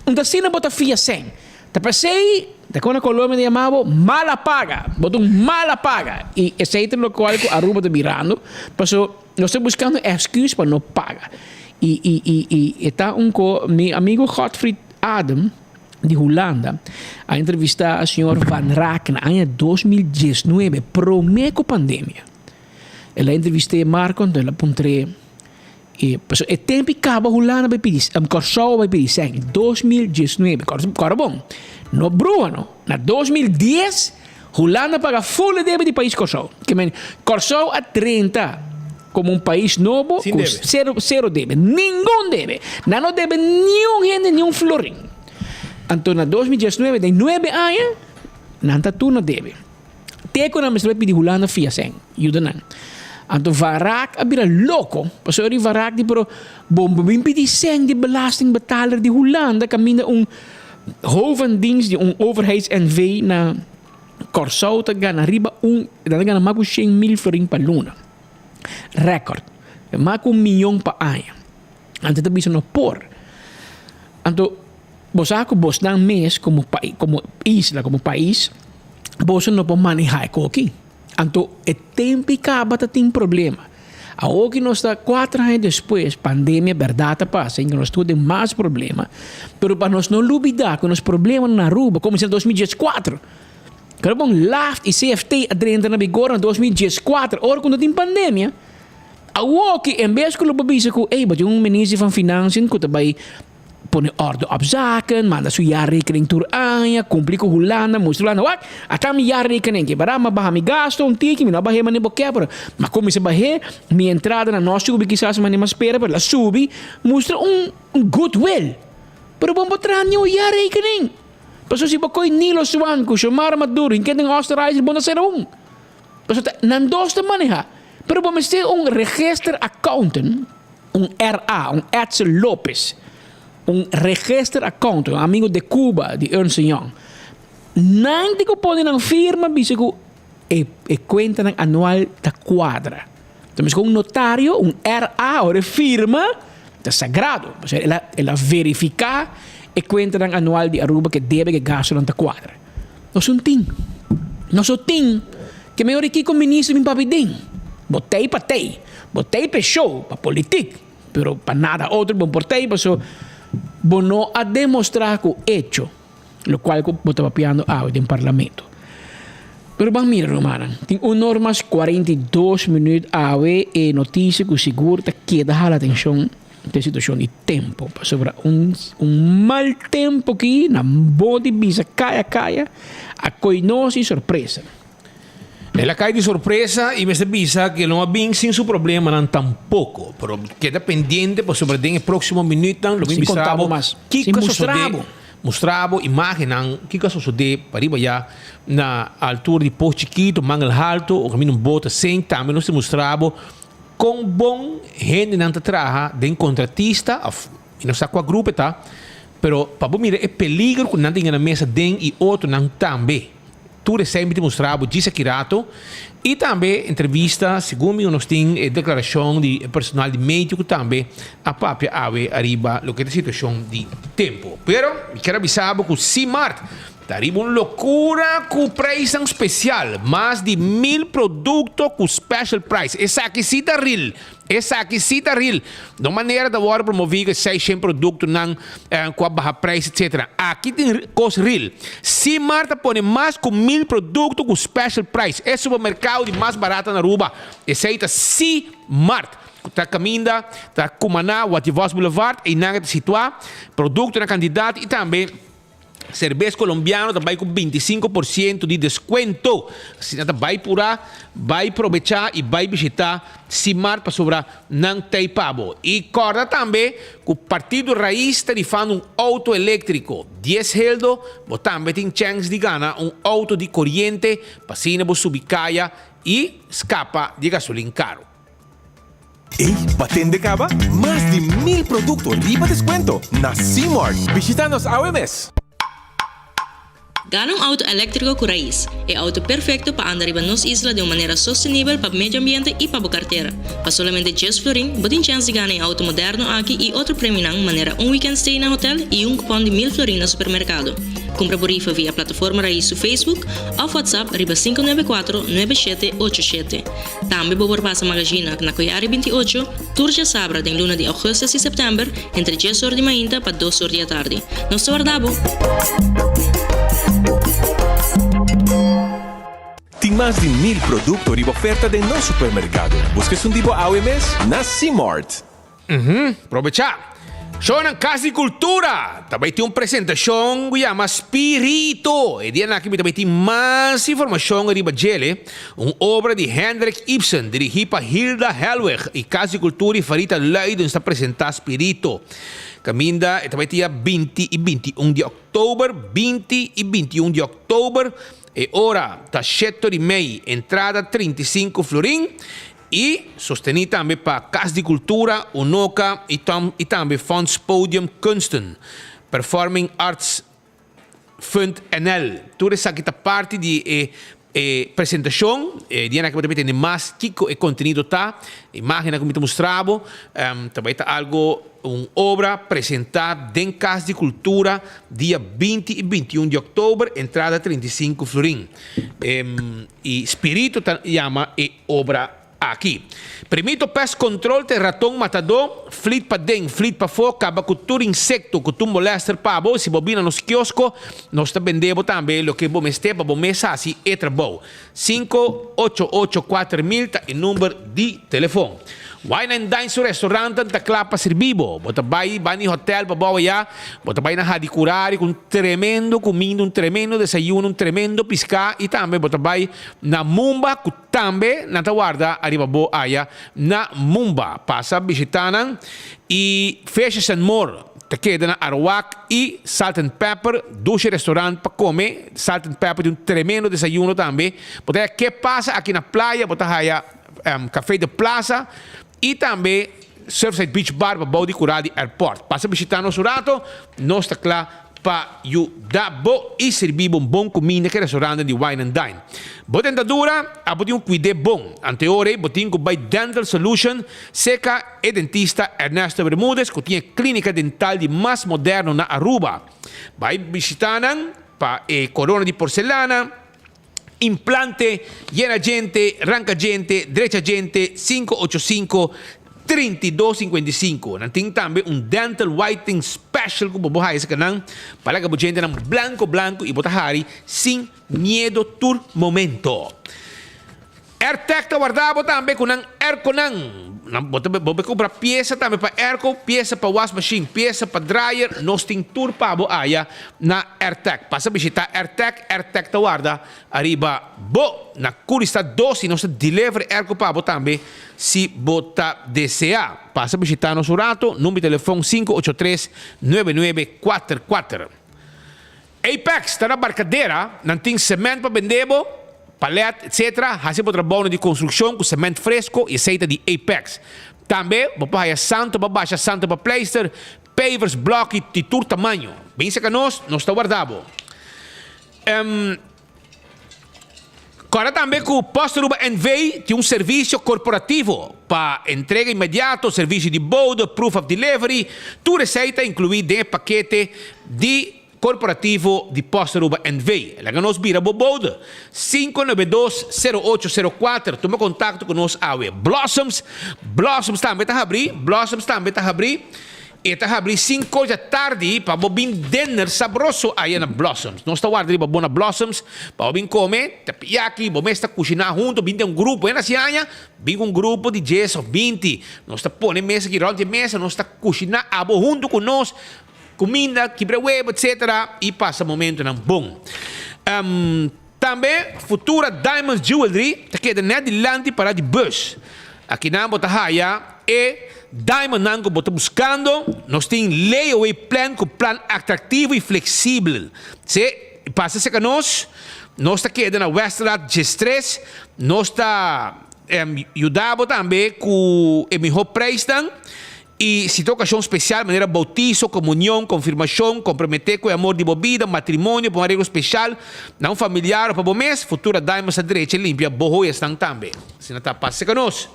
un ta asina bo ta fia sen. Ta p'esei, ta kon na Colombia ta yama bo mala paga. Bo ta un mala paga. I esei ta lokual ku Aruba ta birando, paso nos ta buskando excuse pa no paga. I, i, i, i e ta un ko, mi amigo Godfried Adem, di Hulanda a entrevistá a señor Van Raak na aña 2019, promé ku pandemia. El a entrevist'é Marco, anto el a puntr'é, e pasobra e tempu i kaba Hulanda bai pidi, Kòrsou bai pidi sèn, 2019, kòrda bon, no brua no, na 2010 Hulanda paga ful e debe di pais Kòrsou. Ke men, Kòrsou a drenta komo un pais nobo Sin ku debe. sero, sero debe. Ningun debe. Nan no debe niun hende niun florin. Anto na 2019, den nuebe aña, nan ta tur na debe. Te ku nan mester bai pidi Hulanda fia sèn, yuda nan. Anto Van Raak a bira loko, pasobra di Van Raak di pero bo bin pidi sèn di belastingbetaler di Hulanda kaminda un Hovendienst di un overheids NV na Kòrsou ta gana riba un, nan ta gana mas ku shen mil florin pa luna. Rèkòrt. Mas ku un miyon pa aña. Anto ta bisa no por. Anto. Bo sa ku bosnan mes komo komo isla, komo pais, boso no por manehá e koki. Anto e tempu i kaba ta tin problema. Awor ki nos ta kuater aña despues, pandemia bèrdat a pasa i nos tur den mas problema, pero pa nos no lubidá ku nos problemanan na Aruba kuminsá na 2014. Kere bon LAFT i CFT a drenta na vigor na 2014 ora ku no tin pandemia. Awor ki en bes ku lo por bisa ku ey bo tin un minister van Financiën ku ta bai pone orde op zaken, manda su jaarrekening tur aña, cumpli cu Hulanda, mustra Hulanda, wak, ata mi jaarrekening, ke bara mi a baha mi gasto un tiki, mi no a bah'é manera bo ke, pero mi a cuminsa bah'é, mi entradanan no a subi kisas manera mi a spera, pero el a subi, mustra un good will, pero bo no por traha ni un jaarrekening, pasobra si bo coy Nilo Swan cu Xiomara Maduro, hin kende den Oostenrijk, bo no sera un, pasobra nan dos ta maneha, pero bo mester un register accountant. Un RA, un Edsel Lopez, un register accountant, un amigo de Cuba di Ernst Young. Nan tin cu pone nan firma bisa cu e e cuentanan anual ta cuadra. Ta mescos un notario, un RA, ora e firma ta sagrado. Pasobra el a el a verifica e cuentanan anual di Aruba cu e debe cu e gastonan ta cuadra. Nos un tin. Nos o tin ke mehor di kiko minister bin papia den. Bo tei pa tei. Bo tei pa e show, pa politik. Pero pa nada otro bo por tei paso bo no a demostra ku echo lokual ku bo ta papiando awe den parlamento. Pero ban mira rumannan, tin un or mas 42 minuut awe e notisia ku sigur ta keda hala atenshon. Den situacion di tempo, pasobra un un mal tempo ki na bo di bisa caya caya a coy nos di sorpresa. El a cay di sorpresa y mester bisa cu el no a bin sin su problemanan tampoco, pero keda pendiente pasobra den e proximo minuutnan lo bin Sin bisa conta bo bo mas, kico sin a mustra sosode, bo. mustra bo imagennan kico a sosode pariba ya na altura di Pos Chikito, Mangel Halto, o caminda un bote sink, tambe nos ta mustra bo Kon bon hendenan ta traha den kontratista òf mi no sa kua grupo e ta, pero pa bo mira e peligro ku nan ta yega na mesa den i otronan tambe. Tur esei mi ta mustra bo djis aki rato i tambe entrevista segun mi nos tin e deklarashon di e personal di medio ku tambe a papia awe ariba loke ta e situashon di tempu. Pero mi kier a bisa bo ku Simart Ta riba un lokura ku preisnan spesial, mas di mil produkto ku special price. Esaki si ta ril! Esaki si ta ril! No manera ta wòrdu promoví ku e seishen produktonan ku a baha preis etsetera. Aki tin kos ril. Simar ta pone mas ku mil produkto ku special price. E supermerkado di mas barata na Aruba. Esei ta Simart. Ku ta kaminda ta Cumaná, Watjevos Boulevard. Einan e ta situá. Produkto na kantidat i tambe. Serbes Colombiano ta bai ku 25% di deskuento. Asina ta bai purá, bai probechá i bai bishitá Simar pasobra nan t'ei pa bo. I kòrda tambe ku Partido Raiz ta rifando un outo eléktriko. Dies heldo, bo tambe tin chèns di gana un outo di koriente pa asina bo subi kaya i skapa di e gasolin karu. Ey, pa tende caba? Mas di mil producto riba descuento na C-Mart. Bishita nos awe mes! Gana un auto eléktriko ku Raiz, e auto perfekto pa anda riba nos isla den un manera sostenibel pa medio ambiente i pa bo kartera. Pa solamente djes florin, bo tin chèns di gana e auto moderno aki i otro premionan manera un weekend stay na hotel i un kupòn di mil florin na supermerkado. Kumpra bo rifa via plataforma Raiz su Facebook òf WhatsApp riba 594 9787. Tambe bo por pasa Magazina na Koyari 28, tur djasabra den luna di augustus i september entre djes or di mainta pa dos or di atardi. Nos ta warda bo! Tin mas di mil producto riba oferta den nos supermercado. Busca esun di bo awe mes na C-Mart. Uhum, probechá! Shownan Kas di Kultura ta bai tin un presentashon ku yama Spirito. E dianan aki mi ta bai tin mas informashon riba djele. Un obra di Hendrik Ibsen, dirigí pa Hilda Hellwig i Kas di Kultura i Farita Luidens ta presentá Spirito. Kaminda e ta bai tin ya 20 i 21 di òktober, 20 i 21 di òktober. E ora ta sheto di mei, entrada 35 florin. I sostení tambe pa Kas di Kultura, Unoca i Tom i tambe Fonds Podium Kunsten, Performing Arts Fund NL. Tur esaki ta parti di e E presentacion, e dianan aki bo ta bay tende mas kico e contenido ta, imagennan cu mi ta mustra bo, ta bay ta algo, un obra presenta den Cas di Cultura dia 20 y 21 di october, entrada 35 florin. Y Spirito ta yama e obra Aki. Primito pest control te raton matadó, flit paden, flit pafó, kaba ku tur insekto ku tur molester pa bo. Si bo bini na nos kiosko, nos ta bende bo tambe loke bo mester pa bo mes hasi e trabou. 588 4000 ta e number di telefon. Wine and Dine su restauranten ta kla pa sirbi bo. Bo ta bai bani hotel pa bou ayá, bo ta bai na Hadicurari ku un tremendo kuminda, un tremendo desayuno, un tremendo piská i tambe bo ta bai na Mumba ku Tambe nan ta warda ariba bo aya na Mumba. Pasa bishita nan y Fishes and More ta keda na Arawak y Salt and Pepper, dushi restaurant pa come. Salt and Pepper tin un tremendo desayuno tambe. Bo ta haya ke pasa aki na playa, bo ta haya Café de Plaza y tambe Surfside Beach Bar pa bou di cura di airport. Pasa bishita nos un rato, nos ta cla pa yuda bo i sirbi bo un bon kuminda ku e restaurantnan di Wine and Dine. Bo dentadura a bo tin un kuid'é bon. Anteor ei bo tin ku bai Dental Solution serka e dentista Ernesto Bermudez ku tin e klínika dental di mas moderno na Aruba. Bai bishita nan pa e korona di porselana, Implante, yena djente, ranka djente, drecha djente, 585 3255. Nan tin tambe un dental whitening special ku bo por haya esaki nan pa laga bo djentenan blanko blanko i bo ta hari sin miedo tur momento. Airtec ta warda bo tambe ku nan airconan. Nan bo ta bo por kumpra piesa tambe pa airco, piesa pa wasmachine, piesa pa dryer. Nos tin tur pa bo aya na Airtec. Pasa bishita Airtec, Airtec ta warda ariba bo na Curistad 2 y nos ta deliver airco pa bo tambe si bo ta desea. Pasa bishita nos un rato, number di telefon 583 9944. Apex ta na Barcadera, nan tin cement pa bende bo, palet, etc. Haci bo trabounan di construccion cu cement fresco y esey ta di Apex. Tambe bo por haya santo pa basha, santo pa pleister, pavers, bloki di tur tamaño. Bin cerca nos, nos ta warda bo. Kòrda tambe ku Post Aruba NV tin un servisio korporativo pa entrega inmediato, servisio di bode, proof of delivery, tur esei ta inkluí den e pakete di korporativo di Post Aruba NV. Laga nos bira bo bode. 592 0804 Tuma kontakto ku nos awe. Blossoms Blossoms tambe ta habrí Blossoms tambe ta habrí. E ta habri cinco dja tardi pa bo bin dinner sabroso aya na Blossoms. Nos ta warda riba bo na Blossoms pa bo bin come tapiyaki, bo mes ta cushina hunto, bin den un grupo. E na si aña bin cu un grupo di dies of binti. Nos ta pone mesa aki rond di e mesa, nos ta cushina abo hunto cu nos, cuminda, kibra webo, etc. Y pasa momentonan bon. Tambe Futura Diamonds Jewelry ta keda net dilanti para di bus. Akinan bo ta haya e diamondnan ku bo ta buskando. Nos tin layaway plan ku plan atraktivo i fleksibel. Se pasa serka nos, nos ta keda na Westerlaat 13. Nos ta yuda bo tambe ku e mihó preisnan. I si ta okashon spesial manera boutiso, komunion, konfirmashon, komprometé ku e amor di bo bida, matrimonio, pa un areglo spesial na un familiar o pa bo mes, Futura Diamonds ta drecha i limpia bo hoyasnan tambe. Asina ta pasa ku nos.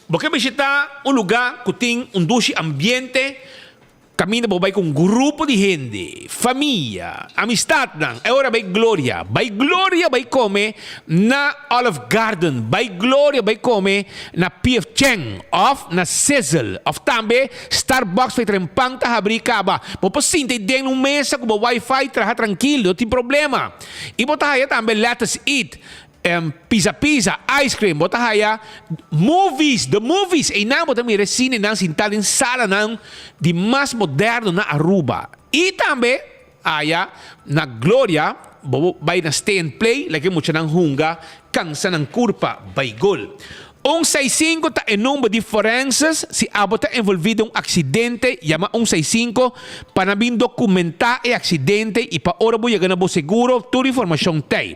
Bo ke bishitá un lugá ku tin un dushi ambiente? Kaminda bo bai ku un grupo di hende, famia, amistatnan, e ora bai Gloria. Bai Gloria bai kome na Olive Garden, bai Gloria bai kome na PF Chang òf na Sizzle òf tambe Starbucks pa e tren pan ta habrí kaba. Bo por sinta ei den un mesa ku bo wifi traha trankil, no tin problema. I bo ta haya tambe Lettuce Eat. Pizza pizza, ice cream, bo ta haya movies, the movies, einan bo ta mira e cinenan sintá den salanan di mas moderno na Aruba. I tambe aya na Gloria bo bai na Stay and Play laga e muchanan hunga kansa nan kurpa bai gol. Un seis sinku ta e number di forenses si abo ta envolvi den un aksidente yama un seis sinku pa nan bin dokumentá e aksidente i pa ora bo yega na bo seguro tur informashon t'ei.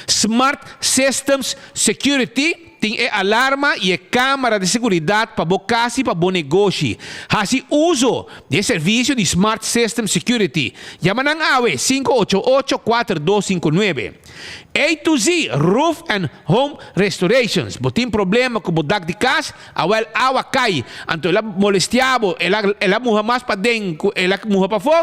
Smart Systems Security. tin e alarma i e kámara di seguridat pa bo kas i pa bo negoshi. Hasi uso di e servisio di Smart System Security. Yama nan awe, 588 4259. A to Z Roof and Home Restorations. Bo tin problema ku bo dak di kas? Awel awa kai, anto el a molestia bo, el a el a muha mas paden ku el a muha pafó.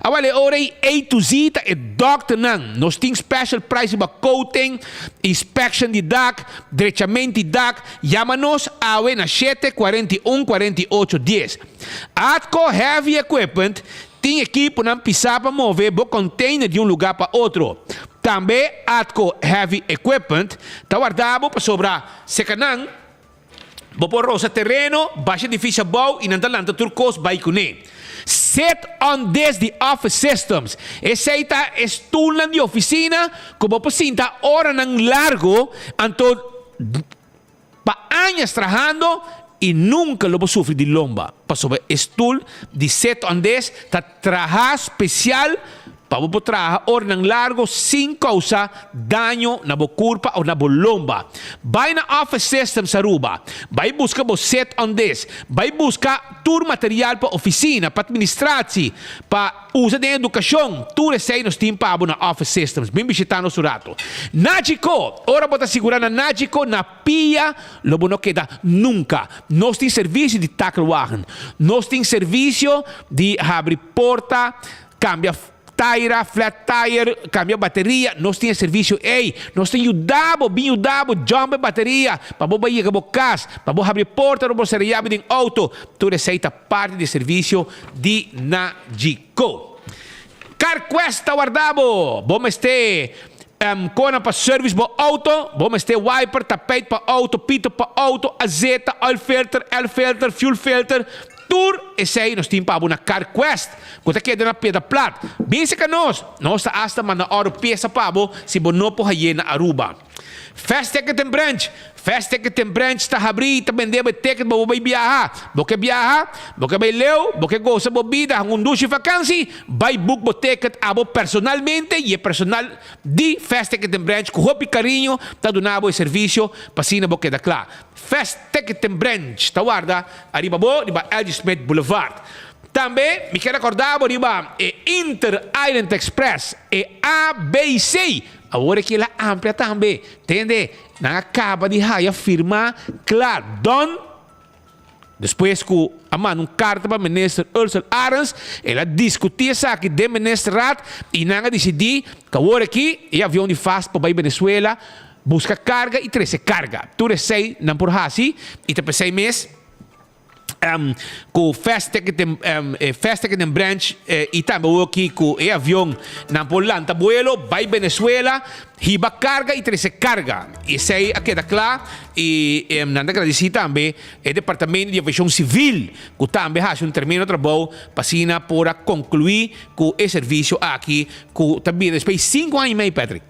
Awel e ora ei A to Z ta e dòkternan. Nos tin special price riba coating, inspection di dak, drechament di dak. Yama nos awe na shete 41 48 dies. Atco Heavy Equipment tin ekiponan pisá pa move bo container di un lugá pa otro. Tambe Atco Heavy Equipment ta warda bo pasobra seka nan Bo por rosa tereno, basha edifisio abou i nan ta lanta tur kos bai kuné. Sit on this di Office Systems. Esei ta e stulnan di ofisina ku bo por sinta oranan largu, anto pa añas trahando i nunka lo bo sufri di lomba, pasobra e stul di Sit on this ta traha spesial Pa bo por traha oranan largo sin kousa daño na bo kurpa o na bo lomba. Bai na Office Systems Aruba. Bai buska bo set on this. Bai buska tur material pa ofisina, pa administratie, pa usa den edukashon. Tur esei nos tin pa bo na Office Systems. Bin bishita nos un rato. Nagico! Ora bo ta sigura na Nagico na pia lo bo no keda nunka. Nos tin servisio di takelwagen. Nos tin servisio di habri porta. Cambia taira, flat tire, cambia bateria, nos tin e servicio ey. Nos ta yuda bo, bin yuda bo jump e bateria pa bo bay yega bo cas, pa bo habri porta ora bo sera yabi den auto. Tur esey ta parti di e servicio di Nagico. CarQuest ta warda bo! Bo mester kona pa service bo auto, bo mester wiper, tapijt pa auto, pito pa auto, azeta, oil filter, air filter, fuel filter, Tur esei nos tin pa bo na CarQuest, ku ta keda na Piedra Plat. Bin seka nos! Nos ta asta manda oro piesa pa bo si bo no por haye na Aruba. Fast Ticket and Branch Fast Ticket and Branch ta habrí i ta bende bo e ticket pa bo bai biaha. Bo ke biaha? Bo ke bai leu? Bo ke gosa bo bida han un dushi vakansi? Bai book bo ticket abo personalmente i e personal di Fast Ticket and Branch ku hopi kariño ta duna bo e servisio pa asina bo keda kla. Fast Ticket and Branch ta warda ariba bo riba LG Smith Boulevard. Tambe mi kier recorda bo riba e Inter Island Express, e ABC. Awor e kila amplia tambe. Tende, nan a caba di haya firma cla done. Despues cu a manda un carta pa Minister Ursell Arends, el a discuti esaki den Ministerraad y nan a dicidi cu awor aki e avion di fast por bay Venezuela busca carga y trece carga. Tur esey nan por haci y ta pesey mes cu Fast Ticket Fast Ticket and Branch y tambe awor aki cu e avion nan por lanta buelo bay Venezuela Hiba karga i trese karga. Esei a keda kla i nan ta gradisí tambe e Departamento di Aviashon Sivil ku tambe hasi un tremendo trabou pa asina por a konkluí ku e servisio aki ku ta bira despues di sinku aña i mei, Patrick.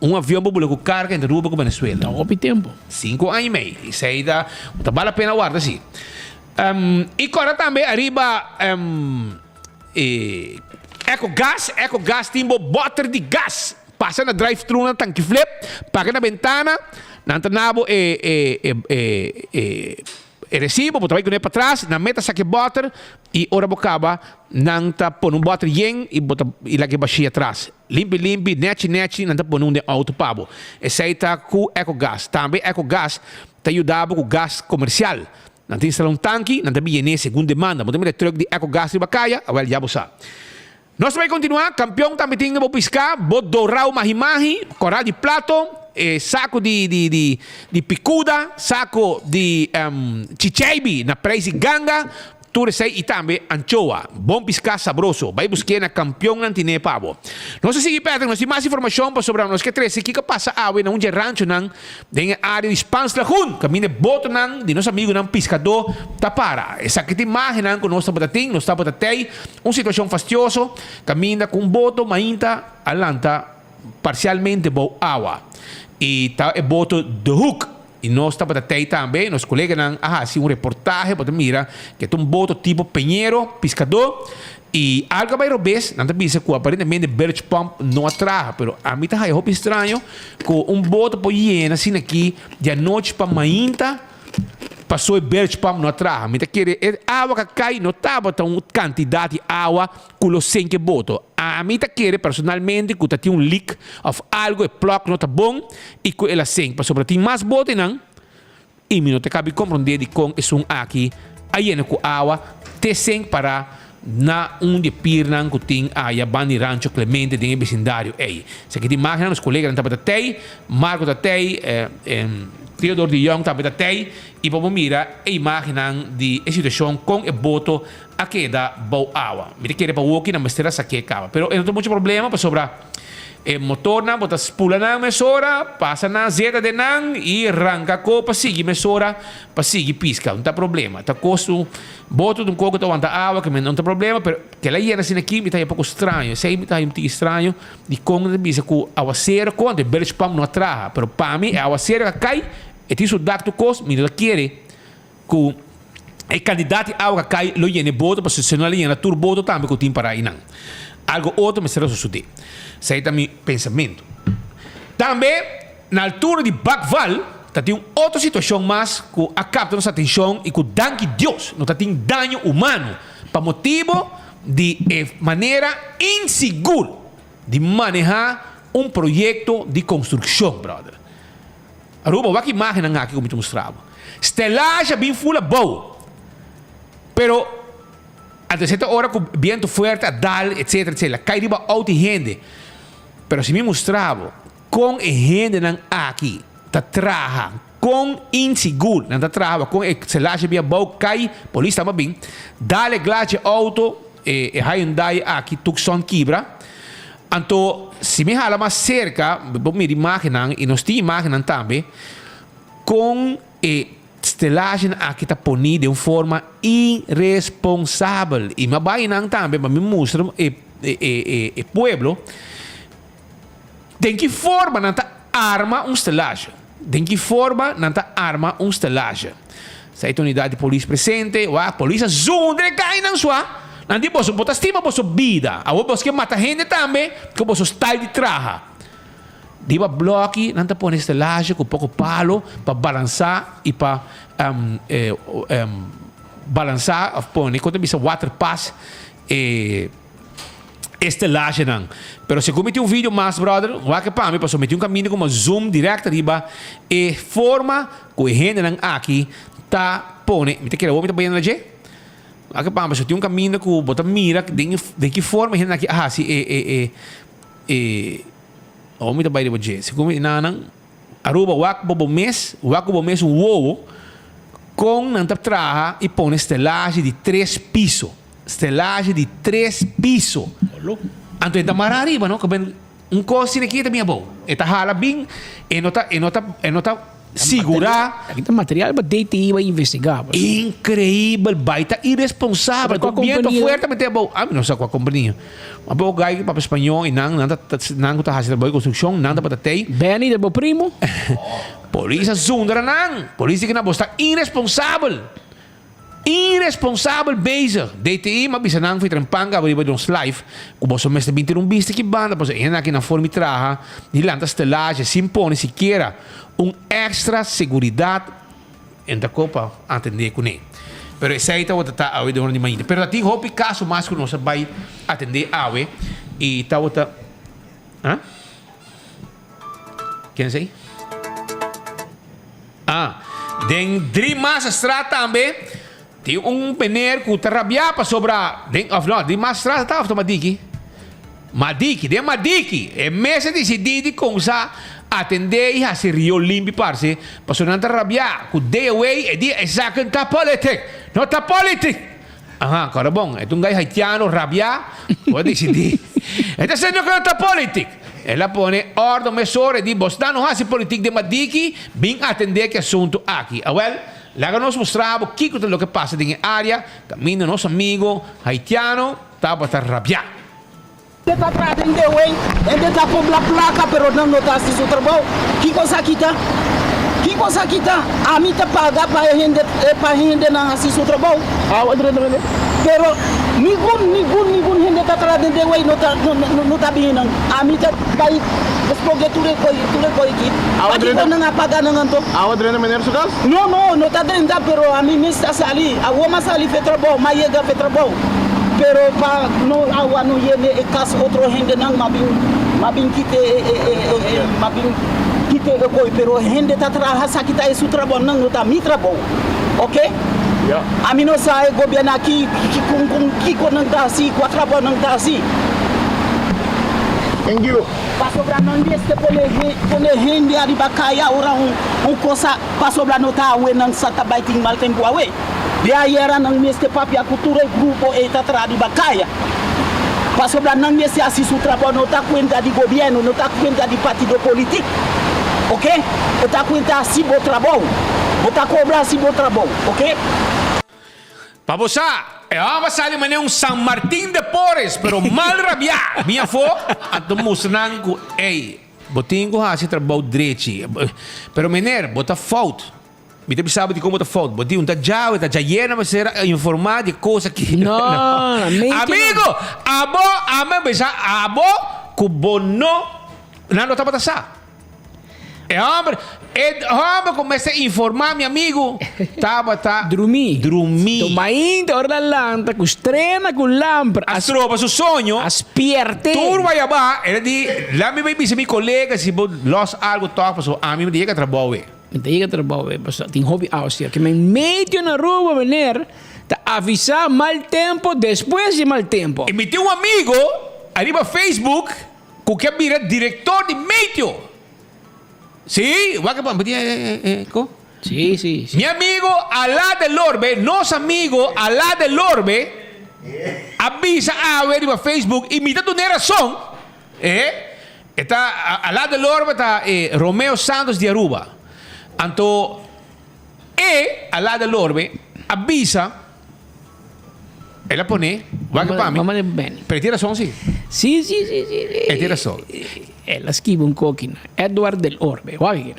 Un avion por bula ku karga entre Aruba ku Venezuela. Ta hopi tempu. Sinku aña i mei. Esei ta ta bal la pena warda si. I kòrda tambe ariba e Ecogas. Ecogas tin bo bòter di gas. Pasa na drive thru na tanki flip, paga na bentana, nan ta nabo e e e e e e recibo, bo ta bai cune patras, nan meta saki e boter y ora bo caba nan ta pone un boter yen y bo ta y laga e bashi atras. Limpi limpi, nechi nechi, nan ta pone un den auto pa bo. Esey ta cu Ecogas. Tambe Ecogas ta yuda bo cu gas comercial. Nan ta instala un tanki, nan ta bin yene segun demanda. Bo ta mira e truck di Ecogas riba caya, awel ya bo sa. Nos ta bai kontinuá, Kampion tambe tin bo piská, bo dorau mahi mahi, koral di plato, e sako di di di di pikuda, sako di chicheibi na preis di ganga, tur esei i tambe anchoa. Bon piská sabroso. Bai busk'é na Kampionnan tin'é pa bo. Nos ta sigui Patrick, nos tin mas informashon pasobra nos ke trese kiko a pasa awe na un dje ranchonan Den e área di Spaans Lagoon, kaminda e botonan di nos amigunan piskadó ta para. Esaki ta imágennan ku nos tabata tin, nos tabata tei un situashon fastioso kaminda ku un boto mainta a lanta parsialmente bou awa. I ta e boto De Hoek. I nos tabata tei tambe, nos koleganan a hasi un reportahe, bo ta mira ke ta un boto tipo peñero, piskadó, i algu a bai robes, nan ta bisa ku aparentemente bilge pump no a traha, pero ami ta haya hopi straño ku un boto por yena asina aki di anochi pa mainta, paso e bilge pump no a traha. Mi ta kere e awa ku a kai no tabata un kantidat di awa ku lo senk e boto. Ami ta kere personalmente ku ta tin un leak of algo e plug no ta bon i ku el a senk pasobra tin mas botenan i mi no ta kabi komprondé dikon esun aki a yena ku awa te senk para na un di e pirnan ku tin aya banda di Rancho Clemente den e besindario ei. Esaki ta imagennan nos koleganan tabata tei, Marco ta tei, Theodore de Jong tambe ta tei i pa bo mira e imagennan di e situashon kon e boto a keda bou awa. Mi ta kere pa woki nan mester a sak'é kaba. Pero e no ta mucho problema pasobra e motornan bo ta spula nan mesora, pasa nan zeta den nan i ranka ko pa sigui mesora pa sigui piska. No ta problema. Ta kos un boto ta un koko ta wanta awa ke no ta problema pero kela yena asina aki mi ta haña poko straño. Esei mi ta haña un tiki straño dikon nan ta bisa ku awasero konta e bilge pump no a traha. Pero pa mi e awasero ka kai e tin su dak tur kos mi no ta kere Ku e kantidat di awa ka kai lo yena e boto pasobra si no a yena tur boto tambe ku tin para einan. Algo otro mester a sosodé. Esei ta mi pensamentu. Tambe na altura di Bakval ta tin un otro situashon mas ku a kapta nos atenshon i ku danki Dios no ta tin daño humano pa motibu di e manera insigur di manehá un proyekto di konstrukshon, brother. Aruba, wak imagennan aki ku mi ta mustra bo. Stelage a bin ful abou. Pero anto esei ta ora ku bientu fuerte a dal etsetera etsetera. A kai riba outo i hende. Pero si mi mustra bo kon e hendenan aki ta traha, kon insigur nan ta traha, wak kon e stelage a bin abou kai, polis tamba bin dal e glas dje outo, e Hyundai aki Tucson kibra. Anto, si mi hala mas serka, bo mira imágennan, i nos tin imágennan tambe, kon e stelagenan aki ta poní den un forma iresponsabel. I mi a bai nan tambe pa mi mustra e e e pueblo den ki forma nan ta arma un stelage. Den ki forma nan ta arma un stelage. Esei ta unidat di polis presente. Wak, polis a zundra e kainan sua. Nan di boso, bo ta stima boso bida. Awor boso ke mata hende tambe ku boso style di traha. Riba bloki nan ta pone stelage ku poko palo pa balansá i pa balansá òf pone, kon ta bisa, waterpas e. Estelagenan. Pero segun mi tin un video mas brother, wak e pa mi pasobra mi tin un kaminda ku mi a zoom direct riba e forma ku e hendenan aki ta pone. Mi ta kere awor mi ta bayendo na dje. Wak e pa mi pasobra tin un kaminda ku bo ta mira den den ki forma e hendenan aki a hasi e e e e awor mi ta bai riba dje. Segun mi nan Aruba wak bo bo mes, wak ku bo mes un wowo kon nan ta traha i pone stelage di tres piso. Stelage di tres piso. Anto e ta mara ariba no, ku un kos tin aki e ta bin abou. E ta hala bin, e no ta e no ta e no ta sigurá. Aki ta material pa DTI bai investigá. Increíbel, bai ta iresponsabel. Kua Ku biento kompania? fuerte mete abou. Ami no sa kua kompania. Ma bo gai papia spañó i nan nan ta nan ku ta hasi trabou di konstrukshon, nan tabata tei. Benny ta bo primo? Polis a zundra nan. Polis di ku nan bo sta iresponsabel. Iresponsabel bezig. DTI m'a bisa nan fitra en panga riba nos live ku boso mester bin tira un bista ki banda pasobra e hende aki nan forma di traha di lanta stelage sin pone sikiera un extra seguridat en ta ko pa atende kuné. Pero esei tabata ta awe den ora di mainta. Pero ta tin hopi kaso mas ku nos a bai atende awe i tabata ah? Ken esei? Ah, den Driemasterstraat tambe tin un meneer ku ta rabiá pasobra den, òf no, Driemasterstraat ta òf ta Madiki? Madiki, den Madiki e mes a disidí di kumsa atendé i hasi rio limpi parse pasobra nan ta rabiá ku day away e di esaki no ta politik, no ta politik. Aha, kòrda bon, e ta un gai haitiano rabiá ku a disidí e ta siendo ku no ta politik. El a pone òrdu mesora e di, Bosnan no hasi politik den Madiki, bin atendé ku e asuntu aki. Awèl, laga nos mustra bo kiko ta loke pasa den e área kaminda nos amigo haitiano tabata rabiá. Hende ta traha den dewey, hende ta kobra plaka pero nan no ta hasi su trabou. Kiko esaki ta? Kiko esaki ta? Ami ta paga pa e hende pa e hendenan hasi su trabou. Awa drenta mende. Pero ningun ningun ningun hende ta traha den den wei no ta no ta bini nan. Ami ta bai scoge tur e koi tur e koi aki. Awa Pakiko drenta. nan a paga nan anto? Awa drenta meneer su kas? No no no ta drenta pero ami mes ta sali. Awor m'a sali fe trabou m'a yega fe trabou. Pero pa no awa no yene e kas otro hendenan m'a bin m'a bin kite e e e m'a bin Kite e koi pero hende ta traha sa kita e su trabou nan no ta mi trabou ok ami no sa e gobierno aki kon kon kiko nan ta hasi kua trabou nan ta hasi Thank you. Pasobra nan mester pone pone hende ariba kaya ora un un kosa pasobra no ta awe nan sa ta bai tin mal tempu awe de ayera nan mester papia ku tur e grupo ei ta traha riba kaya. Pasobra nan mester hasi su trabou no ta kuenta di gobièrnu, no ta kuenta di partido politik. Ok? E ta kuenta hasi bo trabou. Bo ta kobra hasi bo trabou. Ok? Pa bo sa, e hòmber a sali manera un San Martin de Porres, pero mal rabiá. Bin afó, anto mustra nan ku, ey, bo tin ku hasi trabou drechi. Pero meneer, bo ta fout. Mi ta bisa bo di kon bo ta fout. Bo di un ta djawe, ta djayena bo ser informa di e kos aki. No, mente no. Amigo, abo, ame bisa abo ku bo no, nan no tabata sa. E homber, e homber ku mester informa mi amigo tabata Drumí. drumí. Tuma ainda ora la lanta ku strena ku lampra. A stroba su soño. A spierte. Tur wayabá, el a di, laat mi bai bisa mi kolega si bo los algo tòg pasobra ami mi ta yega trabou e. Mi ta yega trabou e pasobra tin hopi awa stier. Ke men medio na Aruba meneer ta avisa mal tempo despues di mal tempo. I mi tin un amigo ariba Facebook ku ke a bira director di meteo. Si, wak pa mi tin ko? Si, si, si. Mi amigo Alá del Orbe, nos amigo Alá del Orbe a bisa awe riba Facebook i mi ta dun'é rason. E e ta Alá del Orbe ta e Romeo Santos di Aruba. Anto e Alá del Orbe a bisa, el a pone, wak pa mi, pero e tin rason si. Si, si, si, si. E tin rason. El a skibi un koki na Edward del Orbe, wak aki.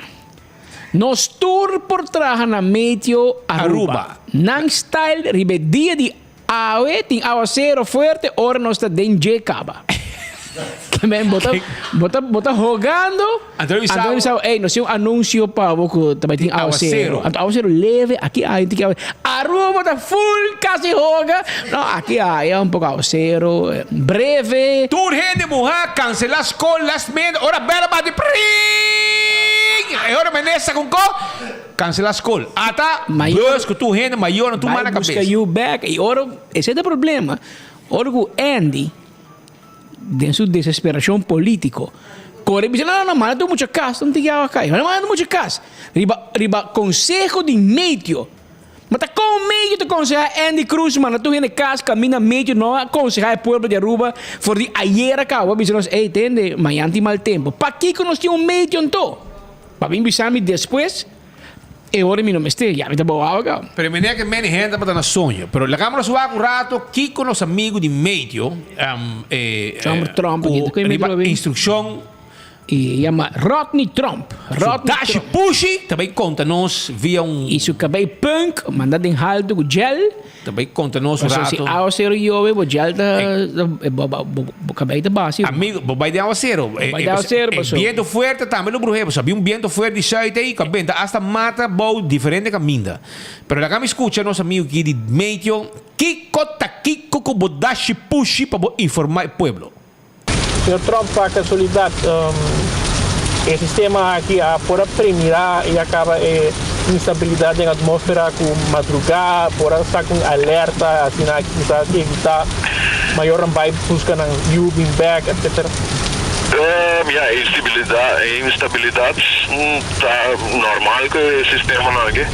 Nos tur por traha na Meteo Aruba. Nan style riba e dia di Awe tin awasero fuerte ora nos ta den dje kaba. Ke men bo ta bo ta bo ta hogando. Anto mi Anto mi sa sa ey nos tin un anuncio pa bo ku ta bai tin awasero. Awasero. Anto awasero leve aki hay tin ki Aruba ta full kasi hoga. No aki hay un poko awasero breve. Tur hende muha cancela skol last minute ora bel a bati pring e ora menesa con ko Cancela scol. Ata bus cu tur hende mayor no tur Bai mana busca cabes. yu bek y ora ese ta e problema ora cu Andy den su desesperacion politico core bisa no no no manda tur mucha cas no tin yawa cay manda tur mucha cas riba riba conseho di meteo ma ta con meteo ta conseha Andy Cruz manda tur hende cas caminda meteo no a conseha e pueblo di Aruba for di ayera caba bisa nos ey tende mañan tin mal tempo pakico nos tin un meteo anto. Pa bin bisa mi despues, e ora mi no mester, ya mi ta bou awa kaba. Pero menea ke many hende tabata na soño. Pero laga nos wak un rato kiko nos amigo di meteo Trump, Trump, ku riba instrukshon. E yama Rodney Trump. Su dashi pushi ta bai konta nos via un. I su kabei punk manda den haltu ku gel. Ta bai konta nos un Pasobra si rato. awasero yobe bo gel ta bo kabei ta basi. Amigo, bo bai den awasero. Bo bai den awasero E pasobra. biento fuerte tambe lo bruhé. Pasobra habia un biento fuerte di sùit ei ku a benta asta mata bou diferente kaminda. Pero laga mi skucha nos amigo aki di meteo kiko ta kiko ku bo dashi pushi pa bo informá e pueblo. Señor Trump pa casualidad e sistema aki a por a premira y a caba e instabilidad den atmosfera cu madruga por a saca un alerta asina aki kisas evita mayornan bay busca nan yu bin bek etc. Ya e instabilidad e instabilidad ta normal cu e sistemanan aki.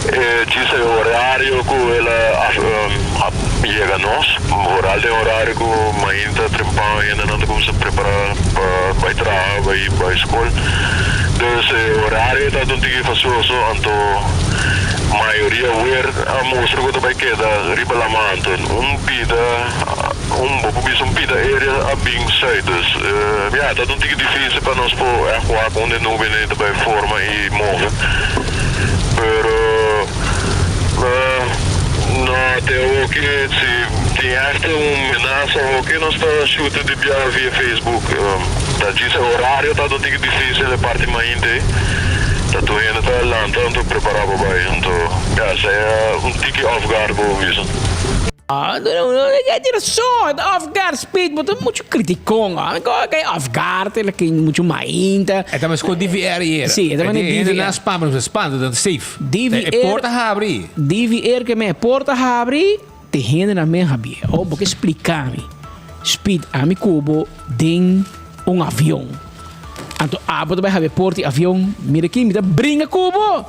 E djis e horario cu el a yega nos, vooral den horario cu mainta trempan hendenan ta cuminsa prepara pa bay traha, bay bay scol. Dus e horario ta un tiki fasoso, anto mayoria weer a mustra cu ta bay keda riba lama. Anto un bida. Un bo por bisa un pida area a bin sùit. Dus ya, ta un tiki difísil pa nos por ègt wak unda e nubenan ta bai forma i move. Pero no te hoki si tin ègt un menasa hoki nos ta shuta di bia via Facebook. Ta djis e horario ta un tiki difísil e parti mainta ei. Ta tur hende ta lanta anto prepará pa bai. Anto ya, esei un tiki off guard bo por bisa. Ah, e rason, e off guard speed, bo ta mucho criticon. Ah, que off guard, el que mucho mainta. E ta mesco DVR hier. Sí, e ta mane DVR. Na spam, no spam, dat safe. DVR. E porta habri. DVR que me porta habri, te hende na me habri. Oh, bo ke explicami. Speed, ami cubo den un avion. Anto abo ta bai habri porta di avion, mira aki, mi ta bringa cubo.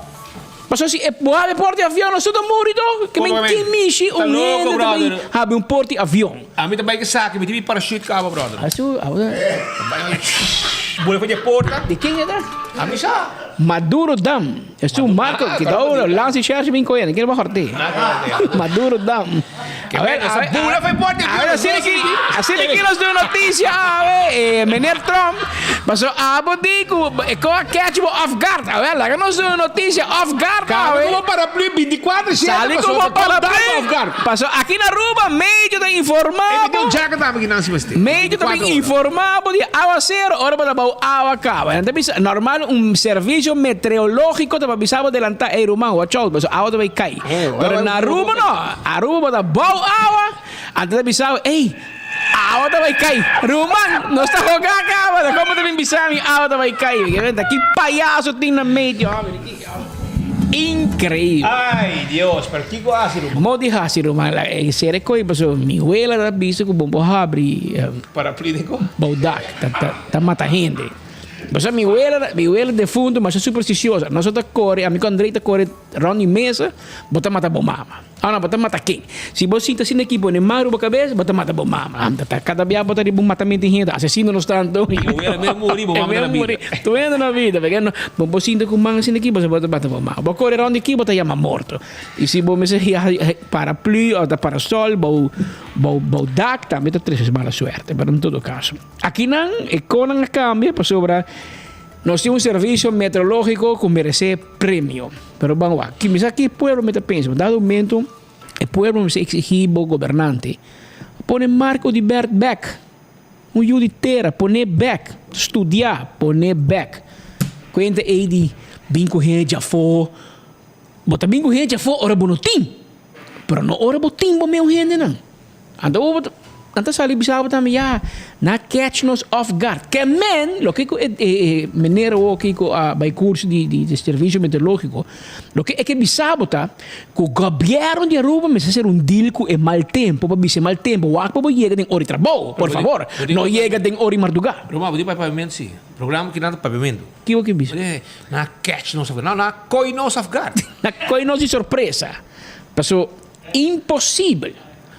Pasobra si e bo habi porta di avion nos tur ta muri toch? Ke men kin mishi un hende ta bai habi un porta di avion. Ami ta bai ke saki, mi tin mi parachute kaba brother. Asu, abo ta. Bula for di e porta. Di ken e ta? Ami sa. Maduro Dam. Esun Marco, ki ta ora Lansi Shershi bin koe, ken ba horte. Maduro Dam. A ver, a ver, bula for e porta di avion. A ver, asina ki, asina ki nos duna noticia awe, eh, meneer Trump, paso abo di ku e ko a catch bo off guard. A ver, laga nos duna noticia off guard awe. Sali ku bo paraplu 24 siete, Sali ku bo paraplu. Off guard. Paso aki na Aruba medio ta informa E mi bo. tin un jacket tambe ki Nancy mester. Medio ta bin informa bo di awacero ora bo ta bou awa caba. Nan ta bisa normal un servicio meteorologico ta pa bisa bo delanta, ey ruman watch out paso awa ta bay cay. Pero na Aruba no, Aruba bo ta bou awa, anto ta bisa bo, ey, awa ta bay cay. Ruman, nos ta hoga caba, ta como ta bin bisa mi awa ta bay cay? Ta ki payaso tin na medio, hombre, ki Increíble. Ay Dios, pero kico a haci ruman? Mo di haci ruman, la e sere coy paso mi wela ta bisa cu bo por habri Paraplético? bou dak, ta ta ta mata hende. Paso mi wela, mi wela defunto masha supersticiosa, nos ta core, ami cu Andrey ta core Rond di mesa, bo ta mata bo mama. Oh no, bo ta mata ken? Si bo sinta asina aki pone man riba bo kabes, bo ta mata bo mama. Anta ta kada bia bo ta riba un matamento di hende, asesino nos tanto. Bo wela mes muri, bo mama ta na bida. Tu hende na bida, p'e no, bo bo sinta ku man asina aki, bo ta mata bo mama. Bo kore rond di aki, bo ta yama morto. I si bo mester paraplu òf ta parasòl, bo bo bo dak tambe ta trese mala suerte. Pero en todo kaso, akinan e konan a kambia pasobra nos tin un servisio meteorológiko ku meresé. Premio. Pero ban wak. Ki misa ki pueblo mi ta pensa. Dado momento e pueblo mester exigi bo gobernante pone Marco di Bert bek. Un yu di tera pone bek. Studia pone bek. Cuenta ey di bin cu hende djafo. Bo ta bin cu hende djafo ora bo no tin. Pero no ora bo tin bo meu hendenan. Anto bo nan ta sali bisa bo tambe ya na catch nos off guard. Ke men loke ku e e meneer awoki ku a bai curso di di servicio meteorologico loke e ke bisa bo ta ku gobierno di Aruba mester hacer un deal ku e mal tempo pa bisa e mal tempo wak pa bo yega den ora di trabou por favor no yega den ora di marduga. Roma bo di bai pavimento si. Programa kinan ta pavimento. Kico ke bisa? Na catch nos off guard. No na koi nos off guard. Na koi nos di sorpresa. Paso imposibel.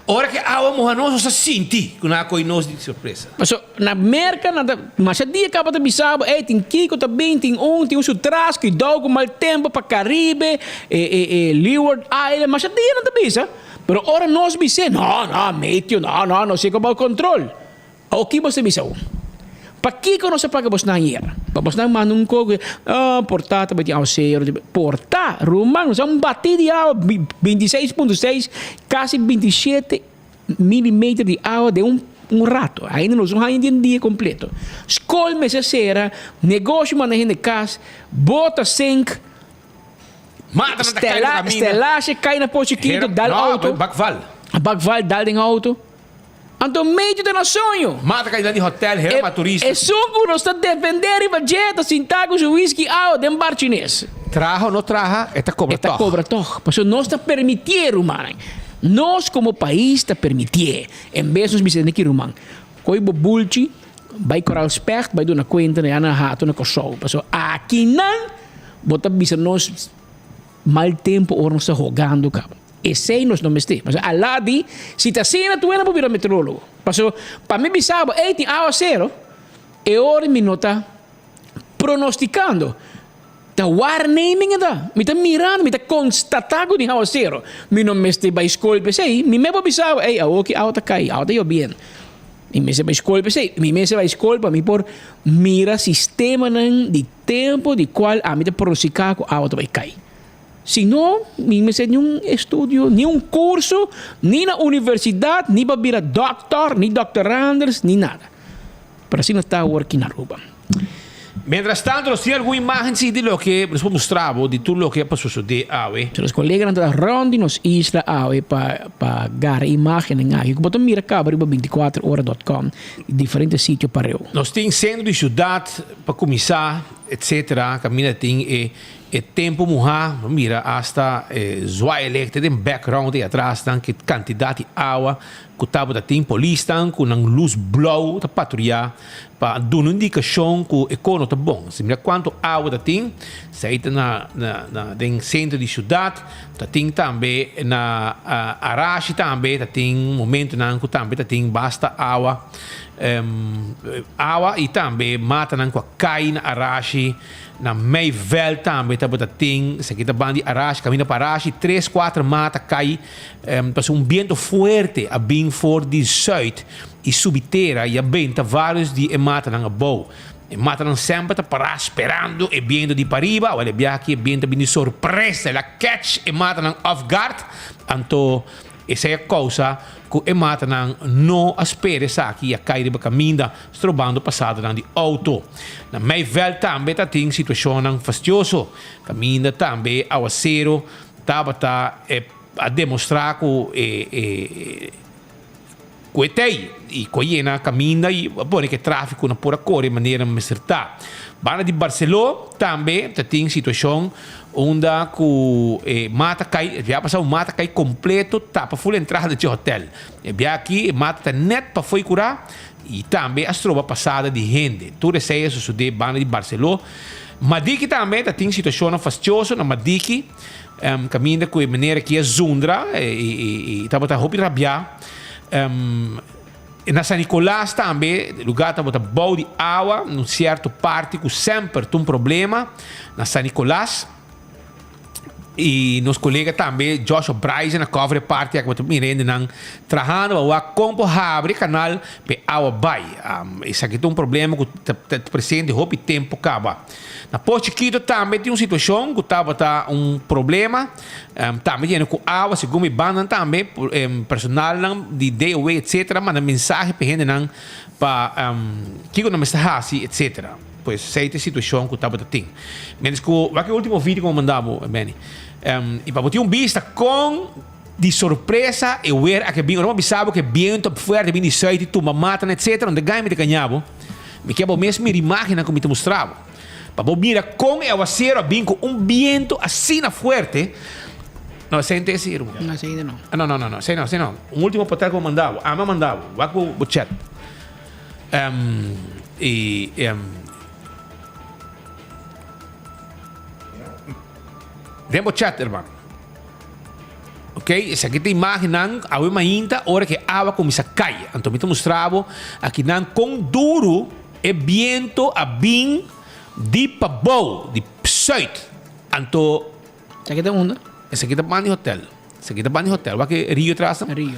Ora ke awa moha nos, nos ta sinti ku nan a kohe nos di sorpresa. Paso na Merka nan ta masha dia kaba ta bisa bo, ey tin kiko ta bin, tin un, tin un su tras, kuidou ku mal tempo pa Karibe, e e e Leeward Island, masha dia nan ta bisa. Pero ora nos bis'é, no, no, meteo, no, no, nos tin ku bou kontrol. Awor ki bo ta bisa bo? Pakiko nos a paga bosnan ayer? Pa bosnan manda un koko, oh, por ta tabatin awasero, por ta, ruman, nos a un batí di awa, 26.6, kasi 27 milimeter di awa den un un rato. Ainda nos no haña di un dia kompleto. Skol mester sera, negoshi manda hende kas, bota sink, Mata nan ta kai na kaminda. Stelashi kai na por chikitu, dal auto. No, bakval. Bakval dal den auto. Anto medio ta na soño. Mata kai di hotel, hera pa turista. Esun ku nos ta defendé riba dje ta sintá ku su whisky awa den bar chines. Traha o no traha, e ta kobra E ta tòg. kobra tòg. Pasobra nos ta permitié, rumannan. Nos komo pais ta permitié. En bes nos bisa neki ruman, koi bo bulchi, bai Koraal Specht, bai duna kuenta na ya na hato na Kòrsou. Pasobra akinan bo ta bisa nos mal tempu ora nos ta hogando kaba. Esei nos no mester. Pasobra Alá di, si ta asina tu wena por bira meteorólogo. Pasobra pa mi bisa bo, ey tin awasero, e ora mi no ta pronosticando. Ta waarneming e ta. Mi ta mirando, mi ta constata cu tin awacero. Mi no mester bay school p'esey. Mi me por bisa bo, ey, awoki awa ta cay, awa ta yobiendo. Mi mester bay school p'esey. Mi mester bay school pa mi por mira sistemanan di tempo di cual ami ta pronostica cu awa ta bay cay. Si no, mi mester ni un estudio, ni un curso, ni na universidad, ni pa bira doctor, ni doctoranders, ni nada. Pero asina ta awor aki na Aruba. Mientras tanto nos tin algun imagen si di loke nos por mustra bo di tur loke a pa sosode awe. Nos coleganan ta rond di nos isla awe pa pa gara imagennan aki cu bo ta mira caba riba binticuater ora dot com di diferente sitio pareu. Nos tin centro di ciudad pa cuminsa etcetera caminda tin e E tempu muhá, bo mira asta e zwaailicht den background ei atrasnan, ki kantidat di awa ku tabata tin. Polisnan ku nan lus blou ta patruyá pa duna un indikashon ku e kono ta bon. Si mira kuantu awa ta tin, esei ta na na den sentro di siudat, ta tin tambe na Arashi tambe ta tin momentunan ku tambe ta tin basta awa, awa i tambe matanan ku a kai na Arashi. Na Meiveld tambe tabata tin, esaki ta ban di Arashi, kaminda pa Arashi, tres kuater mata kai, pasobra un biento fuerte a bin for di zuid i subi tera i a benta varios di e matanan abou. E matanan semper ta pará sperando e biento di pariba, awor e biaha aki e biento a bin di sorpresa, el a catch e matanan off guard, anto Esei a kousa ku e matanan no a spera esaki i a kai riba kaminda, strobando pasadonan di outo. Na Meiveld tambe ta tin situashonnan fastioso. Kaminda tambe awaseru tabata a demostrá ku e ku e tei i ku a yena kaminda i a pone ku e tráfiko no por a kore manera mester ta. Banda di Barceló tambe ta tin situashon unda ku e mata kai, e bia pasá un mata kai kompleto tapa ful entrada dje hotèl. E bia aki e mata ta nèt pafó i kurá i tambe a stroba pasada di hende. Tur esei a sosodé banda di Barceló. Madiki tambe ta tin situashonnan fastioso na Madiki. Kaminda ku e manera ki a zundra i tabata hopi rabiá. Na San Nicolas tambe lugá tabata bou di awa na un sierto parti ku semper ta un problema na San Nicolas. I nos kolega tambe Joshua Bryson a cover e parti aki bo ta mira hendenan trahando pa wak kon por habri e kanal pa e awa bai. Esaki ta un problema ku ta presente hopi tempu kaba. Na Pos Chikito tambe tin un situashon ku tabata un problema, tambe yena ku awa, segun mi bandanan tambe personalnan di DOW etcetera manda mensahe pa e hendenan pa kiko nan mester hasi etcetera. Pues esei ta e situashon ku tabata tin. Mientras ku wak e ultimo video ku mi a manda bo Benny i pa bo tin un bista kon di sorpresa e wer a ke bin. Ora bo a bisa bo ku e biento fuerte bin di sùit i tumba matanan etcetera, no ta gaña mi ta gaña bo. Mi ke bo mes mira imágennan ku mi ta mustra bo, pa bo mira kon e awaseru a bin ku un bientu asina fuerte. No, esei no ta esei, ruman. No, esei no. No, no, no, no, esei no, esei no. Un último portal ku bo manda bo, ami a manda bo. Wak bo bo chat. Um, i, um, den bo chat, hermano. Ok, esaki ta imagennan awe mainta ora ku e awa kuminsá kai. Anto mi ta mustra bo akinan kon duru e biento a bin di pabou, di sùit. Anto. Esaki ta unda? Esaki ta banda di hotel. Esaki ta banda di hotel. Wak e rio tras nan? Rio.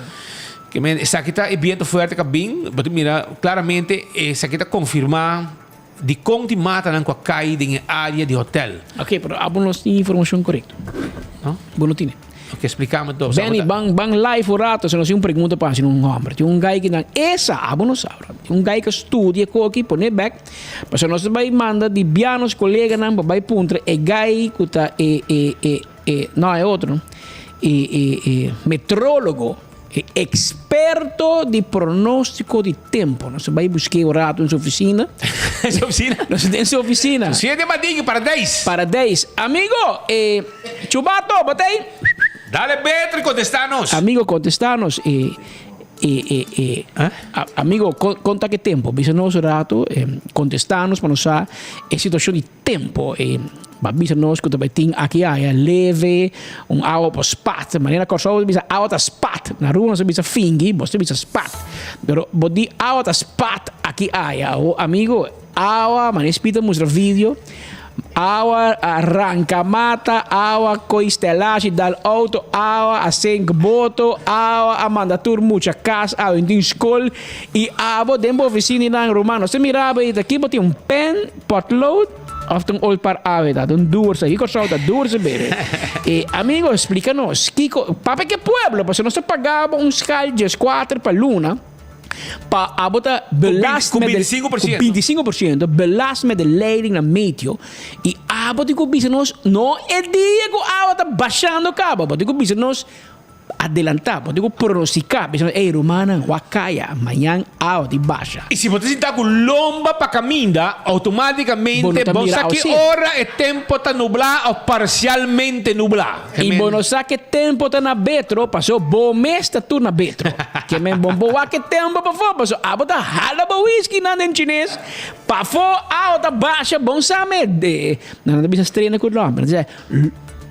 Ke men esaki ta e biento fuerte ku a bin. Bo ta mira klaramente esaki ta konfirmá Dikon tin matanan ku a kai den e área di hotèl? Ok, pero abo no tin informashon korekto. No? Bo no tine. Ok, splikame to. Benny, ban, ban live un rato, se nos tin un pregunta pa hasi un hòmber. Tin un guy ki nan e sa, abo no sa, bro. Tin un guy ku studia koki, pone bèk. Pasobra nos ta bai manda di bia nos koleganan pa bai puntra e guy ku ta e, e, e, e, no, e otro, e, e, e metrólogo. E experto di pronostico di tempo. Nos a bai busqué un rato en su oficina. En su oficina? Nos en su oficina. Siete Madingue, Paradijs. Paradijs. Amigo, eh, Chubato, bo ta ei? Dale Betri, contestanos. Amigo, contestanos. Eh, eh, eh, eh, a, amigo, con, conta ke tempo. Bisa nos un rato, eh, contestanos pa nos sa e situacion di Tempo e ba bisa nos ku ta bai tin aki aya leve un awa por spat. Manera Kòrsou ta bisa awa ta spat. Na Aruba nos ta bisa fingi, bos ta bisa spat. Pero bo di awa ta spat aki aya. Ho amigo, awa, manera Speed a mustra video, Awa a ranka mata, awa koi stelashi dal auto, awa a sink boto, awa a manda tur mucha kas awe tin skol i abo den bo ofisina nan ruman nos ta mira bo i ta ki bo tin un pen, potlood of ta un old par awe ta un duurse ki Kòrsou ta duurse bebe e amigo splika nos kiko papia ke pueblo pasobra nos ta paga bo un skal dieskuater pa luna. Pa abo ta belast met de, ku 25%. 25% belast met de leiding na meteo i abo tin ku bisa nos no e dia ku awa ta bashando kaba bo tin ku bisa nos adelantá bo tin ku pronostiká bisa nos ey rumannan wak kaya mañan awa tin basha. I si bo ta sinta ku lomba pa kaminda Bo outomátikamente no ta bo mira sa ki awa si. ora e tempo ta nublá òf parsialmente nublá. I bo no sa ke tempo ta na betro, paso bo mes ta tur na betro. Ke men bon bo wak e tempo pafó, paso abo ta hala bo whisky nan den chines, pafó awa ta basha, bon sa me de, nan ta bisa strena ku lòmber, nan ta bisa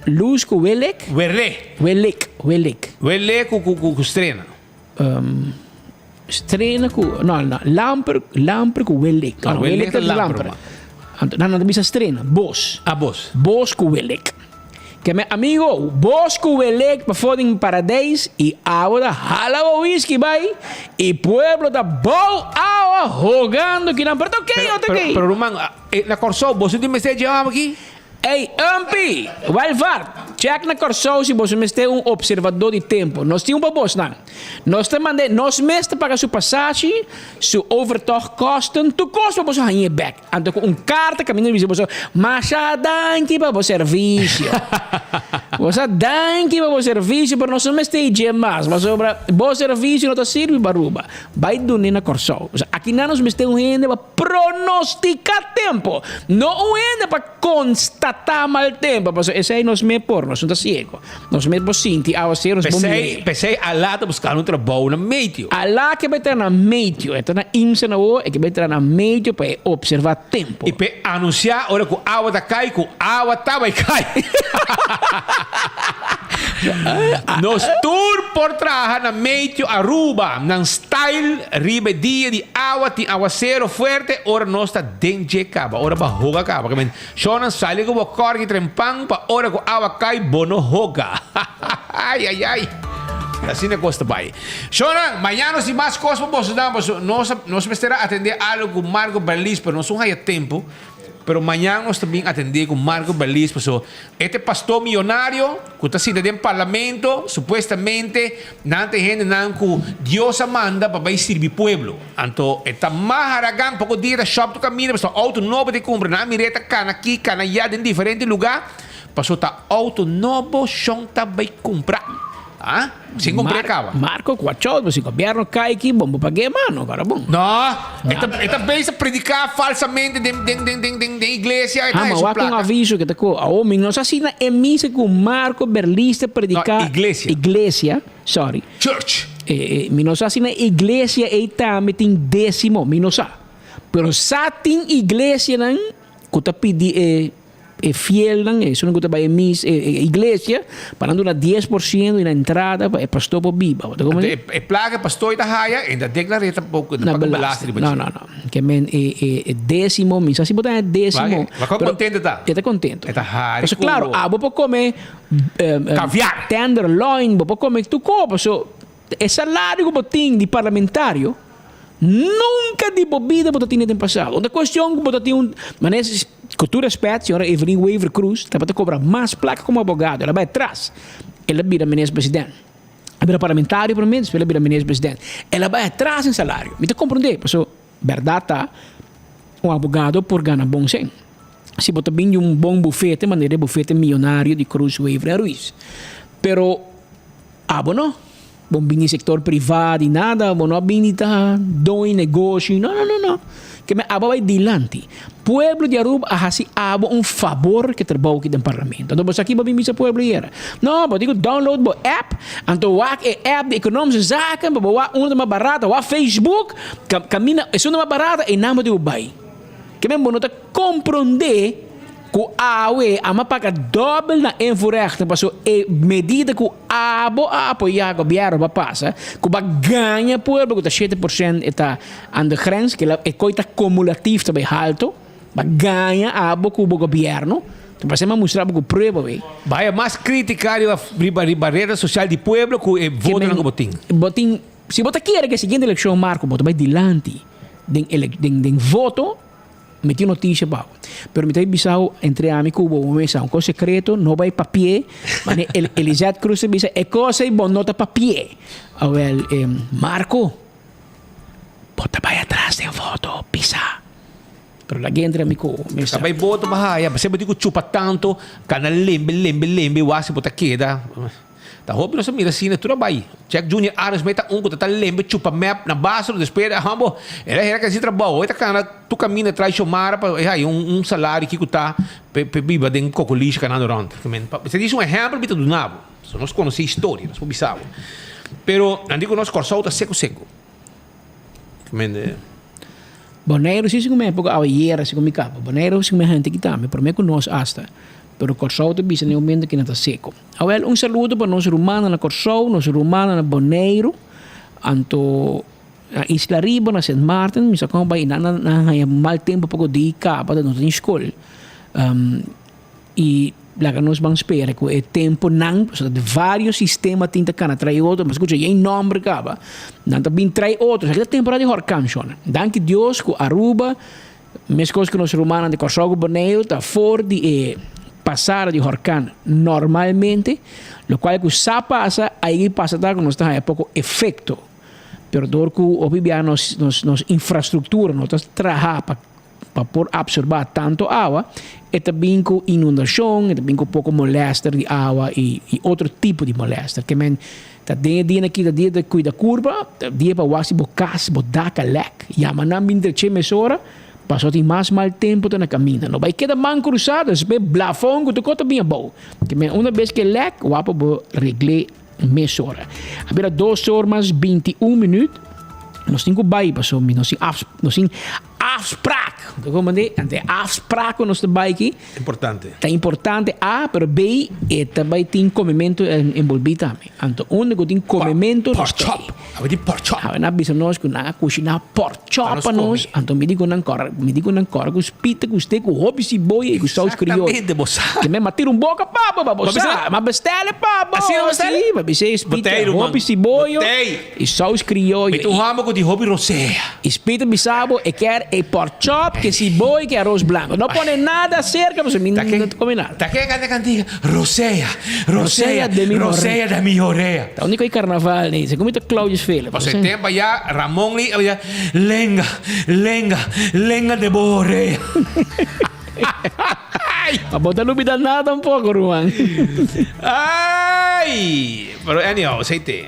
lus ku welek. Werle. Welek, welek. Wele ku ku strena. Strena ku, no, no, lamper, lamper ku welek. No, welek ta lamper. Anto, nan ta bisa strena, bos. Ah, bos. Bos ku welek. Ke mi amigo, bos ku welek pafó den paradijs i awa ta hala bo whisky bai i pueblo ta bou awa hogando kinan. Pero ta oké, Pero, ta pero, oké. pero ruman, na Kòrsou boso tin mester dje awa aki? Ey, Umpy! Welvaart, check na Kòrsou si boso mester un observadó di tempu. Nos tin un pa bosnan. Nos ta mand'é, nos mes ta paga su pasashi, su overtochtkosten, tur kos pa boso hañ'é bèk. Anto ku un karta kaminda bisa boso, Masha danki pa bo servisio. Bo sa danki pa bo servisio, pero nos no mester e dje mas, pasobra bo servisio no ta sirbi pa Aruba. Bai dun'é na Kòrsou. Akinan nos mester un hende pa Pronostica tempo, no un hende pa constata mal tempo, pasobra esey nos mes por, nos no ta ciego. Nos mes por sinti awacero, nos por Pesey, mira. pesey Alá ta buscando un trabou na meteo. Alá ke bai tra na meteo, e ta na IMSA na awor, e ke bai tra na meteo pa e observa tempo. I p'e anuncia ora cu awa ta cay, cu awa ta bai cay. Nos tur por traha na meteo Aruba, nan style riba e dia di awa tin awacero fuerte ora nos ta den dje caba, ora bo a hoga caba. Ke men, shownan sali cu bo corgi trempan pa ora cu awa cay bo no hoga. Ay ay ay. Asina cos ta bay. Shownan, mañana nos tin mas cos pa boso dan, pasobra nos nos mester a atende algo cu Marco Berlis, pero nos no haya tempo. Pero mañan nos ta bin atendé ku Marco Berlis paso e ta e pastor miyonario ku ta sinta den parlamento, supuestamente nan ta e hendenan ku Dios a manda pa bai sirbi pueblo. Anto e ta mas haragan, poko dia ta shop tur kaminda pasobra outo nobo ta kumpra, nan a mir'é ta kana aki kana ayá den diferente lugá paso ta outo nobo shon ta bai kumpra. Ah, sin compré caba. Marco Cuachot, si gobierno cai ki bon bo pagué mano, agora bon. No, e ta e ta bezig predica falsamente den den den den den den iglesia, e ta Ah, ma su wak un placa. aviso que ta cu awo mi no sa si na e misa cu Marco Berlis ta predica. No, iglesia. Iglesia, sorry. Church. Eh, eh, mi no sa si na iglesia ei tambe tin decimo, mi no sa. Pero sa tin iglesianan cu ta pidi e E fielnan, esunnan ku ta bai e mis, e iglesia, pa nan duna 10% di nan entrada pa e pastor por biba. Bo ta Anto komprende? e plaga e pastor ta haya, e ta deklar'é tampoko, e Na ta paga belasting. belasting riba No, dje. no, no. Ke men e, e, e desimo, mi sa si bo ta haña desimo. Wak, wak kon pero kontento e ta? E ta kontento. E ta hari Pasobra ku klaro, abo por kome, Kaviar. tenderloin, bo por kome tur kos, pasobra e salario ku bo tin di parlamentario, Nunca di bo bida bo ta tine den pasado. Un ta cuestion cu bo ta tin un, manera cu tur respet, señora Evelyn Wever Croes tabata cobra mas placa como abogado, el a bay atras, el a bira minister president. El a bira parlamentario prome, despues el a bira minister president. El a bay atras den salario. Mi ta comprende, pasobra berdad ta un abogado por gana bon cen. Si bo ta bin di un bon bufete, manera e bufete miyonario di Croes Wever en Ruiz. Pero abo no. Bo bini sector priva di nada, bo no a bini ta doño negoshi, no no no no. Ke men abo a bai dilanti. Pueblo di Aruba a hasi abo un fabor ke trabou aki den parlamento. Anto bo sa ki bo bin bisa pueblo yera? No, bo tin ku download bo app, anto wak e app di Economische Zaken pa bo wak unda ta mas barata, wak Facebook, kaminda esun ta mas barata einan bo tin ku bai. Ke men bo no ta komprondé ku awe a ma paga dòbel na invoerrechten paso e medida ku abo a apoyá gobièrnu pa pasa ku ba gaña pueblo ku ta 7% e ta aan de grens, kila e koi ta kumulatif ta bai halto. Ba gaña abo ku bo gobièrnu, ta parse m'a mustra bo ku prueba wey. Baya mas kritika riba riba riba reda sosial di pueblo ku e votonan ku bo tin. Bo tin, si bo ta kere ku e siguiente elekshon Marco bo ta bai dilanti den elek den den voto, mi tin notisia pa bo. Pero mi ta bisa bo entre ami ku bo, bo mesa un kos sekreto, no bai papi'é, mane El Elizeth Cruz ta bisa e kos ei bo no ta papi'é. Awel Marco, bo ta bai atras den voto, bisa. Pero laga entra mi ku mi sa. Ta bai boto pa haya, pasobra bo tin ku chupa tanto, kana lembe, lembe, lembe, wak si bo ta keda. Ta hopi nos a mira asina, tur a bai. Jack Junior Arends mei ta un ku ta ta lembe chupa mep na basro, despues a hambo, el a hera kasi trabou, e ta kana tur kaminda trai Xiomara pa e haya un salario kiko ta p'e biba den Cocolishi kanando rònt. Esei disi un ehèmpel mi ta duna bo, so nos konosé historia, nos por bisa bo. Pero nan di ku nos Kòrsou ta seku seku. Boneiru si sigun mi epoca ayera sigun mi capa Boneiru sigun mi hente ki tambe prome cu nos hasta pero Corsou ta bisa na e momento ki nan ta seco. Awel un saludo pa nos rumannan na Corsou nos rumannan na Boneiru anto na Isla Riba na Sint Maarten mi sa como bay nan nan haya mal tempo poco di caba ta no tin school. Y laga nos ban spera cu e temponan, pasobra ta varios sistema tin ta cana trai otro, mas scucha yen nomber caba, nan ta bin trai otro, esaki ta temporada di horcan shona. Danki Dios cu Aruba, mescos cu nos rumannan di Corsou cu Boneiru ta for di e pasada di horcan normalmente, locual cu sa pasa, ayi pasa ta cu nos ta haya poco efecto, pero door cu hopi bia nos nos infrastructura no ta traha pa. Pa por absorbá tanto awa, e ta bin ku inundashon, e ta bin ku poko molèster di awa i i otro tipo di molèster. Ke men ta den e dianan aki ta dia di kuida kurpa, ta dia pa wak si bo kas, bo dak a lèk, yama nan bin dreche mesora, pasobra tin mas mal tempu ta na kaminda. No bai keda man krusá, despues blafon ku tur kos ta bin abou. Ke men una bes ke lèk, wak pa bo regl'é mesora. A bira dos or mas 21 minüt, nos tin ku bai pasobra mi nos tin afs nos tin Afspraak. Bo comprende? Anto e afspraak ku nos ta bai aki. Importante. Ta importante A, pero B, e ta bai tin komementu enbolbí tambe. Anto unda ku tin komementu nos ta Pork chop. A bai tin pork chop. Awe nan a bisa nos ku nan a kushiná pork chop pa nos. Anto mi di ku nan kòrda, mi di ku nan kòrda ku spita ku steak ku hopi siboya i ku saus krioyo. Exactamente, bo sa. Ke men m'a tira un boka pa bo, pa bo sa. M'a bestèl'e pa bo. Asina bo bestèl'e? Si, m'a bis'é spita, hopi siboyo. I saus krioyo. Mi ta un hòmber ku tin hopi rosea. I Spiritu bisa bo e kier e pork chop, ke siboy, ke aros blanco. No pone nada cerca pasobra mi no ta come nada. Ta ke canta cantica? Rosea, rosea, rosea de mi orea. Ta unico e carnaval nei. Segun mi ta Claudius Philip. Pasobra e tempo aya Ramon li a bisa lenga, lenga, lenga de bo orea. Ma bo ta lubida nada tampoco ruman. Ay! Pero anyhow, esey te.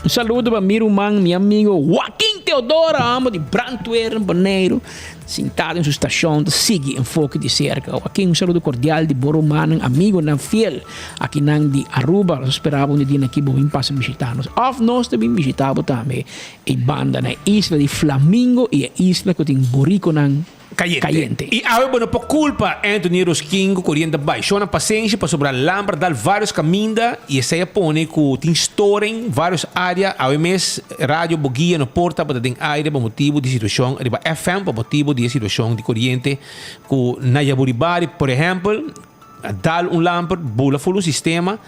Un saludo pa mi ruman, mi amigo Joaquin Teodora, amo di Brandweer in Boneiru, sintado den su stacion ta sigui Enfoke di cerca. Joaquin, un saludo cordial di bo rumannan, amigonan fiel akinan di Aruba. Nos ta spera bo un di dia aki bo bin pasa bishita nos of nos ta bin bishita bo tambe e banda na e isla di Flamingo y e isla cu tin buriconan. Cayente. Cayente. Y awe bo no por culpa Anthony Rosquin cu coriente a bay. Shona pasenshi pasobra lamper dal varios caminda y esey a pone cu tin storing varios area. Awe mes radio Boguia no por tabata den aire pa motibo di situacion riba FM pa motibo di e situacion di coriente cu na Yaburibari por ehempel a dal un lamper bula full un sistema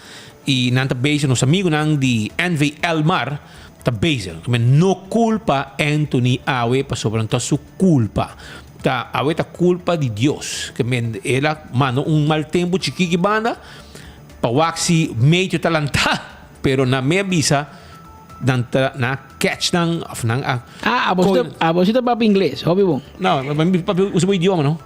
y nan ta bezig nos amigonan di NV Elmar ta bezig. No culpa Anthony awe pasobra no ta su Culpa. Ta awe ta culpa di Dios. Ke men el a manda un mal tempo chikí ki banda pa wak si medio ta lantá, pero nan me a bisa nan ta nan a catch nan of nan a Ah, abo si ta, abo si ta papia ingles, hopi bon. No, mi papia usa bo idioma no.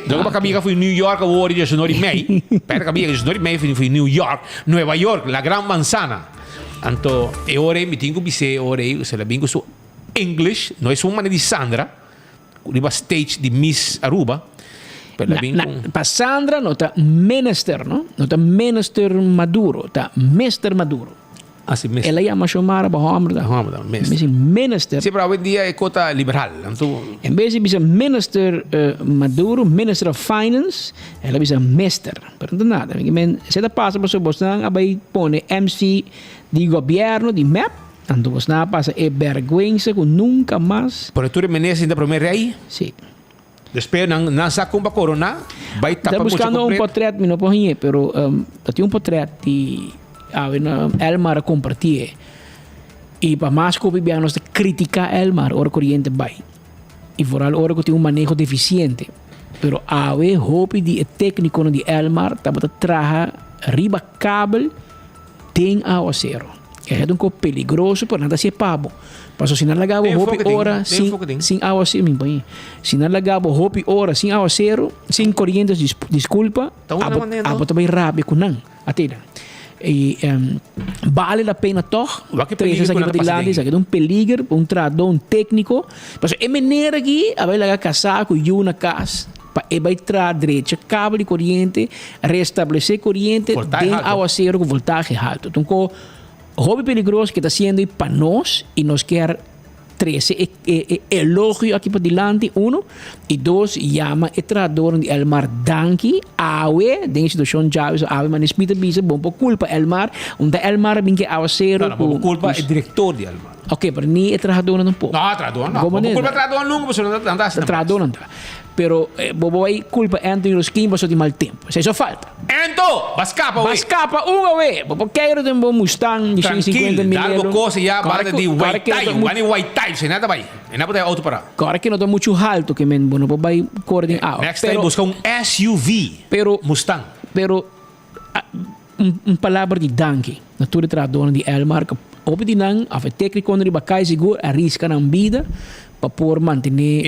Dor ku kabia ka fui New York awor di diesunor i mei, pero kabia diesunor i mei fui New York, Nueva York, la gran manzana. Anto e ora ei mi tin ku bis'é e ora ei, se la bin ku su English, no es un manera di Sandra, riba stage di Miss Aruba, pero la bin con. Pa Sandra no ta minister, no? No ta minister Maduro, ta Mister Maduro. Ah, si, mister. El a yama Xiomara pa homber ta. Homber ta, mister. Mester minister. Si, pero awendia e cota liberal, anto. En bes di bisa minister Maduro, minister of finance, el a bisa mister. Pero no ta nada. Mi men, esei ta pasa pasobra bosnan a bay pone MC di gobierno di mep. Anto bos nan a pasa e berguensa ku nunka mas. Pero tur e menes sinta prome rei? Si. Despues nan nan sa kon pa korona, bai Ta tapa mucha buscando un completo. portret, mi no por hañ'é, pero um, ta tin un portret di awe na Elmar a compartié. Y pa mas cu hopi biaha nos ta critica Elmar ora coriente bai. Y vooral ora cu tin un maneho deficiente. Pero awe hopi di e tecniconan di Elmar tabata traha riba kabel den awacero. Esei ta un cos peligroso, pero nan ta hacié pa bo. Pasobra si nan laga bo Den hopi enfoque tin, ora den sin, enfoque tin. sin awacero, mi pañe. Si nan laga bo hopi ora sin awacero, sin coriente, dis, disculpa, Ta una abo, manera, abo no? ta bay rabia cu nan. Atena. Y um, bale la pena toch? Wak e Trece peliger esaki cu nan ta pasa padilanti, den. esaki ta un peliger, un trahador, un tecnico. Pasobra e meneer aki a bay laga casa cu yu na cas pa e bay traha drecha cable di coriente, restablece coriente Voltahe den halto. awacero cu voltahe halto. Ta un co hopi peligroso ke ta haciendo y pa nos y nos kier trece e e e elogio aki padilanti, uno, y dos, yama e trahadornan di Elmar danki awe den e situacion djawe, so awe manera Smith a bisa, bon por culpa Elmar, unda Elmar a bin ke awacero No, no, bon cu por culpa e director di Elmar. Ok, pero ni e trahadornan tampoco. No, trahadornan no. Bo Bon por manera. culpa trahadornan nunca, pasobra nan ta haci nan best. Trahadornan ta. Pero bo bo bay culpa Anthony Rosquin pasobra di mal tempo. Esei so falta. Ento! Ba scapa Ba awe! scapa un awe! Bo por keiro den bo Mustang di Trankil, 150 mil dal bo euro. cosa ya Kora banda ku di kora ke no Waitai, ta mu banda di Waitai, si nada bay. E na por ta auto para. Kora ke no ta muchu halto ke men bo no por bay kore den awa. Next time Pero busca un SUV pero Mustang. Pero un un palabra di danki na tur e trahadornan di Elmar ku hopi di nan of e teknikonan riba kai sigur a riska nan bida pa por mantené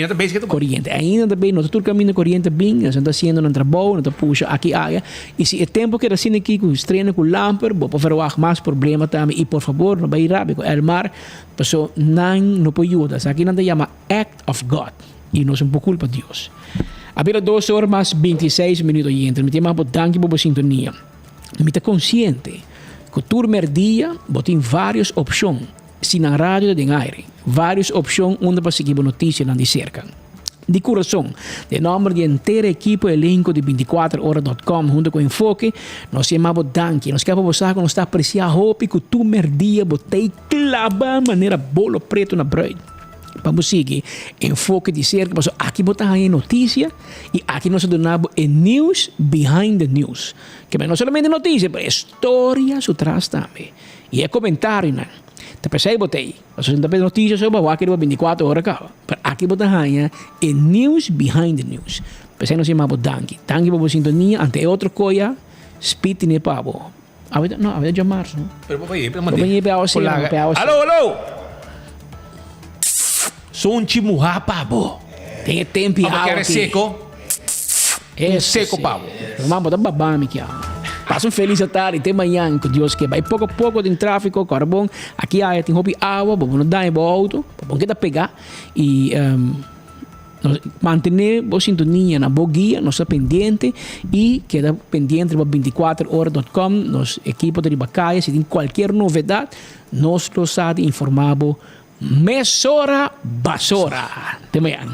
koriente. Ainda ta bay no ta tur kaminda koriente bin, nan ta hasiendo nan trabou, nan ta pusha aki aya. I si e tempu keda asina aki ku strena ku lamper bo por verwagt mas problema tambe i por fabor no bay rabia ku Elmar paso nan no por yuda. Esaki nan ta yama act of God i nos un por kulpa Dios. A bira dos or mas 26 minuut oyente. Mi ta yama bo danki pa bo sintonia. Mi ta konsiente ku tur merdia bo tin varios opshon si nan radio ta den aire. Varios opshon unda pa sigui bo notisianan di serka. Di kurason, den nomber di henter ekipo elenko di 24 ora dot com hunto ku Enfoke, nos yama bo danki. Nos ke pa bo sa ku nos ta apresia hopi ku tur merdia bo ta ei klaba manera bolo preto na bruid. Pa bo sigui Enfoke di serka pasobra aki bo ta haña e notisia i aki nos ta duna bo e news behind the news. Ke no solamente notisia pero e storia su tras tambe i e komentarionan. Ta p'esei bo ta ei. Pasobra si no ta p'e notisia so bo a wak riba bintikuater ora kaba. Pero aki bo ta haña e news behind the news. P'esei nos yama bo danki. Danki pa bo sintonia ante e otro koya Speed tene pa bo. Awe ta, no, awe ta djamarzo. Pero bo bay, Bo bay pe awa sera, pe awa sera. Alo, alo! Sonchi muha pa bo. Den e tempi awa awa kere aki. seko. Un seko pa bo. Ruman, bo ta baba mi kia. Pasa un felis atardi, te mañan, ku Dios ke. Bai poko poko den trafiko, kòrda bon, aki aya tin hopi awa, bo no daña bo outo, pa bon keda pega i Nos mantené bo sintonia na bo guia, nos ta pendiente i keda pendiente riba bintikuater ora dot com. Nos ekipo ta riba kaya, si tin kualkier novedat nos lo sa di informá bo mesora basora. Te mañana.